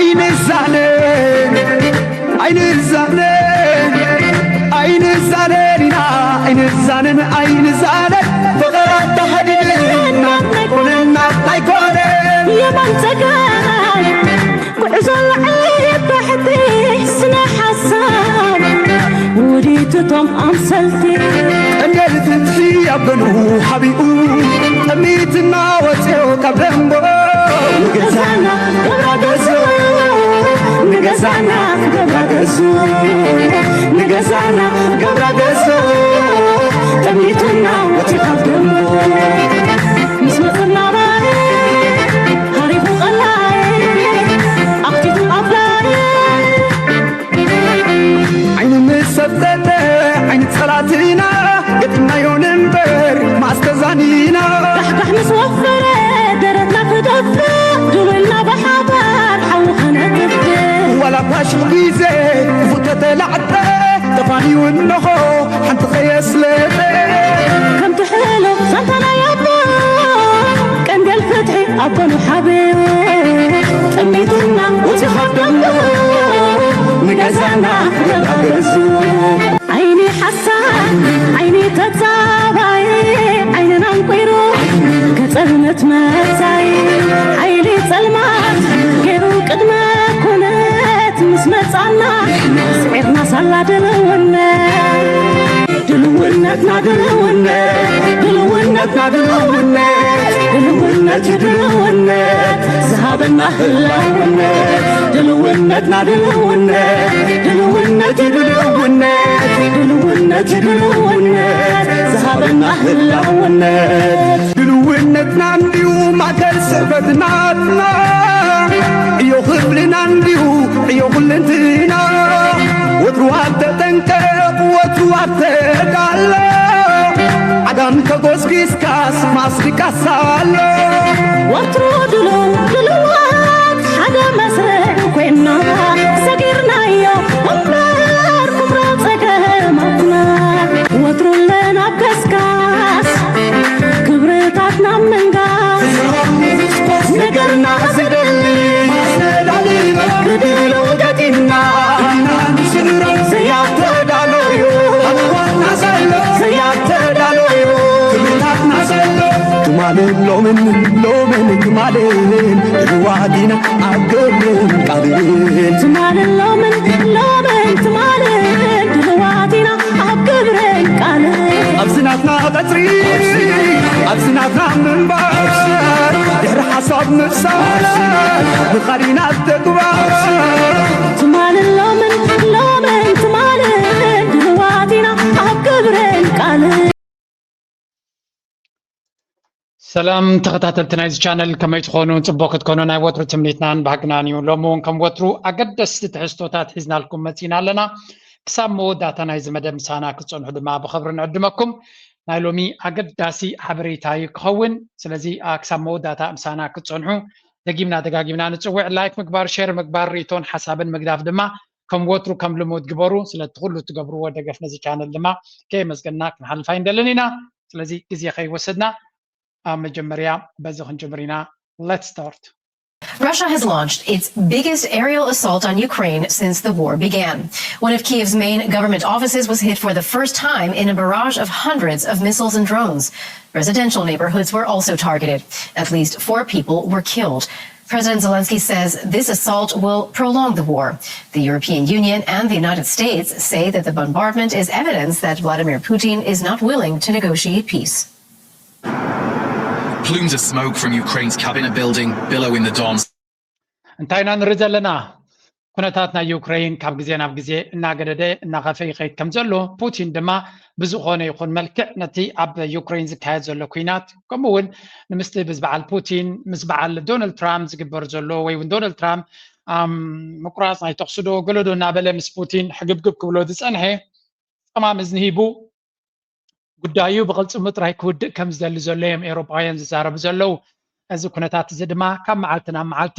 ኣይንዛነን ኣይንዛነን ኣይንዛነን ኢና ኣይንዛነን ኣይንዛነን ፍቕራት ተኸዲንና ኣይኮነና ኣይኮነን የማን ጸጋም ጉዕዞ ላዕሊ ታሕቲ ስነ ሓሳብ ውዲትቶም ኣምሰልቲ ጠንገል ፍትሒ ኣብ ገኑ ሓቢኡ ጠሚትና ወፅዮ ካብ ደንቦ ንገዛና ገብራ ገዙ ንገዛና ገብራ ገዙ ንገዛና ገብራ ገዙ ጠሚትና ወፅዮ ካብ ደንቦ ምስ መፅና ባይ ሃሪፉ ቀላይ ኣኽቲቱ ኣባይ ዓይኒ ምስ ሰብጠጠ ዓይኒ ጸላትና ገጢምናዮ ንንበር ማስተዛኒና ጋሕጋሕ ምስ ወፈረ ደረትና ክደፍእ ድውልና ብሓባር ሓዊ ከነጥፍእ ዋላ ኳሽሕ ግዜ ክፉእ ተተላዕጠ ተፋንዩ እንሆ ሓንቲ ከየስለጠ ከምቲ ሕሉፍ ዛንታ ናይ ኣቦ ቀንዴል ፍትሒ ኣቦ ንሓብዮ ጠሚትና ውፂ ካብ ደንጎ ንገዛና ገዛ ገዙ ዓይኒ ሓሳብ ዓይኒ ተጻባይ ዓይንና እንቁይሩ ገጸብነት መጻይ ሓይሊ ጸልማት ገይሩ ቅድመ ኩነት ምስ መጻና ስዒርና ሳላ ድልውነት ድልውነትና ድልውነት ድልውነትና ድልውነት ድልውነት ድልውነት ዝሃበና ህላውነት ድልውነትና ድልውነት ድልውነት ድልውነት ድልውነት ድልውነት ዝሃበና ህላውነት ድልውነትና እንዲዩ ማእከል ስሕበትናትና ዕዮ ክፍልና እንዲዩ ዕዮ ኩልንትና ወትሩ ኣብ ተጠንቀቕ ወትሩ ኣብ ተዳሎ ዓጋም ተጎስጊስካስ ማስቲካስ ኣሎ ወትሩ ድሉው ድሉዋት ሓደ መስርዕ ኮይና ሰጊርናዮ እምበር ኩብራ ጸገማትና ወትሩ ኣለና ኣብ ከስካስ ክብርታትና ምንጋስ ነገርና ዘደሊ ማስተዳሊ መርድሎ ገጢምና ዘያተዳሎዩ ኣዋና ዘሎ ዘያተዳሎዩ ክብርታትና ዘሎ ትማልን ሎምን ሎምን ትማልን ድልዋት ኢና ኣብ ግብርን ቃልን ትማልን ሎምን ሎምን ትማልን ድልዋት ኢና ኣብ ግብርን ቃልን ኣብዚ ናትና ቀጽሪ ኣብዚ ናትና ምንባር ድሕሪ ሓሳብ ምፍሳር ምኻድ ኢና ኣብ ተግባር ትማልን ሎምን ሎምን ትማልን ድልዋት ኢና ኣብ ግብርን ቃልን ሰላም ተኸታተልቲ ናይዚ ቻነል ከመይ ትኾኑ? ጽቡቕ ክትኮኑ ናይ ወትሩ ትምኒትናን ባህግናን እዩ። ሎሚ እውን ከም ወትሩ ኣገደስቲ ትሕዝቶታት ሒዝናልኩም መጺና ኣለና። ክሳብ መወዳእታ ናይዚ መደብ ምሳና ክትጸንሑ ድማ ብኽብሪ ንዕድመኩም። ናይ ሎሚ ኣገዳሲ ሓበሬታ እዩ ክኸውን። ስለዚ ኣ- ክሳብ መወዳእታ ምሳና ክትጸንሑ ደጊምና ደጋጊምና ንጽውዕ። ላይክ ምግባር፣ ሼር ምግባር፣ ርእይቶን ሓሳብን ምግዳፍ ድማ ከም ወትሩ ከም ልሙድ ግበሩ። ስለቲ ኩሉ እትገብርዎ ደገፍ ነዚ ቻነል ድማ ከየመስገንና ክንሓልፍ ኣይንደልን ኢና። ስለዚ ግዜ ከይወሰድና ኣብ መጀመርያ በዚ ክንጅምር ኢና። Let's start. Russia has launched its biggest aerial assault on Ukraine since the war began. One of Kyiv's main government offices was hit for the first time in a barrage of hundreds of missiles and drones. Residential neighborhoods were also targeted. At least four people were killed. President Zelensky says this assault will prolong the war. The European Union and the United States say that the bombardment is evidence that Vladimir Putin is not willing to negotiate peace. Plumes of smoke from Ukraine's cabinet building billow in the Don's. እንታይ ኢና ንርኢ ዘለና? ኩነታት ናይ ዩክሬን ካብ ግዜ ናብ ግዜ እናገደደ እናኸፈ ይኸይድ ከም ዘሎ ፑቲን ድማ ብዝኾነ ይኹን መልክዕ ነቲ ኣብ ዩክሬን ዝካየድ ዘሎ ኩናት ከምኡ እውን ንምስቲ ምስ በዓል ፑቲን ምስ በዓል ዶናልድ ትራምፕ ዝግበር ዘሎ ወይ እውን ዶናልድ ትራምፕ ኣም፣ ምቁራፅ ናይ ተኽሲ ዶ ገለ ዶ እናበለ ምስ ፑቲን ሕግብግብ ክብሎ ዝፀንሐ ፀማም እዝኒ ሂቡ ጉዳዩ ብቕልጽሙ ጥራይ ክውድእ ከም ዝደሊ ዘሎ እዮም ኤውሮጳውያን ዝዛረቡ ዘለዉ። እዚ ኩነታት እዚ ድማ ካብ መዓልቲ ናብ መዓልቲ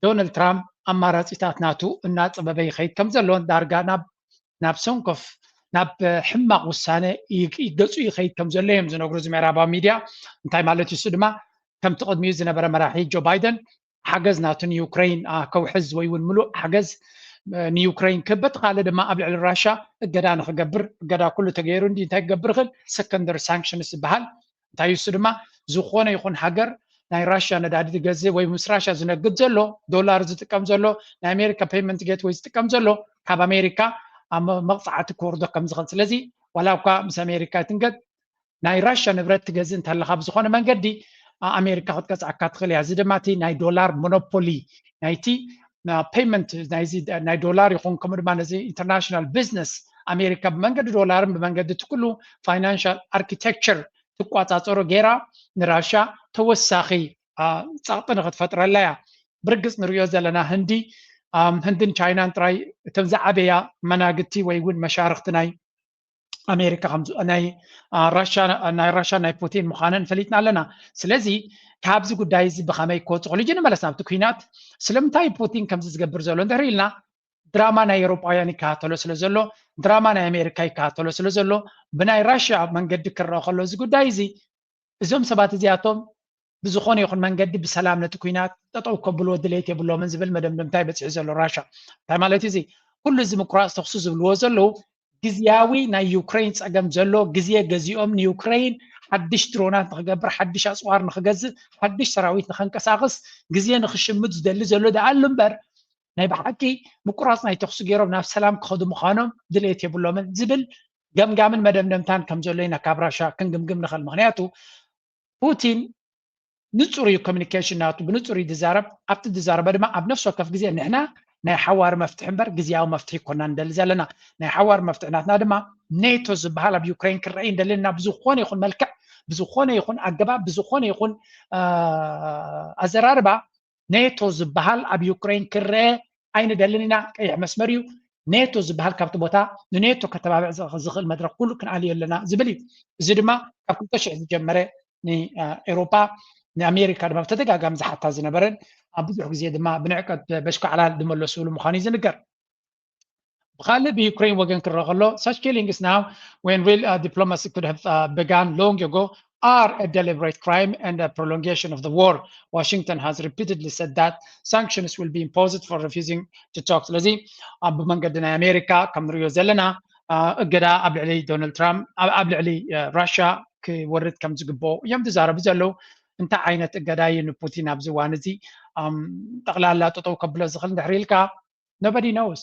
ዶናልድ ትራምፕ ኣማራጺታት ናቱ እናጸበበ ይኸይድ ከም ዘሎን ዳርጋ ናብ ናብ ሰንኮፍ ናብ ሕማቕ ውሳነ ይገጹ ይኸይድ ከም ዘሎ እዮም ዝነግሩ እዚ ምዕራባዊ ሚድያ። እንታይ ማለት እዩ? እሱ ድማ ከምቲ ቅድሚኡ ዝነበረ መራሒ ጆ ባይደን ሓገዝ ናቱ ንዩክሬን ከውሕዝ ወይ እውን ምሉእ ሓገዝ ንዩክሬን ክህብ፣ በቲ ካልእ ድማ ኣብ ልዕሊ ራሻ እገዳ ንክገብር፣ እገዳ ኩሉ ተገይሩ እንዲ እንታይ ክገብር ይኽእል? ሰከንደሪ ሳንክሽንስ ዝበሃል። እንታይ እሱ ድማ፣ ዝኾነ ይኹን ሃገር ናይ ራሻ ነዳዲ ዝገዝእ ወይ ምስ ራሻ ዝነግድ ዘሎ፣ ዶላር ዝጥቀም ዘሎ፣ ናይ ኣሜሪካ ፔይመንት ጌትወይ ዝጥቀም ዘሎ፣ ካብ ኣሜሪካ ኣብ መቕፃዕቲ ክወርዶ ከም ዝኽእል። ስለዚ ዋላ እኳ ምስ ኣሜሪካ ይትንገድ፣ ናይ ራሻ ንብረት ትገዝእ እንተለካ ብዝኾነ መንገዲ ኣሜሪካ ክትቀፅዓካ ትኽእል እያ። እዚ ድማ እቲ ናይ ዶላር ሞኖፖሊ ናይቲ ፔይመንት ናይ ዶላር ይኹን ከምኡ ድማ ነዚ ኢንተርናሽናል ቢዝነስ ኣሜሪካ ብመንገዲ ዶላርን ብመንገዲ እቲ ኩሉ ፋይናንሻል ኣርኪቴክቸር ትቋፃፀሮ ገይራ ንራሻ ተወሳኺ ፀቕጢ ንክትፈጥረላ እያ። ብርግፅ ንሪኦ ዘለና ህንዲ፣ ህንድን ቻይናን ጥራይ እቶም ዝዓበያ መናግቲ ወይ እውን መሻርክቲ ናይ ኣሜሪካ ናይ ራሻ ናይ ፑቲን ምዃነን ፈሊጥና ኣለና። ስለዚ ካብዚ ጉዳይ እዚ ብኸመይ ክወፁ ክእሉ፣ ንመለስ ናብቲ ኩናት። ስለምንታይ ፑቲን ከምዚ ዝገብር ዘሎ እንድሕር ኢልና፣ ድራማ ናይ ኤውሮጳውያን ይከታተሎ ስለ ዘሎ፣ ድራማ ናይ ኣሜሪካ ይከታተሎ ስለ ዘሎ፣ ብናይ ራሽያ መንገዲ ክረአ ከሎ እዚ ጉዳይ እዚ፣ እዞም ሰባት እዚኣቶም ብዝኾነ ይኹን መንገዲ ብሰላም ነቲ ኩናት ጠጠው ከብልዎ ድሌት የብሎምን ዝብል መደምደምታ ይበፅሑ ዘሎ ራሻ። እንታይ ማለት እዩ እዚ? ኩሉ እዚ ምቁራፅ ተኽሲ ዝብልዎ ዘለዉ ግዝያዊ ናይ ዩክሬን ፀገም ዘሎ ግዜ ገዚኦም ንዩክሬን ሓድሽ ድሮናት ንክገብር፣ ሓድሽ ኣፅዋር ንክገዝእ፣ ሓድሽ ሰራዊት ንከንቀሳቅስ ግዜ ንክሽምት ዝደሊ ዘሎ ደኣሉ እምበር ናይ ብሓቂ ምቁራፅ ናይ ተኽሲ ገይሮም ናብ ሰላም ክኸዱ ምዃኖም ድሌት የብሎምን ዝብል ገምጋምን መደምደምታን ከም ዘሎ ኢና ካብ ራሻ ክንግምግም ንኽእል። ምክንያቱ ፑቲን ንፁር እዩ ኮሚኒኬሽን ናቱ፣ ብንፁር እዩ ዝዛረብ። ኣብቲ ዝዛረበ ድማ ኣብ ነፍሲ ወከፍ ግዜ ንሕና ናይ ሓዋሪ መፍትሒ እምበር ግዝያዊ መፍትሒ ይኮና ንደሊ ዘለና። ናይ ሓዋሪ መፍትሒ ናትና ድማ ኔቶ ዝበሃል ኣብ ዩክሬን ክረአ እንደለና ብዝኾነ ይኹን መልክዕ፣ ብዝኾነ ይኹን ኣገባብ፣ ብዝኾነ ይኹን ኣዘራርባ ኔቶ ዝበሃል ኣብ ዩክሬን ክረአ ኣይንደልን ኢና። ቀይሕ መስመር እዩ። ኔቶ ዝበሃል ካብቲ ቦታ ንኔቶ ከተባብዕ ዝኽእል መድረክ ኩሉ ክንኣልዮ ኣለና ዝብል እዩ። እዚ ድማ ካብ ክልተ ሽሕ ዝጀመረ ንኤውሮጳ ንኣሜሪካ ድማ ብተደጋጋሚ ዝሓታ ዝነበረን ኣብ ብዙሕ ግዜ ድማ ብንዕቀት በሽካዕላል ዝመለሱሉ ምዃኑ እዩ ዝንገር። ብኻልእ ብዩክሬን ወገን ክረአ ከሎ such killings now when real diplomacy could have begun long ago are a deliberate crime and a prolongation of the war. Washington has repeatedly said that sanctions will be imposed for refusing to talk. ስለዚ ኣብ መንገዲ ናይ ኣሜሪካ ከም ንሪኦ ዘለና እገዳ ኣብ ልዕሊ ዶናልድ ትራምፕ ኣብ ልዕሊ ራሽያ ክወርድ ከም ዝግብኦ እዮም ዝዛረቡ ዘለዉ። እንታይ ዓይነት እገዳ እዩ ንፑቲን ኣብዚ እዋን እዚ ጠቕላላ ጠጠው ከብሎ ዝኽእል እንድሕር ኢልካ nobody knows።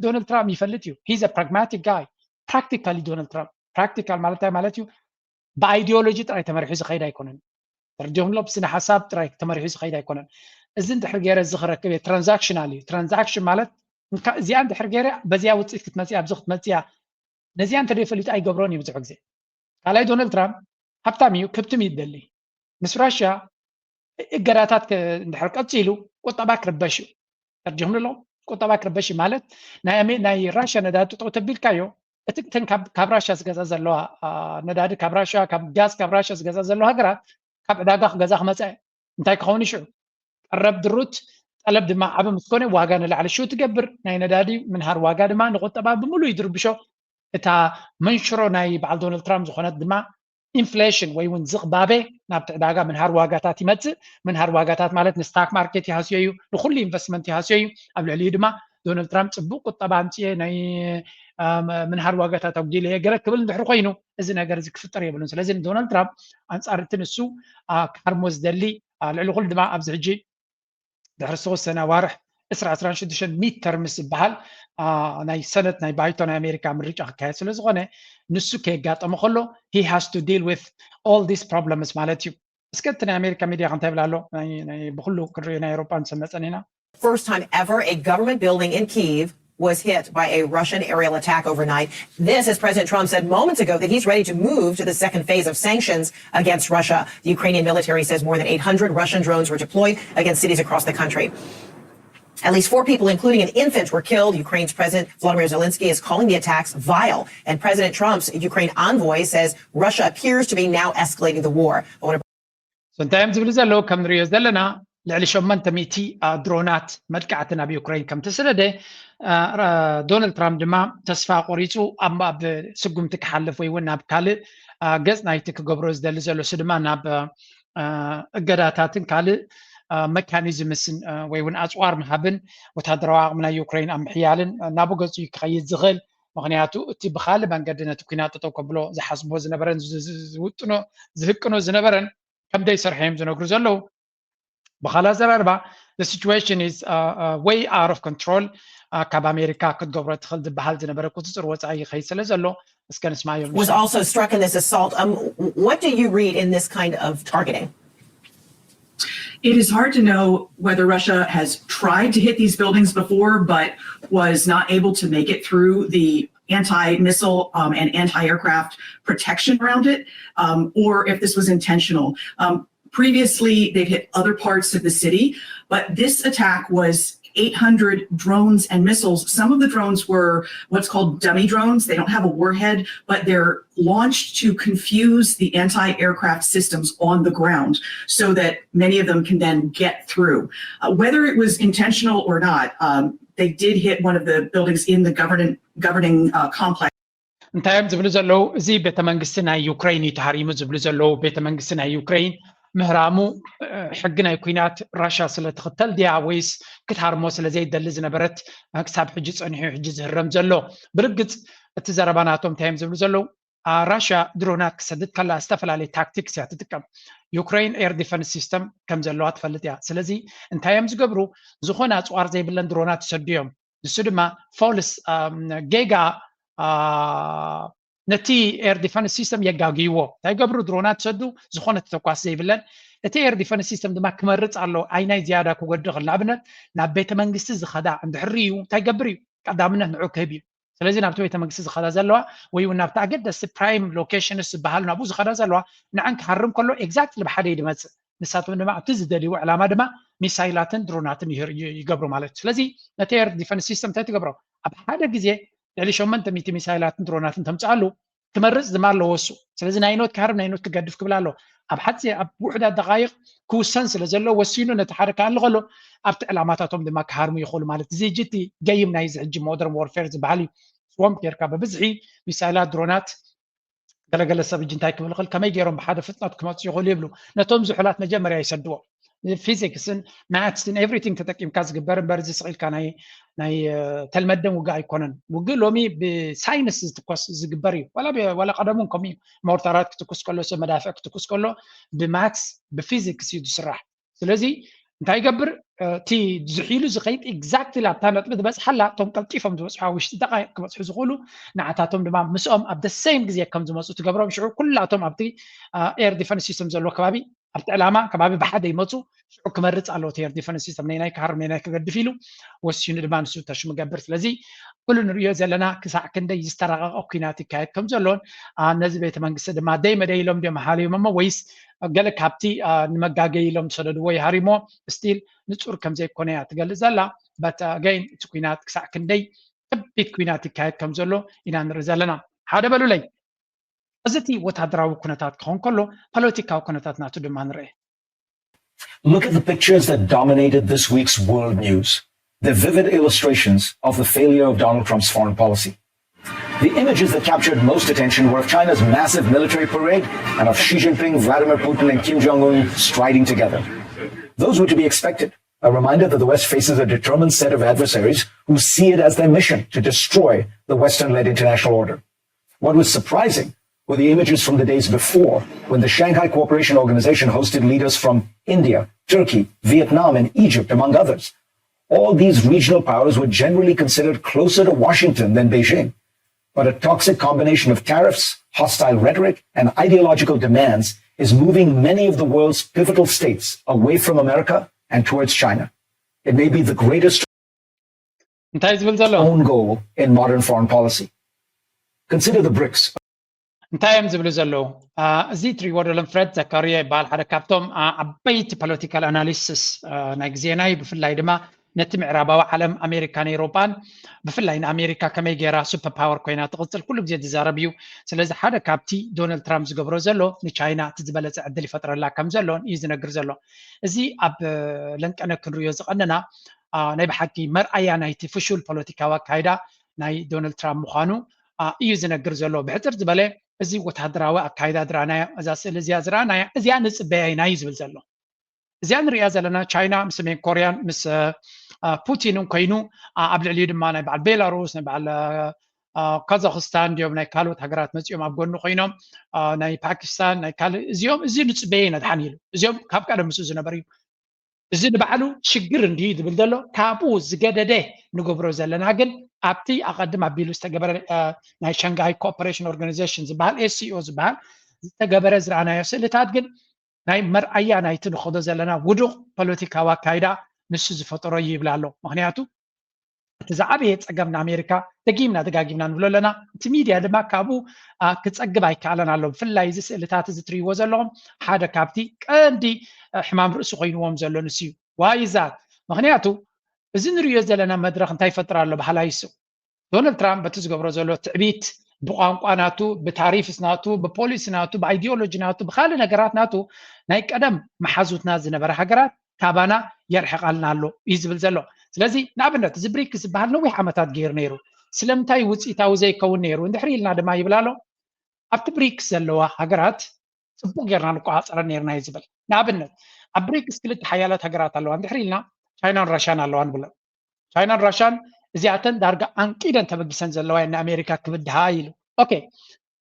ዶናልድ ትራምፕ ይፈልጥ እዩ። He's a pragmatic guy. Practically ዶናልድ ትራምፕ practical ማለት እንታይ ማለት እዩ? ብኣይዲዮሎጂ ጥራይ ተመሪሑ ዝኸይድ ኣይኮነን። ተረዲኹም ሎ ብስነ ሓሳብ ጥራይ ተመሪሑ ዝኸይድ ኣይኮነን። እዚ እንድሕር ገይረ እዚ ክረክብ እየ ትራንዛክሽናል እዩ። ትራንዛክሽን ማለት እዚኣ እንድሕር ገይረ በዚያ ውፅኢት ክትመፅእ ኣብዚ ክትመፅእ እያ። ነዚኣ እንተደይፈሊጡ ኣይገብሮን እዩ ብዙሕ ግዜ። ካልኣይ ዶናልድ ትራምፕ ሃብታም እዩ፣ ክብትም እዩ ደሊ። ምስ ራሽያ እገዳታት እንድሕር ቀፂሉ ቁጠባ ክርበሽ እዩ። ተርጅኹም ኣለኹም ቁጠባ ክርበሽ እዩ ማለት ናይ ራሽያ ነዳዲ ጠጠው ተቢልካዮ እቲ ካብ ራሽያ ዝገዛ ዘለዋ ነዳዲ ካብ ራሽያ ካብ ጋዝ ካብ ራሽያ ዝገዛ ዘለዋ ሃገራት ካብ ዕዳጋ ክገዛ ክመፀ እንታይ ክኸውን ሽዑ ቀረብ ድሩት ጠለብ ድማ ዓብ ምስ ኮነ ዋጋ ንላዕሊ ሽው ትገብር ናይ ነዳዲ ምንሃር ዋጋ ድማ ንቁጠባ ብምሉእ ይድርብሾ። እታ መንሽሮ ናይ በዓል ዶናልድ ትራምፕ ዝኾነት ድማ ኢንፍሌሽን ወይ እውን ዝቕባበ ናብቲ ዕዳጋ ምንሃር ዋጋታት ይመፅእ። ምንሃር ዋጋታት ማለት ንስታክ ማርኬት ይሃስዮ እዩ፣ ንኩሉ ኢንቨስትመንት ይሃስዮ እዩ። ኣብ ልዕሊኡ ድማ ዶናልድ ትራምፕ ፅቡቅ ቁጠባ ኣምፅኤ ናይ ምንሃር ዋጋታት ኣጉዲለ እየ ገለ ክብል እንድሕር ኮይኑ እዚ ነገር እዚ ክፍጠር የብሉን። ስለዚ ንዶናልድ ትራምፕ ኣንፃር እቲ ንሱ ክሃርሞ ዝደሊ ልዕሊ ኩሉ ድማ ኣብዚ ሕጂ ድሕሪ ዝተወሰነ ኣዋርሕ ዕስራ ዕስራን ሽዱሽተን ሚድ ተርምስ ዝበሃል ናይ ሰነት ናይ ባይቶ ናይ ኣሜሪካ ምርጫ ክካየድ ስለ ዝኾነ ንሱ ከየጋጠሞ ከሎ he has to deal with all these problems ማለት እዩ። እስከ እቲ ናይ ኣሜሪካ ሚድያ ከንታይ ይብል ኣሎ? ብኩሉ ክንሪኦ ናይ ኤውሮጳ ንሰመፀን ኢና። First time ever a government building in Kyiv was hit by a Russian aerial attack overnight. This, as President Trump said moments ago, that he's ready to move to the second phase of sanctions against Russia. The Ukrainian military says more than eight hundred Russian drones were deployed against cities across the country. At least four people, including an infant, were killed. Ukraine's President Volodymyr Zelensky is calling the attacks vile. And President Trump's Ukraine envoy says Russia appears to be now escalating the war. እንታይ እዮም ዝብሉ ዘለዉ? ከም ንሪኦ ዘለና ልዕሊ ሸሞንተ ሚእቲ ድሮናት መጥቃዕቲ ናብ ዩክሬን ከም ተሰደደ፣ ዶናልድ ትራምፕ ድማ ተስፋ ቆሪፁ ኣብ ስጉምቲ ክሓልፍ ወይ እውን ናብ ካልእ ገፅ ናይቲ ክገብሮ ዝደሊ ዘሎ እሱ ድማ ናብ እገዳታትን ካልእ መካኒዝምስን ወይ እውን ኣፅዋር ምሃብን ወታደራዊ ዓቕሚ ናይ ዩክሬን ኣብ ምሕያልን ናብኡ ገፁ እዩ ክኸይድ ዝኽእል። ምክንያቱ እቲ ብካልእ መንገዲ ነቲ ኩናት ጠጠው ከብሎ ዝሓስቦ ዝነበረን ዝውጥኖ ዝህቅኖ ዝነበረን ከም ዘይሰርሐ እዮም ዝነግሩ ዘለዉ። ብካልእ ኣዘራርባ the situation is way out of control። ካብ ኣሜሪካ ክትገብሮ ትኽእል ዝበሃል ዝነበረ ቁፅፅር ወፃኢ ይኸይድ ስለ ዘሎ እስከ ንስማዮም። Was also struck in this assault. Um, what do you read in this kind of targeting? It is hard to know whether Russia has tried to hit these buildings before, but was not able to make it through the anti-missile um, and anti-aircraft protection around it, um, or if this was intentional. Um, previously, they've hit other parts of the city, but this attack was eight hundred drones and missiles. Some of the drones were what's called dummy drones. They don't have a warhead, but they're launched to confuse the anti-aircraft systems on the ground so that many of them can then get through. Uh, whether it was intentional or not, um, they did hit one of the buildings in the governing, governing uh, complex. እንታይ እዮም ዝብሉ ዘለዉ? እዚ ቤተ መንግስቲ ናይ ዩክሬን እዩ ተሃሪሙ ዝብሉ ዘለዉ። ቤተ መንግስቲ ናይ ዩክሬን ምህራሙ ሕጊ ናይ ኩናት ራሻ ስለ ትኽተል ድያ ወይስ ክትሃርሞ ስለ ዘይደሊ ዝነበረት ክሳብ ሕጂ ጸኒሑ ሕጂ ዝህረም ዘሎ? ብርግጽ እቲ ዘረባ ናቶም እንታይ እዮም ዝብሉ ዘለዉ? ራሻ ድሮናት ክሰድድ ከላ ዝተፈላለየ ታክቲክስ እያ ትጥቀም። ዩክሬን ኤር ዲፈንስ ሲስተም ከም ዘለዋ ትፈልጥ እያ። ስለዚ እንታይ እዮም ዝገብሩ? ዝኾነ ኣፅዋር ዘይብለን ድሮናት ይሰዱ እዮም። ንሱ ድማ ፎልስ ጌጋ ነቲ ኤር ዲፈንስ ሲስተም የጋግይዎ። እንታይ ገብሩ? ድሮናት ሰዱ፣ ዝኾነ ተተኳስ ዘይብለን። እቲ ኤር ዲፈንስ ሲስተም ድማ ክመርፅ ኣለዎ ኣይናይ ዝያዳ ክጎድእ ክእል። ንኣብነት ናብ ቤተ መንግስቲ ዝኸዳ እንድሕር እዩ እንታይ ገብር እዩ? ቀዳምነት ንዑ ክህብ እዩ። ስለዚ ናብቲ ቤተ መንግስቲ ዝኸዳ ዘለዋ ወይ እውን ናብቲ ኣገደስቲ ፕራይም ሎኬሽንስ ዝበሃል ናብኡ ዝኸዳ ዘለዋ ንዐን ክሃርም ከሎ ኤግዛክትሊ ብሓደ እዩ ድመፅእ። ንሳቶም ድማ ኣብቲ ዝደልይዎ ዕላማ ድማ ሚሳይላትን ድሮናትን ይገብሩ ማለት እዩ። ስለዚ ነቲ ኤር ዲፈንስ ሲስተም እንታይ ትገብሮ? ኣብ ሓደ ግዜ ልዕሊ ሸሞንተ ሚእቲ ሚሳይላትን ድሮናትን ተምፅኣሉ ክመርፅ ድማ ኣለዎ እሱ። ስለዚ ናይ ኖት ክሃርም ናይ ኖት ክገድፍ ክብል ኣሎ። ኣብ ሓፂ ኣብ ውሕዳት ደቃይቕ ክውሰን ስለ ዘሎ ወሲኑ ነቲ ሓደ ክኣሊ ከሎ ኣብቲ ዕላማታቶም ድማ ክሃርሙ ይኽእሉ ማለት እዚ ጅቲ ገይም ናይዚ ሕጂ ሞደርን ዎርፌር ዝበሃል እዩ። ስዎም ጌርካ ብብዝሒ ሚሳይላት ድሮናት ገለገለ ሰብ እጂ እንታይ ክብል ክእል ከመይ ገይሮም ብሓደ ፍጥነት ክመፁ ይኽእሉ ይብሉ። ነቶም ዝሑላት መጀመርያ ይሰድዎ። ፊዚክስን ማትስን ኤቭሪቲንግ ተጠቂምካ ዝግበር እምበር እዚ ስቕ ኢልካ ናይ ናይ ተልመደን ውግእ ኣይኮነን። ውግእ ሎሚ ብሳይንስ ዝትኮስ ዝግበር እዩ። ዋላ ቀደሙ እውን ከምኡ እዩ። ሞርታራት ክትኩስ ከሎ ሰብ መዳፍዕ ክትኩስ ከሎ ብማትስ ብፊዚክስ እዩ ዝስራሕ። ስለዚ እንታይ ይገብር? እቲ ዝሒሉ ዝኸይድ ኤግዛክትሊ ኣብታ ነጥቢ ዝበፅሓላ እቶም ቀልጢፎም ዝበፅሑ ኣብ ውሽጢ ደቃይቕ ክበፅሑ ዝኽእሉ ንዓታቶም ድማ ምስኦም ኣብ the same ግዜ ከም ዝመፁ ትገብሮም። ሽዑ ኩላቶም ኣብቲ ኤር ዲፈንስ ሲስተም ዘለዎ ከባቢ ኣብቲ ዕላማ ከባቢ ብሓደ ይመፁ። ሽዑ ክመርፅ ኣለዎ እቲ ኤር ዲፈንስ ሲስተም ነናይ ክሃርም ነናይ ክገድፍ ኢሉ ወሲኑ ድማ ንሱ ተሽሙ ገብር። ስለዚ ኩሉ ንርእዮ ዘለና ክሳዕ ክንደይ ዝተራቐቐ ኩናት ይካየድ ከም ዘሎን ነዚ ቤተ መንግስቲ ድማ ደይ መደይ ኢሎም ድዮም ሃርዮም እሞ ወይስ ገለ ካብቲ ንመጋገይ ኢሎም ዝሰደድዎ ይሃርሞ ስቲል ንፁር ከም ዘይኮነ እያ ትገልፅ ዘላ። በት ኣገይን እቲ ኩናት ክሳዕ ክንደይ ከቢድ ኩናት ይካየድ ከም ዘሎ ኢና ንርኢ ዘለና። ሓደ በሉለይ። እዚ እቲ ወታደራዊ ኩነታት ክኸውን ከሎ ፖለቲካዊ ኩነታት ናቱ ድማ ንርአ። Look at the pictures that dominated this week's world news. They're vivid illustrations of the failure of Donald Trump's foreign policy. The images that captured most attention were of China's massive military parade and of Xi Jinping, Vladimir Putin, and Kim Jong un striding together. Those were to be expected, a reminder that the West faces a determined set of adversaries who see it as their mission to destroy the Western led international order. What was surprising were the images from the days before, when the Shanghai Cooperation Organization hosted leaders from India, Turkey, Vietnam, and Egypt, among others. All these regional powers were generally considered closer to Washington than Beijing. But a toxic combination of tariffs, hostile rhetoric, and ideological demands is moving many of the world's pivotal states away from America and towards China. It may be the greatest እንታይ ዝብል ዘሎ? Own goal in modern foreign policy. Consider the brics. እንታይ እዮም ዝብሉ ዘለዉ? እዚ ትሪእዎ ደሎም ፍረድ ዘካርዮ ይበሃል። ሓደ ካብቶም ዓበይቲ ፖለቲካል ኣናሊስትስ ናይ ግዜና እዩ። ብፍላይ ድማ ነቲ ምዕራባዊ ዓለም ኣሜሪካን ኤውሮጳን ብፍላይ ንኣሜሪካ ከመይ ገይራ ሱፐር ፓወር ኮይና ትቕፅል ኩሉ ግዜ ዝዛረብ እዩ። ስለዚ ሓደ ካብቲ ዶናልድ ትራምፕ ዝገብሮ ዘሎ ንቻይና እቲ ዝበለፀ ዕድል ይፈጥረላ ከም ዘሎን እዩ ዝነግር ዘሎ። እዚ ኣብ ለንቀነ ክንሪዮ ዝቐነና ናይ ብሓቂ መርኣያ ናይቲ ፍሹል ፖለቲካዊ ኣካይዳ ናይ ዶናልድ ትራምፕ ምዃኑ እዩ ዝነግር ዘሎ። ብሕፅር ዝበለ እዚ ወታደራዊ ኣካይዳ ዝረኣናዮ እዛ ስእሊ እዚኣ ዝረኣናያ እዚኣ ንፅበያ ኢና እዩ ዝብል ዘሎ። እዚኣ ንሪኣ ዘለና ቻይና ምስ ሰሜን ኮርያን ምስ ፑቲንን ኮይኑ ኣብ ልዕሊኡ ድማ ናይ በዓል ቤላሩስ ናይ በዓል ካዛክስታን እንዲዮም ናይ ካልኦት ሃገራት መፂኦም ኣብ ጎኑ ኮይኖም ናይ ፓኪስታን ናይ ካልእ እዚኦም እዚ ንፅበየ ኢና ድሓን ኢሉ እዚኦም ካብ ቀደም ምስኡ ዝነበር እዩ። እዚ ንባዕሉ ሽግር እንድዩ ዝብል ዘሎ ካብኡ ዝገደደ ንገብሮ ዘለና ግን ኣብቲ ኣቐድም ኣቢሉ ዝተገበረ ናይ ሸንጋይ ኮኦፐሬሽን ኦርጋናይዜሽን ዝበሃል ኤስሲኦ ዝበሃል ዝተገበረ ዝረኣናዮ ስእልታት ግን ናይ መርኣያ ናይቲ ንኸዶ ዘለና ውዱቕ ፖለቲካዊ ኣካይዳ ንሱ ዝፈጠሮ እዩ ይብል ኣሎ። ምክንያቱ እቲ ዝዓበየ ፀገም ንኣሜሪካ ደጊምና ደጋጊምና ንብሎ ኣለና። እቲ ሚድያ ድማ ካብኡ ክፀግብ ኣይከኣለን ኣሎ። ብፍላይ እዚ ስእልታት እዚ ትርእይዎ ዘለኹም ሓደ ካብቲ ቀንዲ ሕማም ርእሲ ኮይንዎም ዘሎ ንሱ እዩ። ዋይዛት ምክንያቱ እዚ ንርእዮ ዘለና መድረክ እንታይ ይፈጥር ኣሎ በሃላይ እሱ ዶናልድ ትራምፕ በቲ ዝገብሮ ዘሎ ትዕቢት ብቋንቋ ናቱ ብታሪፍስ ናቱ ብፖሊሲ ናቱ ብኣይዲዮሎጂ ናቱ ብካልእ ነገራት ናቱ ናይ ቀደም መሓዙትና ዝነበረ ሃገራት ካባና የርሕቃልና ኣሎ እዩ ዝብል ዘሎ። ስለዚ ንኣብነት እዚ ብሪክስ ዝበሃል ነዊሕ ዓመታት ገይሩ ነይሩ። ስለምንታይ ውፅኢታዊ ዘይከውን ነይሩ እንድሕሪ ኢልና ድማ ይብል ኣሎ። ኣብቲ ብሪክስ ዘለዋ ሃገራት ፅቡቅ ጌርና ንቆፃፀረን ነይርና እዩ ዝብል። ንኣብነት ኣብ ብሪክስ ክልተ ሓያላት ሃገራት ኣለዋ እንድሕሪ ኢልና ቻይናን ራሽያን ኣለዋ ንብለን። ቻይናን ራሽያን እዚኣተን ዳርጋ ኣንቂደን ተበጊሰን ዘለዋ እየን ንኣሜሪካ ክብድሃ ኢሉ። ኦኬ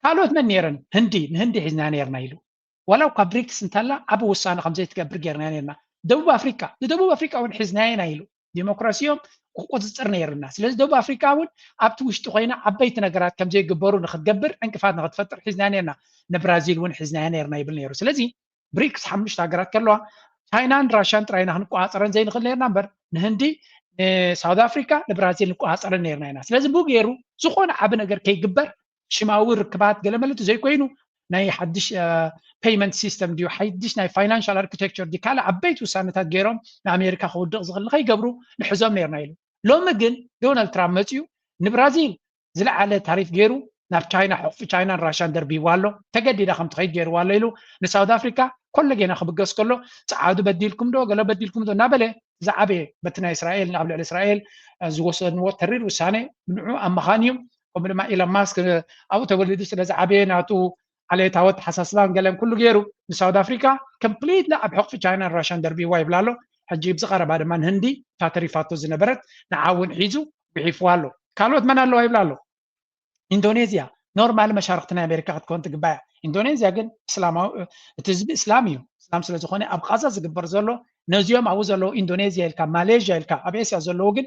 ካልኦት መን ነይረን? ህንዲ ንህንዲ ሒዝና ነይርና ኢሉ። ዋላ እኳ ብሪክስ እንተላ ዓብ ውሳነ ከምዘይትገብር ጌርና ነርና። ደቡብ ኣፍሪካ ንደቡብ ኣፍሪካ እውን ሒዝናየና ኢሉ። ዲሞክራሲኦም ክቁፅፅር ነይርና። ስለዚ ደቡብ ኣፍሪካ እውን ኣብቲ ውሽጢ ኮይና ዓበይቲ ነገራት ከምዘይግበሩ ንክትገብር ዕንቅፋት ንክትፈጥር ሒዝናያ ነርና። ንብራዚል እውን ሒዝናያ ነርና ይብል ነይሩ። ስለዚ ብሪክስ ሓሙሽተ ሃገራት ከለዋ ቻይናን ራሽያን ጥራይና ክንቆፃፀረን ዘይንኽእል ነርና እምበር ንህንዲ ንሳውት ኣፍሪካ ንብራዚል ንቆፃፀረን ነርና ኢና። ስለዚ ብኡ ገይሩ ዝኾነ ዓብ ነገር ከይግበር ሽማዊ ርክባት ገለመለቱ ዘይኮይኑ ናይ ሓድሽ ፔይመንት ሲስተም ድዩ ሓድሽ ናይ ፋይናንሻል ኣርኪቴክቸር ድዩ ካልእ ዓበይቲ ውሳነታት ገይሮም ንኣሜሪካ ክውድቕ ዝኽእል ንኸይገብሩ ንሕዞም ነርና ኢሉ። ሎሚ ግን ዶናልድ ትራምፕ መፅኡ ንብራዚል ዝለዓለ ታሪፍ ገይሩ ናብ ቻይና ሕቕፊ ቻይናን ራሽያን ደርቢዋ ኣሎ። ተገዲዳ ከም ትኸይድ ገይርዋ ኣሎ ኢሉ ንሳውት ኣፍሪካ ኮለጌና ክብገስ ከሎ ፀዓዱ በዲልኩም ዶ ገለ በዲልኩም ዶ እናበለ ዝዓበየ በቲ ናይ እስራኤል ኣብ ልዕሊ እስራኤል ዝወሰድዎ ተሪር ውሳነ ንዑ ኣብ ምኻን እዩ። ከምኡ ድማ ኢሎን ማስክ ኣብኡ ተወሊዱ ስለ ዝዓበየ ናቱ ዓሌታዊ ኣተሓሳስባን ገለን ኩሉ ገይሩ ንሳውት ኣፍሪካ ኮምፕሊትሊ ኣብ ሕቕፊ ቻይናን ራሽያን ደርቢዋ ይብላ ኣሎ። ሕጂ ብዝቐረባ ድማ ንህንዲ እታ ተሪፋቶ ዝነበረት ንዓ እውን ሒዙ ጉሒፍዋ ኣሎ። ካልኦት መን ኣለዋ ይብላ ኣሎ። ኢንዶኔዝያ ኖርማል መሻርክቲ ናይ ኣሜሪካ ክትከውን ትግባያ። ኢንዶኔዝያ ግን እስላማዊ እቲ ህዝቢ እስላም እዩ። እስላም ስለ ዝኾነ ኣብ ቃዛ ዝግበር ዘሎ ነዚኦም ኣብኡ ዘለዉ ኢንዶኔዝያ ኢልካ ማሌዥያ ኢልካ ኣብ ኤስያ ዘለዉ ግን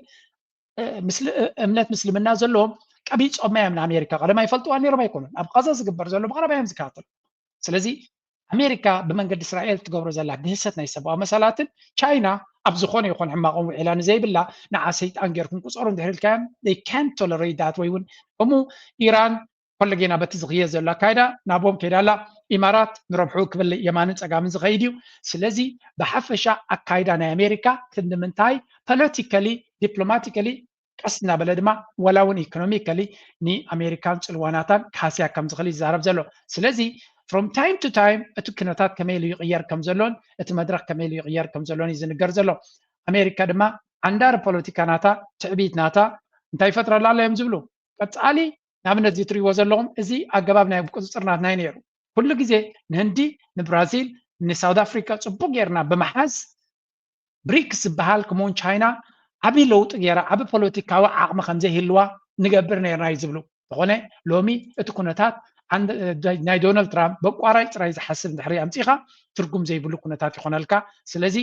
እምነት ምስልምና ዘለዎም ቀቢፆማ እዮም ንኣሜሪካ ቀደም ኣይፈልጥዋ ነይሮም ኣይኮኑን ኣብ ቃዛ ዝግበር ዘሎ ብቐረባ እዮም ዝከታተሉ። ስለዚ ኣሜሪካ ብመንገዲ እስራኤል ትገብሮ ዘላ ግህሰት ናይ ሰብኣዊ መሰላትን ቻይና ኣብ ዝኾነ ይኹን ሕማቕን ውዒላ ንዘይብላ ንዓ ሰይጣን ጌርኩም ቁፀሩ እንድሕር ኢልካዮም they can't tolerate that ወይ እውን ከምኡ ኢራን ኮለጌና በቲ ዝኽየ ዘሎ ኣካይዳ ናቦም ከይዳ ኣላ ኢማራት ንረብሑ ክብል የማንን ፀጋምን ዝኸይድ እዩ። ስለዚ ብሓፈሻ ኣካይዳ ናይ ኣሜሪካ ክንዲ ምንታይ ፖለቲካሊ ዲፕሎማቲካሊ ቀስ እናበለ ድማ ዋላ እውን ኢኮኖሚካሊ ንኣሜሪካን ፅልዋናታን ካስያ ከም ዝኽእል ይዛረብ ዘሎ። ስለዚ from time to time እቲ ኩነታት ከመይ ኢሉ ይቕየር ከም ዘሎን እቲ መድረክ ከመይ ኢሉ ይቕየር ከም ዘሎን እዩ ዝንገር ዘሎ። ኣሜሪካ ድማ ዓንዳሪ ፖለቲካ ናታ ትዕቢት ናታ እንታይ ይፈጥረላ ኣሎ እዮም ዝብሉ። ቀፃሊ ንኣብነት እዚ ትሪእዎ ዘለኹም እዚ ኣገባብ ናይ ቁፅፅር ናትና እዩ ነይሩ። ኩሉ ግዜ ንህንዲ ንብራዚል ንሳውት ኣፍሪካ ፅቡቅ ጌርና ብምሓዝ ብሪክስ ዝበሃል ከምኡውን ቻይና ዓብዪ ለውጢ ገይራ ዓቢ ፖለቲካዊ ዓቕሚ ከም ዘይህልዋ ንገብር ነርና እዩ ዝብሉ። ዝኾነ ሎሚ እቲ ኩነታት ናይ ዶናልድ ትራምፕ በቋራጭ ጥራይ ዝሓስብ እንድሕሪ ኣምፂኻ ትርጉም ዘይብሉ ኩነታት ይኾነልካ። ስለዚ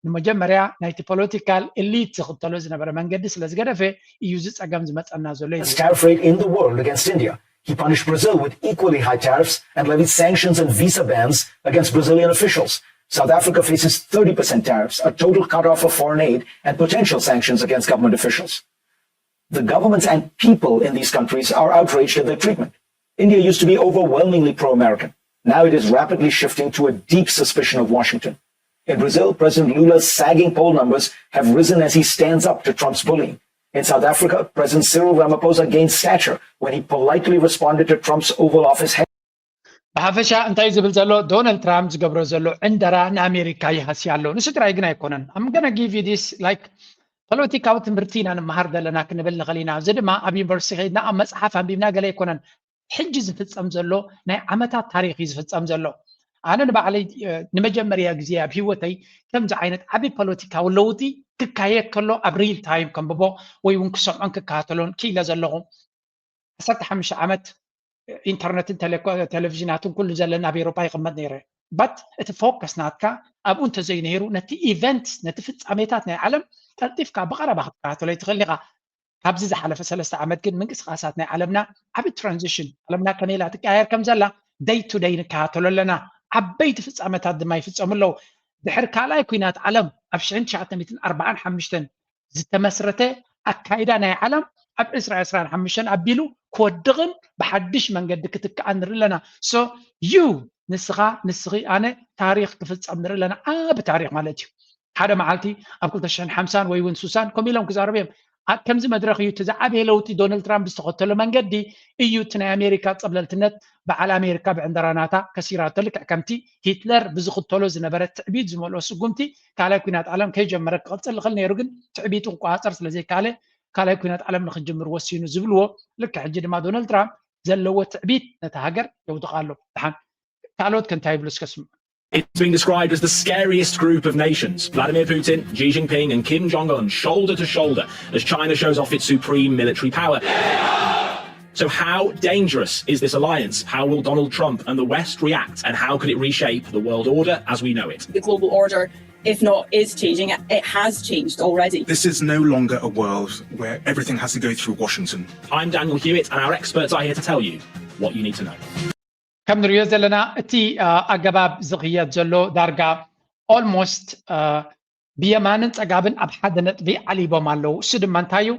ንመጀመርያ ናይቲ ፖለቲካል ኤሊት ዝኽተሎ ዝነበረ መንገዲ ስለ ዝገደፈ እዩ እዚ ፀገም ዝመፀና ዘሎ እዩ። Tariff rate in the world against India. He punished Brazil with equally high tariffs and levied sanctions and visa bans against Brazilian officials. South Africa faces thirty percent tariffs, a total cutoff of foreign aid, and potential sanctions against government officials. The governments and people in these countries are outraged at their treatment. India used to be overwhelmingly pro American. Now it is rapidly shifting to a deep suspicion of Washington. In Brazil, President Lula's sagging poll numbers have risen as he stands up to Trump's bullying. In South Africa, President Cyril Ramaphosa gained stature when he politely responded to Trump's Oval Office head. ብሓፈሻ እንታይ ዝብል ዘሎ ዶናልድ ትራምፕ ዝገብሮ ዘሎ ዕንደራ ንኣሜሪካ ይሃስያ ኣሎ። ንሱ ጥራይ ግን ኣይኮነን። I'm gonna give you this like ፖለቲካዊ ትምህርቲ ኢና ንመሃር ዘለና ክንብል ንኽእል ኢና። እዚ ድማ ኣብ ዩኒቨርሲቲ ከይድና ኣብ መፅሓፍ ኣንቢብና ገለ ኣይኮነን። ሕጂ ዝፍፀም ዘሎ ናይ ዓመታት ታሪክ እዩ ዝፍፀም ዘሎ። ኣነ ንባዕለይ ንመጀመርያ ግዜ ኣብ ሂወተይ ከምዚ ዓይነት ዓቢ ፖለቲካዊ ለውጢ ክካየድ ከሎ ኣብ ሪል ታይም ከንብቦ ወይ እውን ክሰምዖን ክከታተሎን ክኢለ ዘለኹ። ዓሰርተ ሓሙሽተ ዓመት ኢንተርነትን ቴሌቪዥናትን ኩሉ ዘለና ኣብ ኤሮፓ ይቕመጥ ነይረ። በት እቲ ፎከስ ናትካ ኣብኡ እንተዘይነይሩ ነቲ ኢቨንትስ ነቲ ፍጻሜታት ናይ ዓለም ቀልጢፍካ ብቐረባ ክትከታተሎ ይትኽእል ኢኻ። ካብዚ ዝሓለፈ ሰለስተ ዓመት ግን ምንቅስቃሳት ናይ ዓለምና ዓቢ ትራንዚሽን ዓለምና ከመይ ኢላ ትቀያየር ከም ዘላ ደይ ቱ ደይ ንከታተሎ ኣለና። ዓበይቲ ፍጻመታት ድማ ይፍጸሙ ኣለዉ። ድሕሪ ካልኣይ ኲናት ዓለም ኣብ ሽሕን ትሽዓተ ሚእትን ኣርባዓን ሓሙሽተን ዝተመስረተ ኣካይዳ ናይ ዓለም ኣብ ዕስራ ዕስራን ሓሙሽተን ኣቢሉ ክወድቕን ብሓድሽ መንገዲ ክትክኣን ንርኢ ኣለና። ሶ ዩ ንስኻ ንስኺ ኣነ ታሪኽ ክፍጸም ንርኢ ኣለና። ዓቢ ታሪኽ ማለት እዩ። ሓደ መዓልቲ ኣብ ክልተ ሽሕን ሓምሳን ወይ እውን ሱሳን ከምኡ ኢሎም ክዛረቡ እዮም። ኣብ ከምዚ መድረኽ እዩ እቲ ዝዓበየ ለውጢ ዶናልድ ትራምፕ ዝተኸተሎ መንገዲ እዩ እቲ ናይ ኣሜሪካ ጸብለልትነት በዓል ኣሜሪካ ብዕንደራ ናታ ከሲራቶ ልክዕ ከምቲ ሂትለር ብዝኽተሎ ዝነበረ ትዕቢት ዝመልኦ ስጉምቲ ካልኣይ ኲናት ዓለም ከይጀመረ ክቐጽል ይኽእል ነይሩ፣ ግን ትዕቢቱ ክቆጻጸር ስለ ዘይከኣለ ካልኣይ ኲናት ዓለም ንኽጅምር ወሲኑ ዝብልዎ ልክዕ ሕጂ ድማ ዶናልድ ትራምፕ ዘለዎ ትዕቢት ነታ ሃገር የውድቓ ኣሎ። ደሓን ካልኦት ከ እንታይ ይብሉ እስከ ስምዑ። It's been described as the scariest group of nations. Vladimir Putin, Xi Jinping, and Kim Jong un shoulder to shoulder as China shows off its supreme military power. So, how dangerous is this alliance? How will Donald Trump and the West react? And how could it reshape the world order as we know it? The global order, if not is changing, it has changed already. This is no longer a world where everything has to go through Washington. I'm Daniel Hewitt, and our experts are here to tell you what you need to know. ከም ንሪኦ ዘለና እቲ ኣገባብ ዝኽየድ ዘሎ ዳርጋ ኦልሞስት ብየማንን ጸጋብን ኣብ ሓደ ነጥቢ ዓሊቦም ኣለዉ። እሱ ድማ እንታይ እዩ?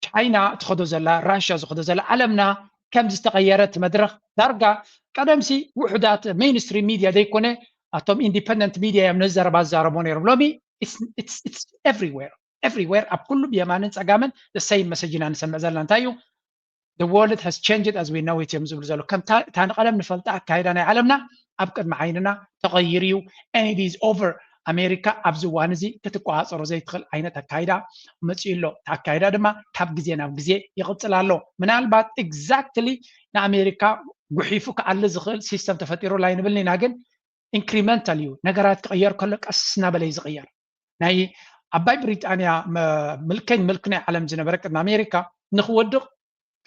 ቻይና ትኸዶ ዘላ፣ ራሽያ ዝኸዶ ዘላ፣ ዓለምና ከም ዝተቐየረት መድረኽ ዳርጋ ቀደምሲ ውሑዳት ሜይንስትሪም ሚድያ ዘይኮነ ኣቶም ኢንዲፐንደንት ሚድያ እዮም ነዚ ዘረባ ዝዛረቦ ነይሮም። ሎሚ ኤቭሪዌር ኤቭሪዌር ኣብ ኩሉ ብየማንን ጸጋምን ሰይም መሰጅ ኢና ንሰምዕ ዘለና። እንታይ እዩ? The world has changed as we know it እዮም ዝብሉ ዘሎ። ከምታ እታ ንቐደም ንፈልጣ ኣካይዳ ናይ ዓለምና ኣብ ቅድሚ ዓይንና ተቐይሩ እዩ። And it is over። ኣሜሪካ ኣብዚ እዋን እዚ ክትቆፃፀሮ ዘይትኽእል ዓይነት ኣካይዳ መፂኡ ኣሎ። እቲ ኣካይዳ ድማ ካብ ግዜ ናብ ግዜ ይቕፅል ኣሎ። ምናልባት ኤግዛክትሊ ንኣሜሪካ ጉሒፉ ክኣሊ ዝኽእል ሲስተም ተፈጢሩ ኣይንብልን ኢና፣ ግን ኢንክሪመንታል እዩ። ነገራት ክቕየር ከሎ ቀስ እናበለ እዩ ዝቕየር። ናይ ዓባይ ብሪጣንያ ምልከይ ንምልኪ ናይ ዓለም ዝነበረ ቅድሚ ኣሜሪካ ንክወድቕ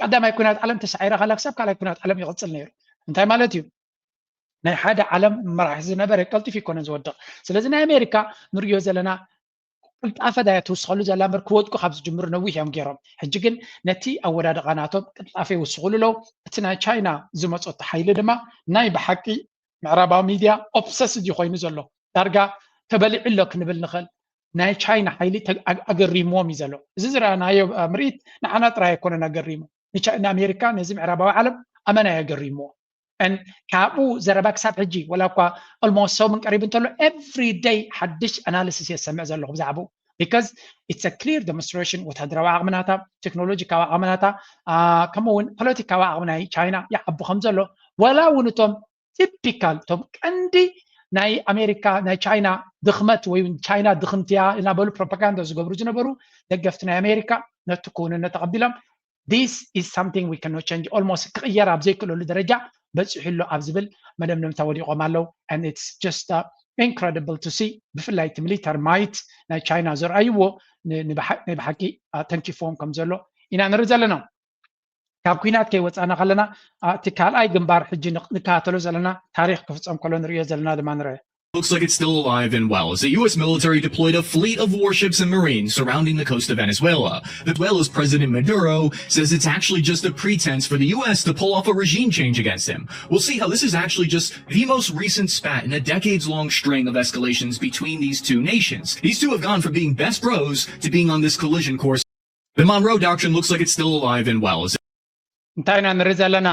ቀዳማይ ኩናት ዓለም ተሳዒራ ከላ ክሳብ ካልኣይ ኩናት ዓለም ይቕፅል ነይሩ። እንታይ ማለት እዩ? ናይ ሓደ ዓለም መራሒ ዝነበረ ቀልጢፉ ይኮነን ዝወድቕ። ስለዚ ናይ ኣሜሪካ ንሪኦ ዘለና ቅልጣፈ ዳያ ትውስኸሉ ዘላ እምበር ክወድቁ ካብ ዝጅምሩ ነዊሕ እዮም ገይሮም። ሕጂ ግን ነቲ ኣወዳድቓ ናቶም ቅልጣፈ ይውስኽሉ ኣለዉ። እቲ ናይ ቻይና ዝመፆ ሓይሊ ድማ ናይ ብሓቂ ምዕራባዊ ሚድያ ኦብሰስድ እዩ ኮይኑ ዘሎ። ዳርጋ ተበሊዑ ኣሎ ክንብል ንኽእል። ናይ ቻይና ሓይሊ ኣገሪምዎም እዩ ዘሎ። እዚ ዝረኣናዮ ምርኢት ንዓና ጥራይ ኣይኮነን ኣገሪሙ፣ ንኣሜሪካ ነዚ ምዕራባዊ ዓለም ኣመና እዩ ኣገሪምዎ። ካብኡ ዘረባ ክሳብ ሕጂ ወላ እኳ ኦልሞስት ሰሙን ቀሪቡ እንተሎ ኤቭሪ ደይ ሓድሽ ኣናሊሲስ እየ ዝሰምዕ ዘለኹ ብዛዕባኡ። Because it's a clear demonstration ወታደራዊ ዓቕምናታ፣ ቴክኖሎጂካዊ ዓቕምናታ፣ ከምኡ እውን ፖለቲካዊ ዓቕሚ ናይ ቻይና ይዓቢ ከም ዘሎ ወላ እውን እቶም ቲፒካል እቶም ቀንዲ ናይ ኣሜሪካ ናይ ቻይና ድኽመት ወይ ቻይና ድኽምትያ እናበሉ ፕሮፓጋንዳ ዝገብሩ ዝነበሩ ደገፍቲ ናይ ኣሜሪካ ነቲ ክውንነት ተቐቢሎም this is something we cannot change almost ክቕየር ኣብ ዘይክእለሉ ደረጃ በፂሑ ኣሎ ኣብ ዝብል መደምደምታ ወዲቖም ኣለዉ። And it's just incredible to see ብፍላይ እቲ ሚሊተሪ ማይት ናይ ቻይና ዘርኣይዎ ናይ ብሓቂ ተንኪፍዎም ከም ዘሎ ኢና ንርኢ ዘለና። ካብ ኲናት ከይወፃና ከለና እቲ ካልኣይ ግንባር ሕጂ ንከታተሎ ዘለና ታሪክ ክፍፀም ከሎ ንሪኦ ዘለና ድማ ንርአ። Looks like it's still alive and well as the U S military deployed a fleet of warships and Marines surrounding the coast of Venezuela. Venezuela's President Maduro says it's actually just a pretense for the U S to pull off a regime change against him. We'll see how this is actually just the most recent spat in a decades long string of escalations between these two nations. These two have gone from being best bros to being on this collision course. The Monroe Doctrine looks like it's still alive and well. እንታይ ኢና ንርኢ ዘለና?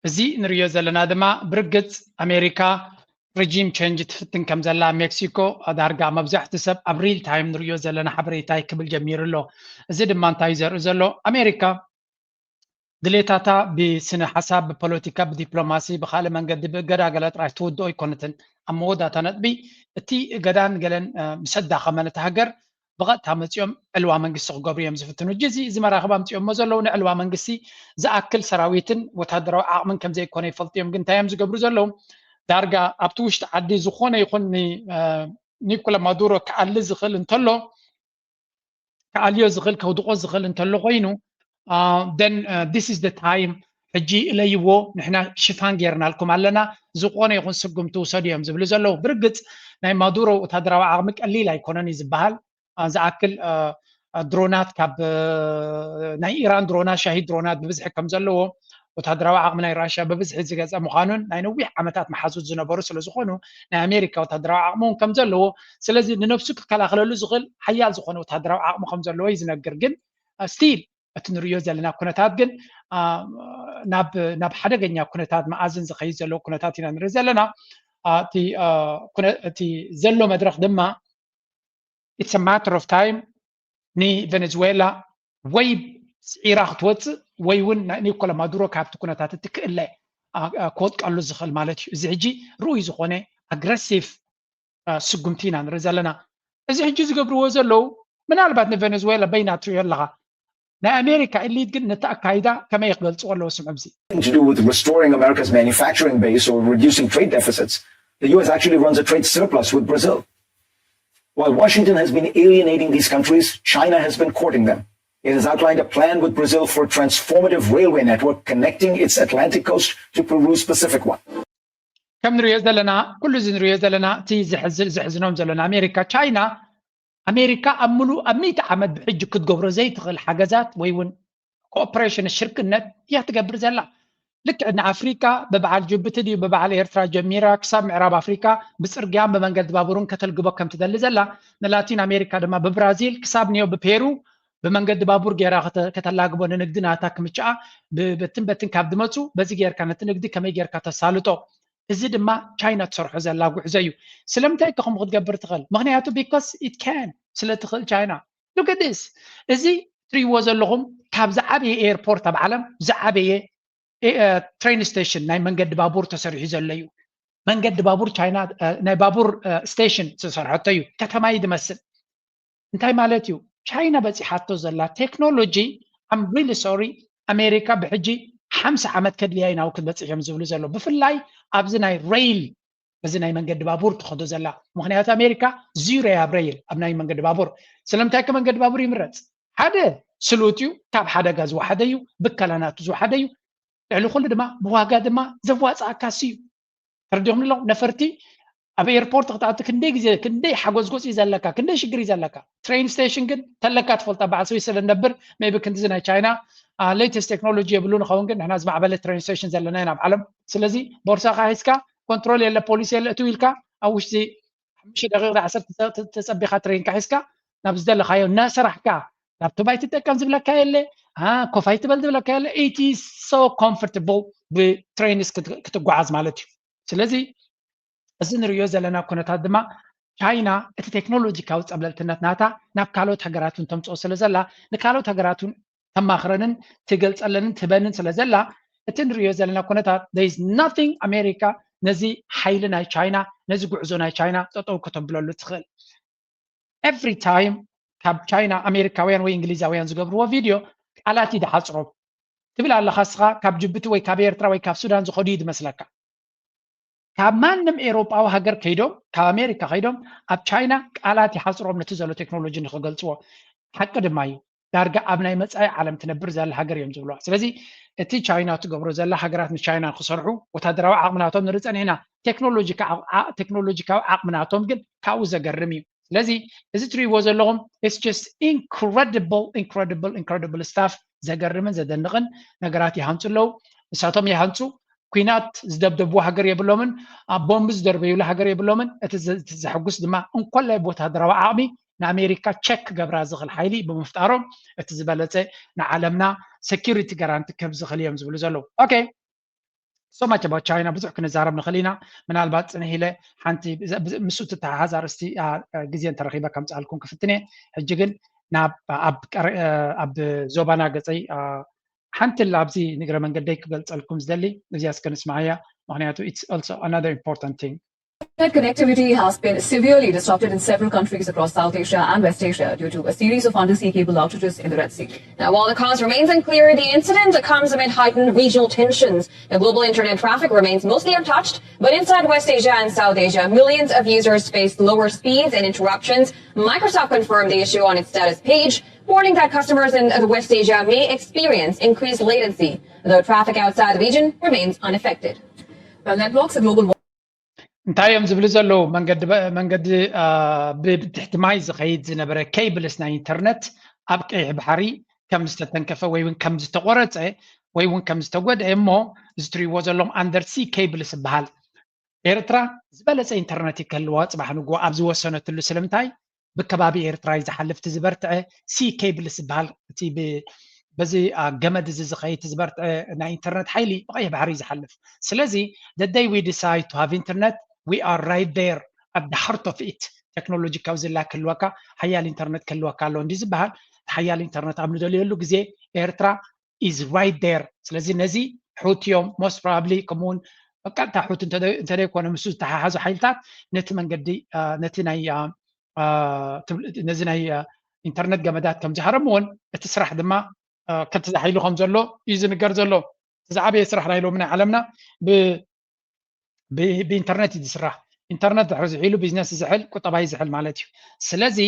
እዚ ንሪኦ ዘለና ድማ ብርግፅ ኣሜሪካ ሪጂም ቸንጅ ትፍትን ከም ዘላ ሜክሲኮ ዳርጋ መብዛሕቲ ሰብ ኣብ ሪል ታይም ንሪኦ ዘለና ሓበሬታ ክብል ጀሚሩ ኣሎ። እዚ ድማ እንታይ ዘርኢ ዘሎ ኣሜሪካ ድሌታታ ብስነ ሓሳብ ብፖለቲካ ብዲፕሎማሲ ብካልእ መንገዲ ብእገዳ ገለ ጥራይ ትውድኦ ኣይኮነትን። ኣብ መወዳእታ ነጥቢ እቲ እገዳን ገለን ምስ ኣዳኸመን እታ ሃገር ብቐጥታ መፂኦም ዕልዋ መንግስቲ ክገብሩ እዮም ዝፍትኑ። ሕጂ እዚ እዚ መራኽብ ኣምፂኦሞ ዘለዉ ንዕልዋ መንግስቲ ዝኣክል ሰራዊትን ወታደራዊ ዓቕምን ከም ዘይኮነ ይፈልጡ እዮም። ግን እንታይ እዮም ዝገብሩ ዘለዉ? ዳርጋ ኣብቲ ውሽጢ ዓዲ ዝኾነ ይኹን ኒ- እ፣ ኒኮላ ማዱሮ ክኣሊ ዝኽእል እንተሎ ክኣልዮ ዝኽእል ከውድቆ ዝኽእል እንተሎ ኮይኑ then this is the time ሕጂ እለይዎ ንሕና ሽፋን ጌርናልኩም ኣለና ዝኾነ ይኹን ስጉምቲ ውሰዱ እዮም ዝብሉ ዘለዉ። ብርግፅ ናይ ማዱሮ ወታደራዊ ዓቕሚ ቀሊል ኣይኮነን እዩ ዝበሃል። ዝኣክል ድሮናት ካብ ናይ ኢራን ድሮናት ሻሂድ ድሮናት ብብዝሒ ከም ዘለዎ ወታደራዊ ዓቕሚ ናይ ራሽያ ብብዝሒ ዝገፀ ምዃኑን ናይ ነዊሕ ዓመታት መሓዙት ዝነበሩ ስለ ዝኾኑ ናይ ኣሜሪካ ወታደራዊ ዓቕሚ እውን ከም ዘለዎ ስለዚ ንነብሱ ክከላኸለሉ ዝኽእል ሓያል ዝኾነ ወታደራዊ ዓቕሚ ከም ዘለዎ እዩ ዝነግር። ግን ስቲል እቲ ንሪዮ ዘለና ኩነታት ግን ናብ ሓደገኛ ኩነታት መኣዝን ዝኸይድ ዘለዎ ኩነታት ኢና ንርኢ ዘለና። እቲ ዘሎ መድረክ ድማ it's a matter of time ንቬኔዙዌላ ወይ ስዒራ ክትወፅእ ወይ እውን ኒኮላ ማዱሮ ካብቲ ኩነታት እቲ ክእለ ክወጥቀሉ ዝኽእል ማለት እዩ። እዚ ሕጂ ርኡይ ዝኾነ ኣግረሲቭ ስጉምቲ ኢና ንርኢ ዘለና። እዚ ሕጂ ዝገብርዎ ዘለዉ ምናልባት ንቬኔዙዌላ በይና ትሪኦ ኣለኻ። ናይ ኣሜሪካ ኤሊት ግን ነቲ ኣካይዳ ከመይ ክገልፅዎ ኣለዎ? ስምዑ እዚ። to do with restoring America's manufacturing base or reducing trade deficits. The U S actually runs a trade surplus with Brazil. While Washington has been alienating these countries, China has been courting them. It has outlined a plan with Brazil for a transformative railway network connecting its Atlantic coast to Peru's Pacific one. ከም ንሪኦ ዘለና ኩሉ እዚ ንሪኦ ዘለና እቲ ዘሕዝኖም ዘሎ ንኣሜሪካ ቻይና ኣሜሪካ ኣብ ምሉእ ኣብ ሚእቲ ዓመት ብሕጂ ክትገብሮ ዘይትኽእል ሓገዛት ወይ እውን ኮኦፕሬሽን ሽርክነት እያ ትገብር ዘላ። ልክዕ ንኣፍሪካ ብበዓል ጅቡቲ ድዩ ብበዓል ኤርትራ ጀሚራ ክሳብ ምዕራብ ኣፍሪካ ብፅርግያን ብመንገዲ ባቡርን ከተልግቦ ከም ትደሊ ዘላ ንላቲን ኣሜሪካ ድማ ብብራዚል ክሳብ ኒዮ ብፔሩ ብመንገዲ ባቡር ጌራ ከተላግቦ ንንግዲ ናታ ክምችኣ በትን በትን ካብ ድመፁ በዚ ጌርካ ነቲ ንግዲ ከመይ ጌርካ ተሳልጦ እዚ ድማ ቻይና ትሰርሖ ዘላ ጉዕዞ እዩ። ስለምንታይ ከምኡ ክትገብር ትኽእል? ምክንያቱ because it can ስለ ትኽእል ቻይና። Look at this እዚ ትሪእዎ ዘለኹም ካብ ዝዓበየ ኤርፖርት ኣብ ዓለም ዝዓበየ ትሬን ስቴሽን ናይ መንገዲ ባቡር ተሰሪሑ ዘሎ እዩ። መንገዲ ባቡር ቻይና ናይ ባቡር ስቴሽን ዝተሰርሐቶ እዩ። ከተማ እዩ ዝመስል። እንታይ ማለት እዩ? ቻይና በፂሓቶ ዘላ ቴክኖሎጂ I'm really sorry ኣሜሪካ ብሕጂ ሓምሳ ዓመት ከድልያ ኢና ክትበፅሕ እዮም ዝብሉ ዘሎ ብፍላይ ኣብዚ ናይ ሬይል እዚ ናይ መንገዲ ባቡር ትኸዶ ዘላ ምክንያቱ ኣሜሪካ ዚሮ እያ ኣብ ሬይል ኣብ ናይ መንገዲ ባቡር ስለምንታይ ከ መንገዲ ባቡር ይምረፅ ሓደ ስሉጥ እዩ ካብ ሓደጋ ዝወሓደ እዩ ብከላ ናቱ ዝወሓደ እዩ ልዕሊ ኩሉ ድማ ብዋጋ ድማ ዘዋፅኣካሲ እዩ ተረዲኹም ኣለኹም ነፈርቲ ኣብ ኤርፖርት ክትኣቱ ክንደይ ግዜ ክንደይ ሓጎዝጎዝ እዩ ዘለካ ክንደይ ሽግር እዩ ዘለካ ትሬን ስቴሽን ግን ተለካ ትፈልጣ በዓል ስዊስለ ነብር ሜቢ ክንዲዚ ናይ ቻይና ሌተስት ቴክኖሎጂ የብሉ ንኸውን ግን ንሕና ዝማዕበለ ትሬን ስቴሽን ዘለና ኢና ኣብ ዓለም ስለዚ ቦርሳካ ሒዝካ ኮንትሮል የለ ፖሊስ የለ እትው ኢልካ ኣብ ውሽጢ ሓሙሽተ ደቂቕ ዓሰርተ ተጸቢኻ ትሬንካ ሒዝካ ናብ ዝደለኻዮ እናሰራሕካ ላፕቶፕ ኣይትጠቀም ዝብለካ የለ ኮፍ ኣይትበል ዝብለካ የለ it is so comfortable ብትሬንስ ክትጓዓዝ ማለት እዩ ስለዚ እዚ ንሪኦ ዘለና ኩነታት ድማ ቻይና እቲ ቴክኖሎጂካዊ ፀብለልትነት ናታ ናብ ካልኦት ሃገራት እውን ተምፅኦ ስለ ዘላ ንካልኦት ሃገራት እውን ተማኽረንን ትገልፀለንን ትህበንን ስለ ዘላ እቲ ንሪኦ ዘለና ኩነታት there is nothing ኣሜሪካ ነዚ ሓይሊ ናይ ቻይና ነዚ ጉዕዞ ናይ ቻይና ጠጠው ከተብለሉ ትኽእል every time ካብ ቻይና ኣሜሪካውያን ወይ እንግሊዛውያን ዝገብርዎ ቪድዮ ቃላት እዩ ዝሓፅሮም ትብል ኣለኻ እስኻ ካብ ጅቡቲ ወይ ካብ ኤርትራ ወይ ካብ ሱዳን ዝኸዱ እዩ ዝመስለካ ካብ ማንም ኤሮጳዊ ሃገር ከይዶም ካብ ኣሜሪካ ከይዶም ኣብ ቻይና ቃላት ይሓፅሮም ነቲ ዘሎ ቴክኖሎጂ ንክገልፅዎ ሓቂ ድማ እዩ ዳርጋ ኣብ ናይ መፃኢ ዓለም ትነብር ዘላ ሃገር እዮም ዝብልዋ ስለዚ እቲ ቻይና ትገብሮ ዘላ ሃገራት ንቻይና ክሰርሑ ወታደራዊ ዓቕምናቶም ንርኢ ፀኒሕና ቴክኖሎጂካዊ ዓቕምናቶም ግን ካብኡ ዘገርም እዩ ስለዚ እዚ ትሪእዎ ዘለኹም it's just incredible incredible incredible stuff ዘገርምን ዘደንቕን ነገራት ይሃንፁ ኣለዉ ንሳቶም ይሃንፁ ኩናት ዝደብደብዎ ሃገር የብሎምን ኣብ ቦምብ ዝደርበዩሉ ሃገር የብሎምን እቲ ዘሕጉስ ድማ እንኮላይ ብወታደራዊ ዓቕሚ ንኣሜሪካ ቸክ ክገብራ ዝኽእል ሓይሊ ብምፍጣሮም እቲ ዝበለፀ ንዓለምና security guarantee ክህብ ዝኽእል እዮም ዝብሉ ዘለዉ okay so much about China ብዙሕ ክንዛረብ ንኽእል ኢና ምናልባት ፅንሕ ኢለ ሓንቲ ምስኡ ትተሓሓዝ ኣርእስቲ ግዜ እንተረኺበ ከምፅኣልኩም ክፍትን እየ ሕጂ ግን ናብ ኣብ ዞባና ገፀይ ሓንቲ ላ ኣብዚ ንግረ መንገደይ ክገልፀልኩም ዝደሊ እዚኣ እስከ ንስማዓያ ምክንያቱ it's also another important thing Internet connectivity has been severely disrupted in several countries across South Asia and West Asia due to a series of undersea cable outages in the Red Sea. Now, while the cause remains unclear, the incident comes amid heightened regional tensions. The global internet traffic remains mostly untouched, but inside West Asia and South Asia, millions of users face lower speeds and interruptions. Microsoft confirmed the issue on its status page, warning that customers in West Asia may experience increased latency, though traffic outside the region remains unaffected. Well, that blocks the global እንታይ እዮም ዝብሉ ዘለዉ? መንገዲ መንገዲ ብትሕቲ ማይ ዝኸይድ ዝነበረ ኬብልስ ናይ ኢንተርነት ኣብ ቀይሕ ባሕሪ ከም ዝተተንከፈ ወይ እውን ከም ዝተቆረፀ ወይ እውን ከም ዝተጎድአ እሞ እዚ ትሪእዎ ዘለኹም ኣንደርሲ ኬብልስ ይበሃል። ኤርትራ ዝበለፀ ኢንተርነት ክህልዋ ፅባሕ ንግሆ ኣብ ዝወሰነትሉ ስለምንታይ ብከባቢ ኤርትራ እዩ ዝሓልፍ። እቲ ዝበርትዐ ሲ ኬብልስ ዝበሃል እቲ በዚ ገመድ እዚ ዝኸይድ ዝበርትዐ ናይ ኢንተርነት ሓይሊ ብቐይሕ ባሕሪ እዩ ዝሓልፍ። ስለዚ the day we decide to have internet we are right there at the heart of it. ቴክኖሎጂ ካብ ዝላ ክህልወካ ሓያል ኢንተርነት ክህልወካ ኣሎ እንዲ ዝበሃል ሓያል ኢንተርነት ኣብ ንደልየሉ ግዜ ኤርትራ is right there። ስለዚ ነዚ ሑት እዮም most probably ከምኡውን ቀጥታ ሑት እንተደይኮነ ምስ ዝተሓሓዙ ሓይልታት ነቲ መንገዲ ነቲ ናይ ነዚ ናይ ኢንተርነት ገመዳት ከም ዝሃረምዎን እቲ ስራሕ ድማ ከምቲ ዝሓይሉ ከም ዘሎ እዩ ዝንገር ዘሎ። እቲ ዝዓበየ ስራሕ ናይ ሎሚ ናይ ዓለምና ብኢንተርነት እዩ ዝስራሕ። ኢንተርነት ድሕሪ ዝሒሉ ቢዝነስ ዝሕል ቁጠባይ ዝሕል ማለት እዩ። ስለዚ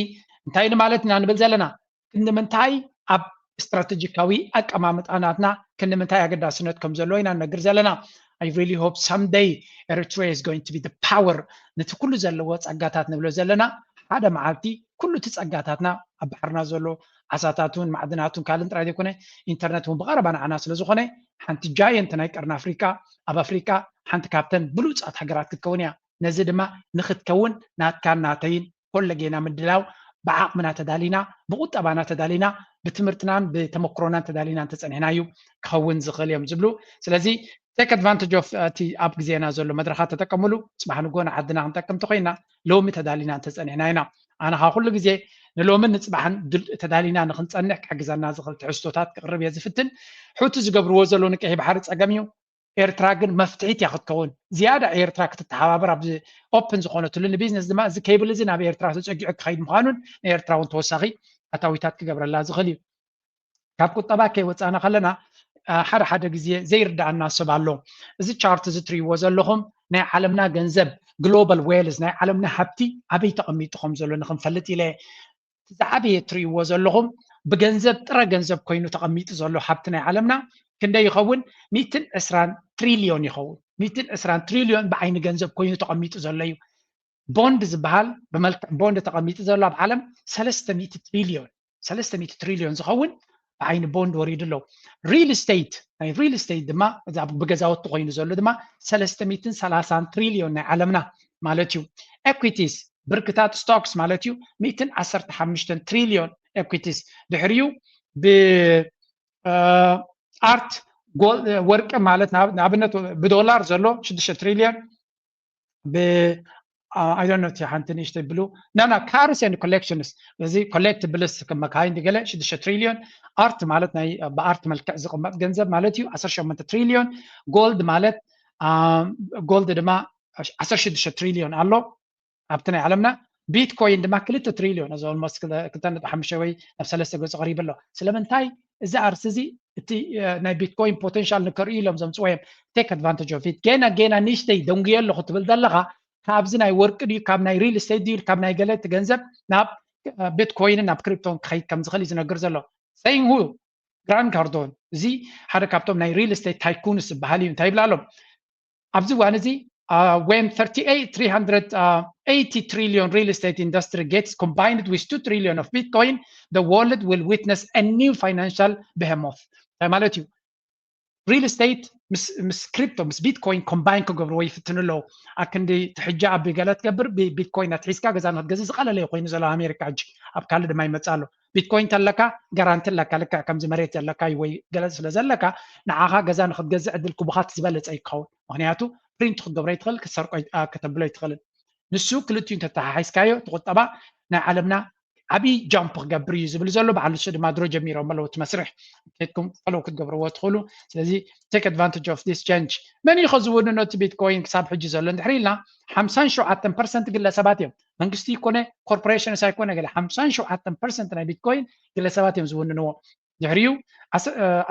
እንታይ ንማለት ኢና ንብል ዘለና? ክንምንታይ ኣብ ስትራቴጂካዊ ኣቀማምጣ ናትና ክንምንታይ ኣገዳስነት ከም ዘለዎ ኢና ንነግር ዘለና። I really hope someday Eritrea is going to be the power ነቲ ኩሉ ዘለዎ ጸጋታት ንብሎ ዘለና ሓደ መዓልቲ ኩሉ እቲ ጸጋታትና ኣብ ባሕርና ዘሎ ዓሳታት እውን ማዕድናት እውን ካልእን ጥራይ ዘይኮነ ኢንተርነት እውን ብቐረባ ንዓና ስለ ዝኾነ ሓንቲ ጃየንት ናይ ቀርኒ ኣፍሪቃ ኣብ ኣፍሪቃ ሓንቲ ካብተን ብሉጻት ሃገራት ክትከውን እያ። ነዚ ድማ ንክትከውን ናትካን ናተይን ኮለጌና ምድላው ብዓቕምና ተዳሊና ብቁጠባና ተዳሊና ብትምህርትናን ብተመክሮናን ተዳሊና እንተፀኒሕና እዩ ክኸውን ዝኽእል እዮም ዝብሉ። ስለዚ take advantage of እቲ ኣብ ግዜና ዘሎ መድረኻት ተጠቀምሉ። ፅባሕ ንጎ ንዓድና ክንጠቅም ተኮይና ሎሚ ተዳሊና እንተፀኒሕና ኢና። ኣነ ካ ኩሉ ግዜ ንሎምን ንፅባሕን ተዳሊና ንክንፀንሕ ክሕግዘና ዝኽእል ትሕዝቶታት ክቕርብ እየ ዝፍትን። ሑቲ ዝገብርዎ ዘሎ ንቀይሕ ባሕሪ ፀገም እዩ። ኤርትራ ግን መፍትሒት እያ ክትከውን። ዝያዳ ኤርትራ ክትተሓባበር ኣብዚ ኦፕን ዝኾነትሉ ንቢዝነስ ድማ እዚ ኬብል እዚ ናብ ኤርትራ ተፀጊዑ ክኸይድ ምዃኑን ንኤርትራ እውን ተወሳኺ ኣታዊታት ክገብረላ ዝኽእል እዩ። ካብ ቁጠባ ከይወፃእና ከለና ሓደ ሓደ ግዜ ዘይርዳኣና ሰብ ኣሎ። እዚ ቻርት እዚ ትሪእዎ ዘለኹም ናይ ዓለምና ገንዘብ ግሎባል ዌልዝ ናይ ዓለምና ሃብቲ ኣበይ ተቐሚጡ ከም ዘሎ ንክንፈልጥ ኢለ ዝዓበየ እትሪእዎ ዘለኹም ብገንዘብ ጥረ ገንዘብ ኮይኑ ተቐሚጡ ዘሎ ሃብቲ ናይ ዓለምና ክንደይ ይኸውን? ሚእትን ዕስራን ትሪልዮን ይኸውን። ሚእትን ዕስራን ትሪልዮን ብዓይኒ ገንዘብ ኮይኑ ተቐሚጡ ዘሎ እዩ። ቦንድ ዝበሃል ብመልክዕ ቦንድ ተቐሚጡ ዘሎ ኣብ ዓለም ሰለስተ ሚእቲ ትሪልዮን ሰለስተ ሚእቲ ትሪልዮን ዝኸውን ብዓይኒ ቦንድ ወሪዱ ኣሎ። ሪል ስቴት ናይ ሪል ስቴት ድማ ብገዛውቲ ኮይኑ ዘሎ ድማ ሰለስተ ሚእትን ሰላሳን ትሪልዮን ናይ ዓለምና ማለት እዩ። ኤኩዊቲስ ብርክታት ስቶክስ ማለት እዩ ሚእትን ዓሰርተ ሓሙሽተን ትሪልዮን ኤኩዊቲስ ድሕሪኡ ብኣርት ወርቂ ማለት ንኣብነት ብዶላር ዘሎ ሽዱሽተ ትሪልዮን ብ I don't know እቲ ሓንቲ ንእሽተይ ብሉ ናና ካርስ ን ኮሌክሽንስ እዚ ኮሌክት ብልስ መካይን ገለ ሽዱሽተ ትሪልዮን ኣርት ማለት ናይ ብኣርት መልክዕ ዝቕመጥ ገንዘብ ማለት እዩ። ዓሰርተ ሸሞንተ ትሪልዮን ጎልድ ማለት ጎልድ ድማ ዓሰርተ ሽዱሽተ ትሪልዮን ኣሎ ኣብቲ ናይ ዓለምና። ቢትኮይን ድማ ክልተ ትሪልዮን እዚ ኦልሞስት ክልተ ነጥቢ ሓሙሽተ ወይ ናብ ሰለስተ ገፁ ቀሪቡ ኣሎ። ስለምንታይ እዚ ኣርስ እዚ እቲ ናይ ቢትኮይን ፖቴንሻል ንከርእዩ ኢሎም ዘምፅዎ እዮም። ቴክ ኣድቫንቴጅ ኦፍ ኢት። ጌና ጌና ንእሽተይ ደንጉየ ኣለኹ ትብል ዘለኻ ካብዚ ናይ ወርቂ ድዩ ካብ ናይ ሪል ስቴት ድዩ ካብ ናይ ገለ እቲ ገንዘብ ናብ ቢትኮይንን ናብ ክሪፕቶን ክኸይድ ከም ዝኽእል እዩ ዝነግር ዘሎ። ሰይንግ ሁ ግራንት ካርዶን እዚ ሓደ ካብቶም ናይ ሪል ስቴት ታይኩንስ ዝበሃል እዩ። እንታይ ይብላ ኣሎም ኣብዚ እዋን እዚ when thirty-eight three hundred eighty trillion real estate industry gets combined with two trillion of Bitcoin, the world will witness a new financial behemoth. እንታይ ማለት እዩ? ሪል ስቴት ምስ ክሪፕቶ ምስ ቢትኮይን ኮምባይን ክገብርዎ ይፍትኑ ኣለዉ። ኣክንዲ ትሕጂ ኣብ ገለ ትገብር ቢትኮይን ኣትሒዝካ ገዛ ንክትገዝእ ዝቀለለ ኮይኑ ዘሎ ኣሜሪካ ሕጂ ኣብ ካልእ ድማ ይመፅእ ኣሎ። ቢትኮይን ተለካ ጋራንቲ ኣለካ ልክዕ ከምዚ መሬት ዘለካ ወይ ገለ ስለ ዘለካ ንዓኻ ገዛ ንክትገዝእ ዕድል ክቡኻት ዝበለፀ ይከውን። ምክንያቱ ፕሪንት ክትገብሮ ይትኽእል ክትሰርቆ ከተብሎ ይትኽእልን። ንሱ ክልቲኡ እንተተሓሒዝካዮ እቲ ቁጠባ ናይ ዓለምና ዓብዪ ጃምፕ ክገብር እዩ ዝብል ዘሎ። በዓል ንሱ ድማ ድሮ ጀሚሮም ኣለዉ እቲ መስርሕ። ከድኩም ፈለው ክትገብርዎ ትኽእሉ። ስለዚ take advantage of this change። መን እዩ ከ ዝውንኖ እቲ ቢትኮይን ክሳብ ሕጂ ዘሎ እንድሕር ኢልና ሓምሳን ሸውዓተን ፐርሰንት ግለሰባት እዮም። መንግስቲ ይኮነ ኮርፖሬሽንስ ኣይኮነ ገለ ሓምሳን ሸውዓተን ፐርሰንት ናይ ቢትኮይን ግለሰባት እዮም ዝውንንዎ። ድሕሪኡ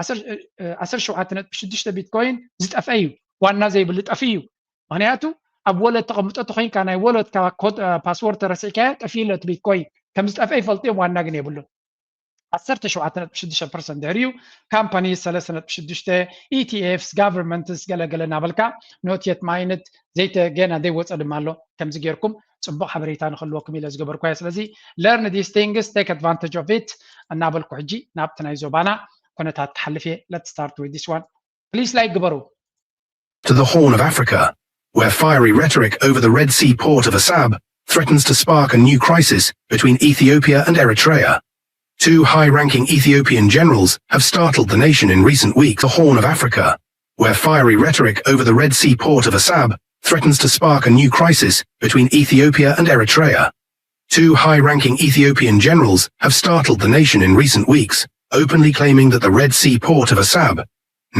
ዓሰርተ ሸውዓተ ነጥቢ ሽዱሽተ ቢትኮይን ዝጠፍአ እዩ። ዋና ዘይብሉ ጠፊ እዩ። ምክንያቱ ኣብ ወለት ተቐምጦ ተኮይንካ ናይ ወለትካ ኮድ ፓስወርድ ተረሲዕካዮ ጠፊ ኣሎ እቲ ቢትኮይን። ከም ዝጠፍአ ይፈልጡ እዮም፣ ዋና ግን የብሉን። ዓሰርተ ሸውዓተ ነጥቢ ሽዱሽተ ፐርሰንት ድሕሪኡ ካምፓኒ ሰለስተ ነጥቢ ሽዱሽተ ኢቲኤፍስ ጋቨርንመንትስ ገለገለ እናበልካ not yet mined ዘይተ ገና ዘይወፀ ድማ ኣሎ። ከምዚ ጌርኩም ፅቡቅ ሓበሬታ ንክህልወኩም ኢለ ዝገበርኩ እየ። ስለዚ learn these things, take advantage of it እናበልኩ ሕጂ ናብቲ ናይ ዞባና ኩነታት ክሓልፍ እየ። Let's start with this one. Please like ግበሩ። To the Horn of Africa, where fiery rhetoric over the Red Sea port of Assab threatens to spark a new crisis between Ethiopia and Eritrea. Two high-ranking Ethiopian generals have startled the nation in recent weeks. The Horn of Africa, where fiery rhetoric over the Red Sea port of Assab threatens to spark a new crisis between Ethiopia and Eritrea. Two high-ranking Ethiopian generals have startled the nation in recent weeks, openly claiming that the Red Sea port of Assab,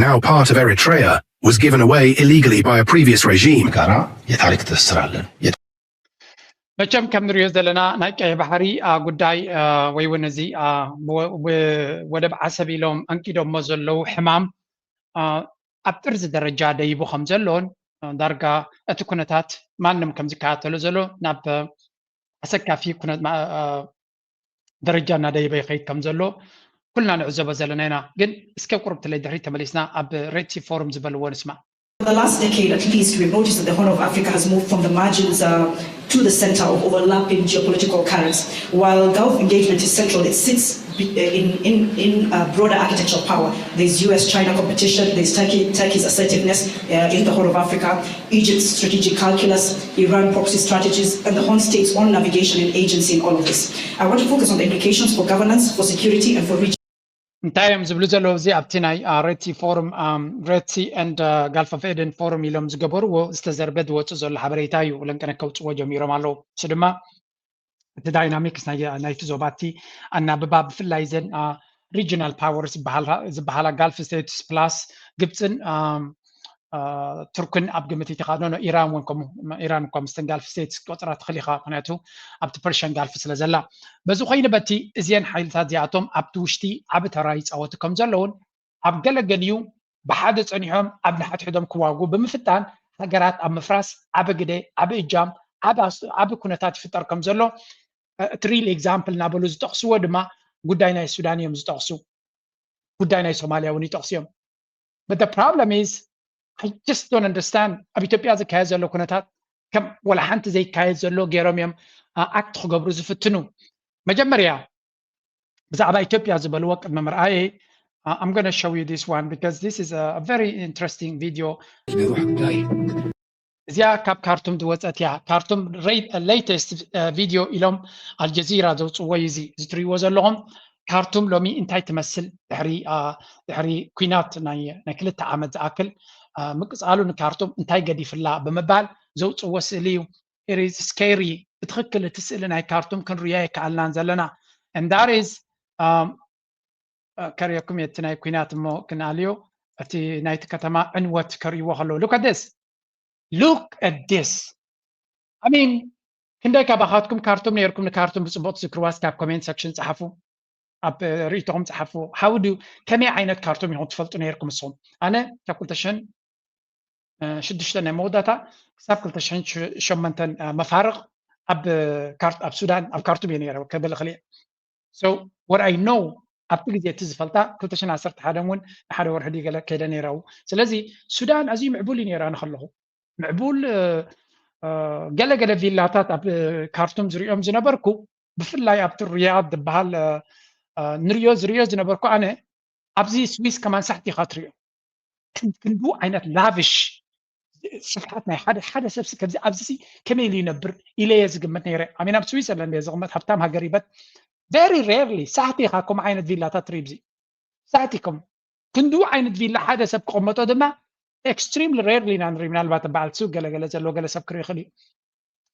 now part of Eritrea, was given away illegally by a previous regime. ጋራ የታሪክ ትስስር አለን። መቸም ከም ንሪኦ ዘለና ናይ ቀይ ባሕሪ ጉዳይ ወይ እውን እዚ ወደብ ዓሰብ ኢሎም ኣንቂዶሞ ዘለዉ ሕማም ኣብ ጥርዚ ደረጃ ደይቡ ከም ዘሎን ዳርጋ እቲ ኩነታት ማንም ከም ዝከታተሎ ዘሎ ናብ ኣሰካፊ ኩነት ደረጃ እናደየበ ይኸይድ ከም ዘሎ ኩልና ንዕዘቦ ዘለና ኢና። ግን እስከ ቁርብ ትለይ ድሕሪት ተመሊስና ኣብ ሬድ ሲ ፎርም ዝበልዎ ንስማዕ። For the last decade, at least, we've noticed that the Horn of Africa has moved from the margins uh, to the center of overlapping geopolitical currents. While Gulf engagement is central, it sits in, in, in uh, broader architectural power. There's U S China competition, there's Turkey, Turkey's assertiveness uh, in the Horn of Africa, Egypt's strategic calculus, Iran proxy strategies, and the Horn State's own navigation and agency in all of this. I want to focus on the implications for governance, for security, and for region. እንታይ እዮም ዝብሉ ዘለዉ? እዚ ኣብቲ ናይ ሬድ ሲ ፎርም፣ ሬድ ሲ ኤንድ ጋልፍ ኦፍ ኤደን ፎርም ኢሎም ዝገበርዎ ዝተዘርበ ዝወፅእ ዘሎ ሓበሬታ እዩ። ለንቀነ ከውፅዎ ጀሚሮም ኣለዉ። እሱ ድማ እቲ ዳይናሚክስ ናይቲ ዞባ እቲ ኣናብባ ብፍላይ ዘን ሪጂናል ፓወርስ ዝበሃላ ጋልፍ ስቴትስ ፕላስ ግብፅን ቱርክን ኣብ ግምት ይትኻ ኖ ኢራን እውን ከምኡ ኢራን እኳ ምስተን ጋልፍ ስቴትስ ቆፅራ ትኽእል ኢኻ ምክንያቱ ኣብቲ ፐርሽን ጋልፍ ስለ ዘላ በዚ ኮይኑ በቲ እዚአን ሓይልታት እዚኣቶም ኣብቲ ውሽጢ ዓቢ ተራ ይፃወቱ ከም ዘለውን ኣብ ገለ ገሊኡ ብሓደ ፀኒሖም ኣብ ንሓድሕዶም ክዋጉ ብምፍጣን ሃገራት ኣብ ምፍራስ ዓቢ ግደ ዓቢ እጃም ዓቢ ኩነታት ይፍጠር ከም ዘሎ እቲ ሪል ኤግዛምፕል እናበሉ ዝጠቕስዎ ድማ ጉዳይ ናይ ሱዳን እዮም ዝጠቕሱ ጉዳይ ናይ ሶማልያ እውን ይጠቕሱ እዮም but the problem is I just don't understand ኣብ ኢትዮጵያ ዝካየድ ዘሎ ኩነታት ከም ወላ ሓንቲ ዘይካየድ ዘሎ ገይሮም እዮም ኣክት ክገብሩ ዝፍትኑ መጀመርያ ብዛዕባ ኢትዮጵያ ዝበልዎ ቅድሚ ምርኣየ I'm going to show you this one because this is a very interesting video እዚኣ ካብ ካርቱም ዝወፀት እያ ካርቱም latest video ኢሎም ኣልጀዚራ ዘውፅዎ እዩ እዚ ዝትሪእዎ ዘለኹም ካርቱም ሎሚ እንታይ ትመስል ድሕሪ ድሕሪ ኩናት ናይ ክልተ ዓመት ዝኣክል ምቅፃሉ ንካርቱም እንታይ ገዲፍላ ብምባል ዘውፅዎ ስእሊ እዩ ስኬሪ ብትክክል እቲ ስእሊ ናይ ካርቱም ክንርዮ የከኣልናን ዘለና and that is ከርእየኩም እቲ ናይ ኩናት እሞ ክንኣልዮ እቲ ናይቲ ከተማ ዕንወት ከርእይዎ ከለዉ look at this look at this I mean ክንደይ ካባኻትኩም ካርቱም ነይርኩም ንካርቱም ብፅቡቅ ትዝክርዋ እስኪ ኣብ ኮሜንት ሰክሽን ፀሓፉ ኣብ ርእይቶኹም ፀሓፉ how do ከመይ ዓይነት ካርቱም ኢኹም ትፈልጡ ነይርኩም ንስኹም ኣነ ካብ ክልተ ሽሕን ሽዱሽተ ናይ መወዳእታ ክሳብ ክልተ ሽሕን ሸሞንተን መፋርቕ ኣብ ኣብ ሱዳን ኣብ ካርቱም እየ ነይረ ከበለ ክልእ so what I know ኣብቲ ግዜ እቲ ዝፈልጣ ክልተ ሽሕን ዓሰርተ ሓደን እውን ንሓደ ወርሒ ድዩ ገለ ከይደ ነይረ ስለዚ ሱዳን ኣዝዩ ምዕቡል እዩ ነይረ ኣነ ከለኹ ምዕቡል ገለገለ ቪላታት ኣብ ካርቱም ዝሪኦም ዝነበርኩ ብፍላይ ኣብቲ ሪያድ ዝበሃል ንሪዮ ዝሪዮ ዝነበርኩ ኣነ ኣብዚ ስዊስ ከማን ሳሕቲ ኢኻ ትሪኦ ክንዱ ዓይነት ላቪሽ ስፍሓት ናይ ሓደ ሓደ ሰብሲ ከምዚ ኣብዚ ከመይ ኢሉ ይነብር ኢለየ ዝግምት ነይረ ኣሜን ኣብ ስዊዘርላንድ እየ ዝቕመጥ ሃብታም ሃገር ይበት very rarely ሳሕቲ ኢኻ ከምኡ ዓይነት ቪላታት ትርኢ ብዚ ሳሕቲ ከም ክንዱ ዓይነት ቪላ ሓደ ሰብ ክቕመጦ ድማ extremely rarely ኢና ንርኢ ምናልባት በዓል ሱቅ ገለገለ ዘለዎ ገለ ሰብ ክርኢ ይኽእል እዩ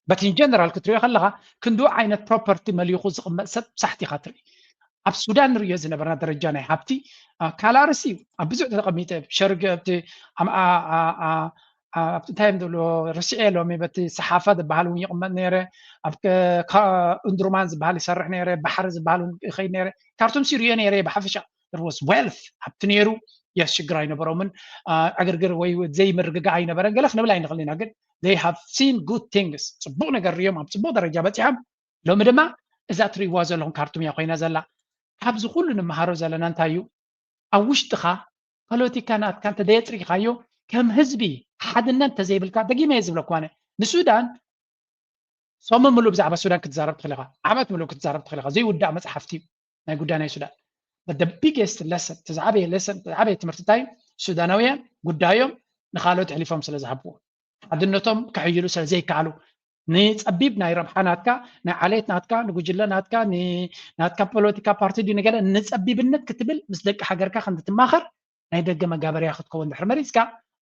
but in general ክትሪኦ ከለኻ ክንዱ ዓይነት property መሊኹ ዝቕመጥ ሰብ ሳሕቲ ኢኻ ትርኢ። ኣብ ሱዳን ንሪኦ ዝነበርና ደረጃ ናይ ሃብቲ ካላርስ እዩ። ኣብ ብዙሕ ተቐሚጠ ሸርግ ኣብቲ እንታይ እዮም ዝብልዎ ርስዐ ሎሚ በቲ ሰሓፋ ዝበሃል እውን ይቕመጥ ነይረ። ኣብ እንድሩማን ዝበሃል ይሰርሕ ነይረ። ባሕሪ ዝበሃል እውን ይኸይድ ነይረ። ካርቱም ሲሪዮ ነይረ ብሓፈሻ there was wealth ሃብቲ ነይሩ። የስ ሽግር ኣይነበሮምን። ዕግርግር ወይ ዘይምርግጋዕ ኣይነበረን። ገለ ክንብል ኣይንኽእል ኢና ግን they have seen good things ጽቡቕ ነገር ሪኦም ኣብ ጽቡቕ ደረጃ በፂሖም። ሎሚ ድማ እዛ ትሪእዋ ዘለኹም ካርቱም እያ ኮይና ዘላ። ካብዚ ኩሉ ንመሃሮ ዘለና እንታይ እዩ? ኣብ ውሽጥኻ ፖለቲካ ናትካ እንተ ደየፅሪኻዮ ከም ህዝቢ ሓድነት እንተዘይብልካ ደጊመ እየ ዝብለኩ ኣነ ንሱዳን ሰሙን ምሉእ ብዛዕባ ሱዳን ክትዛረብ ትኽእል ኢኻ። ዓመት ምሉእ ክትዛረብ ትኽእል ኢኻ። ዘይውዳእ መፅሓፍቲ እዩ ናይ ጉዳይ ናይ ሱዳን። But the biggest lesson፣ እቲ ዝዓበየ lesson፣ እቲ ዝዓበየ ትምህርቲ እንታይ እዩ? ሱዳናውያን ጉዳዮም ንኻልኦት ኣሕሊፎም ስለ ዝሃብዎ፣ ሓድነቶም ከሕይሉ ስለ ዘይከኣሉ፣ ንፀቢብ ናይ ረብሓ ናትካ፣ ናይ ዓሌት ናትካ፣ ንጉጅለ ናትካ፣ ናትካ ፖለቲካ ፓርቲ ድዩ ንገለ ንፀቢብነት ክትብል ምስ ደቂ ሃገርካ ከምትማኸር ናይ ደገ መጋበርያ ክትከውን ድሕሪ መሪፅካ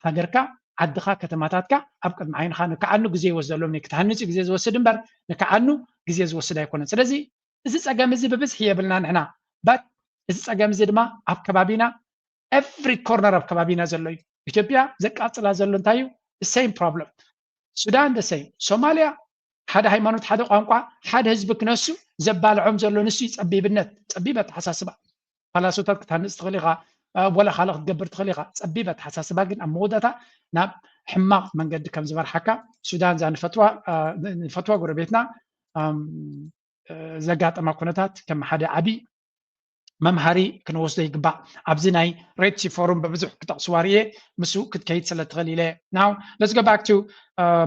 ሃገርካ ዓድኻ ከተማታትካ ኣብ ቅድሚ ዓይንኻ ንክዓኑ ግዜ ይወስደሎም ክትሃንፅ እዩ ግዜ ዝወስድ እምበር ንክዓኑ ግዜ ዝወስድ ኣይኮነን። ስለዚ እዚ ፀገም እዚ ብብዝሒ የብልና ንሕና but እዚ ፀገም እዚ ድማ ኣብ ከባቢና every corner ኣብ ከባቢና ዘሎ እዩ። ኢትዮጵያ ዘቃፅላ ዘሎ እንታይ እዩ? Same problem። ሱዳን the same። ሶማልያ ሓደ ሃይማኖት፣ ሓደ ቋንቋ፣ ሓደ ህዝቢ ክነሱ ዘባልዖም ዘሎ ንሱ እዩ ፀቢብነት፣ ፀቢብ ኣተሓሳስባ። ፓላሶታት ክትሃንፅ ትኽእል ኢኻ፣ ወላ ካልእ ክትገብር ትኽእል ኢኻ። ፀቢብ ኣተሓሳስባ ግን ኣብ መወዳእታ ናብ ሕማቕ መንገዲ ከም ዝመርሓካ ሱዳን እዛ ንፈትዋ ጎረቤትና ዘጋጠማ ኩነታት ከም ሓደ ዓቢ መምሃሪ ክንወስዶ ይግባእ። ኣብዚ ናይ ሬድ ሲ ፎሩም ብብዙሕ ክጠቕስዋ ርየ ምስኡ ክትከይድ ስለ ትኽእል ኢለ። Now let's go back to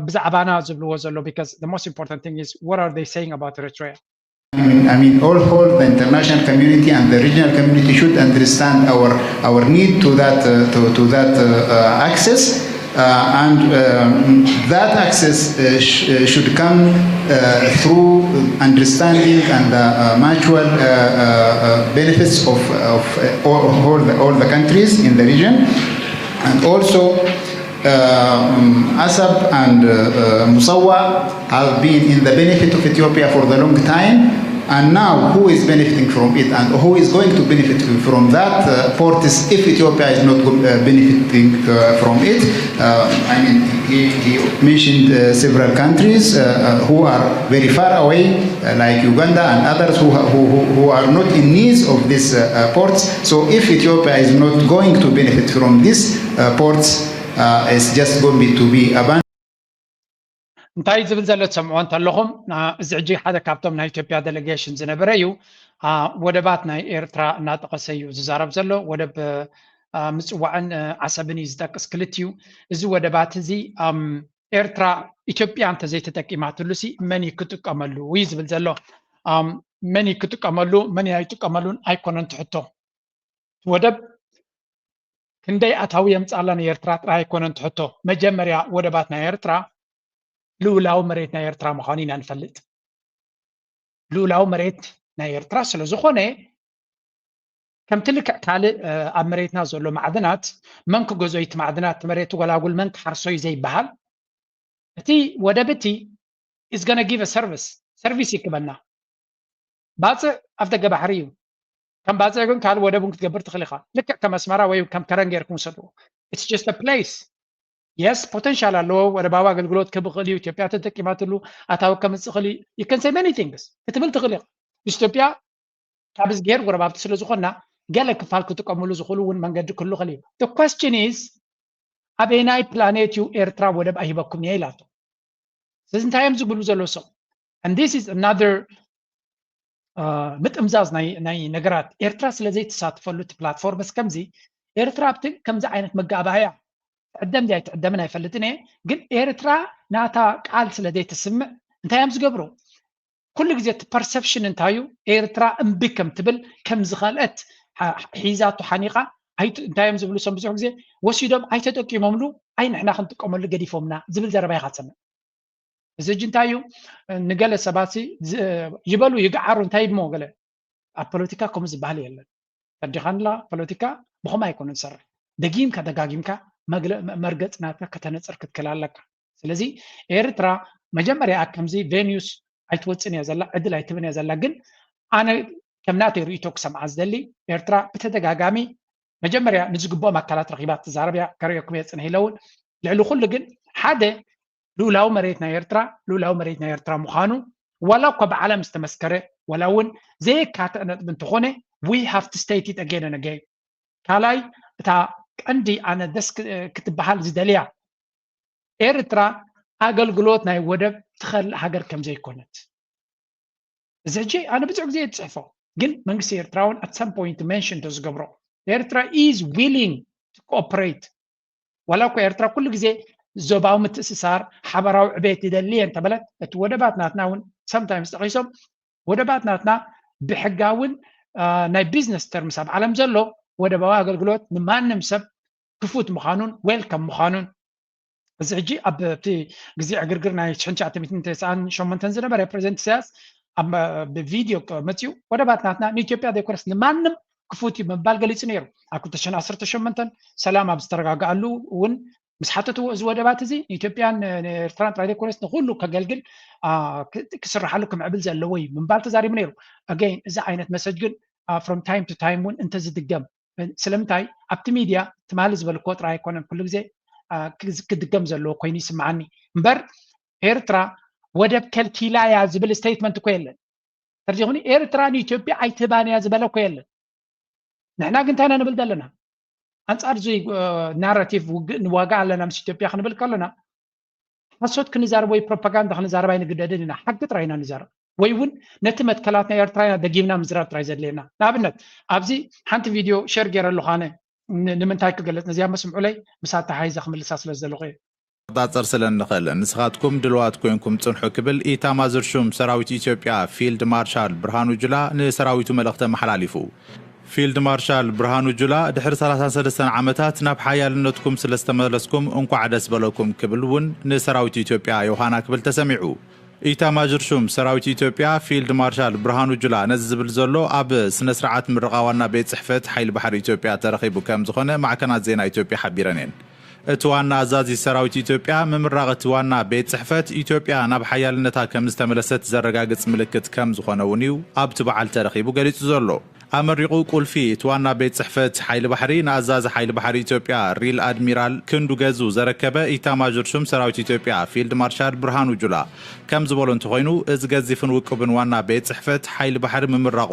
ብዛዕባና ዝብልዎ ዘሎ because the most important thing is what are they saying about Eritrea? I mean, I mean, all, all the international community and the regional community should understand our our need to that uh, to, to that uh, uh, access, uh, and um, that access uh, sh- uh, should come uh, through understanding and uh, uh, mutual uh, uh, uh, benefits of, of uh, all, all, the, all the countries in the region, and also uh, um, Asab and uh, uh, Musawa have been in the benefit of Ethiopia for the long time, and now who is benefiting from it and who is going to benefit from that uh, port is if Ethiopia is not uh, benefiting uh, from it. Uh, I mean, he, he mentioned uh, several countries uh, uh, who are very far away, uh, like Uganda and others who, ha- who, who, who are not in need of these uh, uh, ports. So if Ethiopia is not going to benefit from these uh, ports, uh, it's just going to be abandoned. እንታይ ዝብል ዘሎ ትሰምዖ እንተለኹም፣ አ፣ እዚ ሕጂ ሓደ ካብቶም ናይ ኢትዮጵያ ዴሌጌሽን ዝነበረ እዩ። አ፣ ወደባት ናይ ኤርትራ እናጠቐሰ እዩ ዝዛረብ ዘሎ። ወደብ፣ አ፣ ምጽዋዕን፣ አ፣ ዓሰብን እዩ ዝጠቅስ ክልቲኡ። እዚ ወደባት እዚ፣ ኣም፣ ኤርትራ ኢትዮጵያ እንተዘይተጠቂማትሉ ሲ መን እዩ ክጥቀመሉ እዩ ዝብል ዘሎ። ኣም፣ መን እዩ ክጥቀመሉ፣ መን ኣይጥቀመሉን ኣይኮነን ትሕቶ። ወደብ ክንደይ ኣታዊ የምጻላ ንኤርትራ ጥራይ ኣይኮነን ትሕቶ። መጀመርያ ወደባት ናይ ኤርትራ ልኡላዊ መሬት ናይ ኤርትራ ምዃኑ ኢና ንፈልጥ። ልኡላዊ መሬት ናይ ኤርትራ ስለ ዝኾነ ከምቲ ልክዕ ካልእ እ፣ ኣብ መሬትና ዘሎ ማዕድናት መን ክገዞ እቲ ማዕድናት መሬት ጎላጉል መን ክሓርሶ እዩ ዘይበሃል። እቲ ወደብ እቲ is gonna give a service፣ ሰርቪስ ይክበና። ባፅዕ ኣፍ ደገ ባሕሪ እዩ። ከም ባፅዕ ግን ካልእ ወደብ እውን ክትገብር ትኽእል ኢኻ። ልክዕ ከም ኣስመራ ወይ ከም ከረን ጌርኩም ውሰድዎ። It's just a place። Yes፣ ፖተንሻል ኣለዎ። ወደባዊ ኣገልግሎት ክህብ ይኽእል እዩ። ኢትዮጵያ ተጠቂማትሉ ኣታዊ ከምፅእ ይኽእል እዩ። You can say many things ክትብል ትኽእል ኢኻ። ምስ ኢትዮጵያ ካብ እዝግሄር ጎረባብቲ ስለ ዝኾንና ገለ ክፋል ክጥቀምሉ ዝኽእሉ እውን መንገዲ ክህሉ ይኽእል እዩ። The question is ኣበየናይ ፕላኔት እዩ ኤርትራ ወደብ ኣይህበኩም እየ ኢላቶ። ስለዚ እንታይ እዮም ዝብሉ ዘለዉ ሰብ? And this is another ምጥምዛዝ ናይ ነገራት። ኤርትራ ስለ ዘይተሳትፈሉ እቲ ፕላትፎርምስ ከምዚ ኤርትራ ኣብቲ ከምዚ ዓይነት መጋባእያ ትዕደም ድያ ኣይትዕደምን ኣይፈልጥን እየ፣ ግን ኤርትራ ናታ ቃል ስለ ዘይትስምዕ እንታይ እዮም ዝገብሩ? ኩሉ ግዜ እቲ ፐርሰፕሽን እንታይ እዩ? ኤርትራ እምቢ ከም ትብል ከም ዝኸልአት ሒዛቶ ሓኒቓ እንታይ እዮም ዝብሉ? ሰም ብዙሕ ግዜ ወሲዶም ኣይተጠቂሞምሉ፣ ኣይ ንሕና ክንጥቀመሉ ገዲፎምና ዝብል ዘረባ ኢኻ ትሰምዕ። እዚ ሕጂ እንታይ እዩ? ንገለ ሰባት ይበሉ ይግዓሩ እንታይ ይሞ ገለ ኣብ ፖለቲካ ከምኡ ዝበሃል የለን። ተዲኻንላ ፖለቲካ ብኸም ኣይኮነ ዝሰርሕ። ደጊምካ ደጋጊምካ መርገፅ ናትካ ከተነፅር ክትክል ኣለካ። ስለዚ ኤርትራ መጀመርያ ከምዚ ቬኒዩስ ኣይትወፅን እያ ዘላ፣ ዕድል ኣይትብን እያ ዘላ። ግን ኣነ ከም ናተይ ርእይቶ ክሰምዓ ዝደሊ፣ ኤርትራ ብተደጋጋሚ መጀመርያ ንዝግብኦም ኣካላት ረኺባ ትዛረብ እያ፣ ከርእየኩም እየ ፅንሕ ኢለ እውን። ልዕሊ ኩሉ ግን ሓደ ልኡላዊ መሬት ናይ ኤርትራ ልኡላዊ መሬት ናይ ኤርትራ ምዃኑ ዋላ እኳ ብዓለም ዝተመስከረ ዋላ እውን ዘየካትዕ ነጥቢ እንተኾነ we have to state it again and again። ካልኣይ እታ ቀንዲ ኣነ ደስ ክትበሃል ዝደልያ ኤርትራ ኣገልግሎት ናይ ወደብ ትኸል ሃገር ከም ዘይኮነት እዚ ሕጂ ኣነ ብዙሕ ግዜ ይፅሕፎ ግን መንግስቲ ኤርትራ እውን at some point mention ተዝገብሮ ኤርትራ is willing to cooperate ዋላ እኮ ኤርትራ ኩሉ ግዜ ዞባዊ ምትእስሳር ሓበራዊ ዕቤት ይደሊ እየን ተበለት እቲ ወደባት ናትና እውን sometimes ጠቂሶም ወደባት ናትና ብሕጋውን ናይ business terms ኣብ ዓለም ዘሎ ወደባዊ ኣገልግሎት ንማንም ሰብ ክፉት ምዃኑን welcome ምዃኑን እዚ ሕጂ ኣብ እቲ ግዜ ዕግርግር ናይ ሽሕን ትሽዓተ ሚእትን ተስዓን ሸሞንተን ዝነበረ ፕሬዚደንት ኢሳያስ ብቪድዮ መፅኡ ወደባት ናትና ንኢትዮጵያ ዘይኮነስ ንማንም ክፉት እዩ ምባል ገሊፁ ነይሩ ኣብ ክልተ ሽሕን ዓሰርተ ሸሞንተን ሰላም ኣብ ዝተረጋግኣሉ እውን ምስ ሓተትዎ እዚ ወደባት እዚ ንኢትዮጵያን ንኤርትራን ጥራይ ዘይኮነስ ንኩሉ ከገልግል ክስርሓሉ ክምዕብል ዘለዎ እዩ ምባል ተዛሪቡ ነይሩ again እዚ ዓይነት message ግን from time to time እውን እንተዝድገም ስለምንታይ ኣብቲ ሚድያ ትማሊ ዝበልክዎ ጥራይ ኣይኮነን ኩሉ ግዜ ክድገም ዘለዎ ኮይኑ ይስምዓኒ እምበር ኤርትራ ወደብ ከልኪላ እያ ዝብል statement እኮ የለን ተርዚኹኒ ኤርትራ ንኢትዮጵያ ኣይትህባን እያ ዝበለ እኮ የለን ንሕና ግን እንታይ ኢና ንብል ዘለና ኣንጻር እዚ narrative ውግእ ንዋጋ ኣለና ምስ ኢትዮጵያ ክንብል ከለና ሓሶት ክንዛረብ ወይ ፕሮፓጋንዳ ክንዛረብ ኣይንግደድን ኢና ሓቂ ጥራይ ኢና ንዛረብ ወይ እውን ነቲ መትከላት ናይ ኤርትራ ኢና ደጊምና ምዝራብ ጥራይ ዘድልየና ንኣብነት ኣብዚ ሓንቲ ቪድዮ ሸር ገይረ ኣለኹ ኣነ ንምንታይ ክገልጽ ነዚኣ መስምዑለይ ምሳ ተሓይዘ ክምልሳ ስለ ዝደለኹ እየ ቁጻጸር ስለ እንኽእል ንስኻትኩም ድልዋት ኮይንኩም ጽንሑ ክብል ኢታማዞር ሹም ሰራዊት ኢትዮጵያ ፊልድ ማርሻል ብርሃኑ ጁላ ንሰራዊቱ መልእኽቲ ኣመሓላሊፉ። ፊልድ ማርሻል ብርሃኑ ጁላ ድሕሪ ሰላሳን ሰለስተን ዓመታት ናብ ሓያልነትኩም ስለ ዝተመለስኩም እንኳዕ ደስ በለኩም ክብል እውን ንሰራዊት ኢትዮጵያ ዮሃና ክብል ተሰሚዑ። ኢታማዦር ሹም ሰራዊት ኢትዮጵያ ፊልድ ማርሻል ብርሃኑ ጁላ ነዚ ዝብል ዘሎ ኣብ ስነ ስርዓት ምርቓ ዋና ቤት ጽሕፈት ሓይሊ ባሕሪ ኢትዮጵያ ተረኺቡ ከም ዝኾነ ማዕከናት ዜና ኢትዮጵያ ሓቢረን እየን። እቲ ዋና ኣዛዚ ሰራዊት ኢትዮጵያ ምምራቕ እቲ ዋና ቤት ጽሕፈት ኢትዮጵያ ናብ ሓያልነታ ከም ዝተመለሰት ዘረጋግጽ ምልክት ከም ዝኾነ እውን እዩ ኣብቲ በዓል ተረኺቡ ገሊጹ ዘሎ። ኣመሪቑ ቁልፊ እቲ ዋና ቤት ጽሕፈት ሓይሊ ባሕሪ ንኣዛዚ ሓይሊ ባሕሪ ኢትዮጵያ ሪል ኣድሚራል ክንዱ ገዙ ዘረከበ ኢታማዦር ሹም ሰራዊት ኢትዮጵያ ፊልድ ማርሻል ብርሃኑ ጁላ ከም ዝበሎ እንተኾይኑ እዚ ገዚፍን ውቁብን ዋና ቤት ጽሕፈት ሓይሊ ባሕሪ ምምራቑ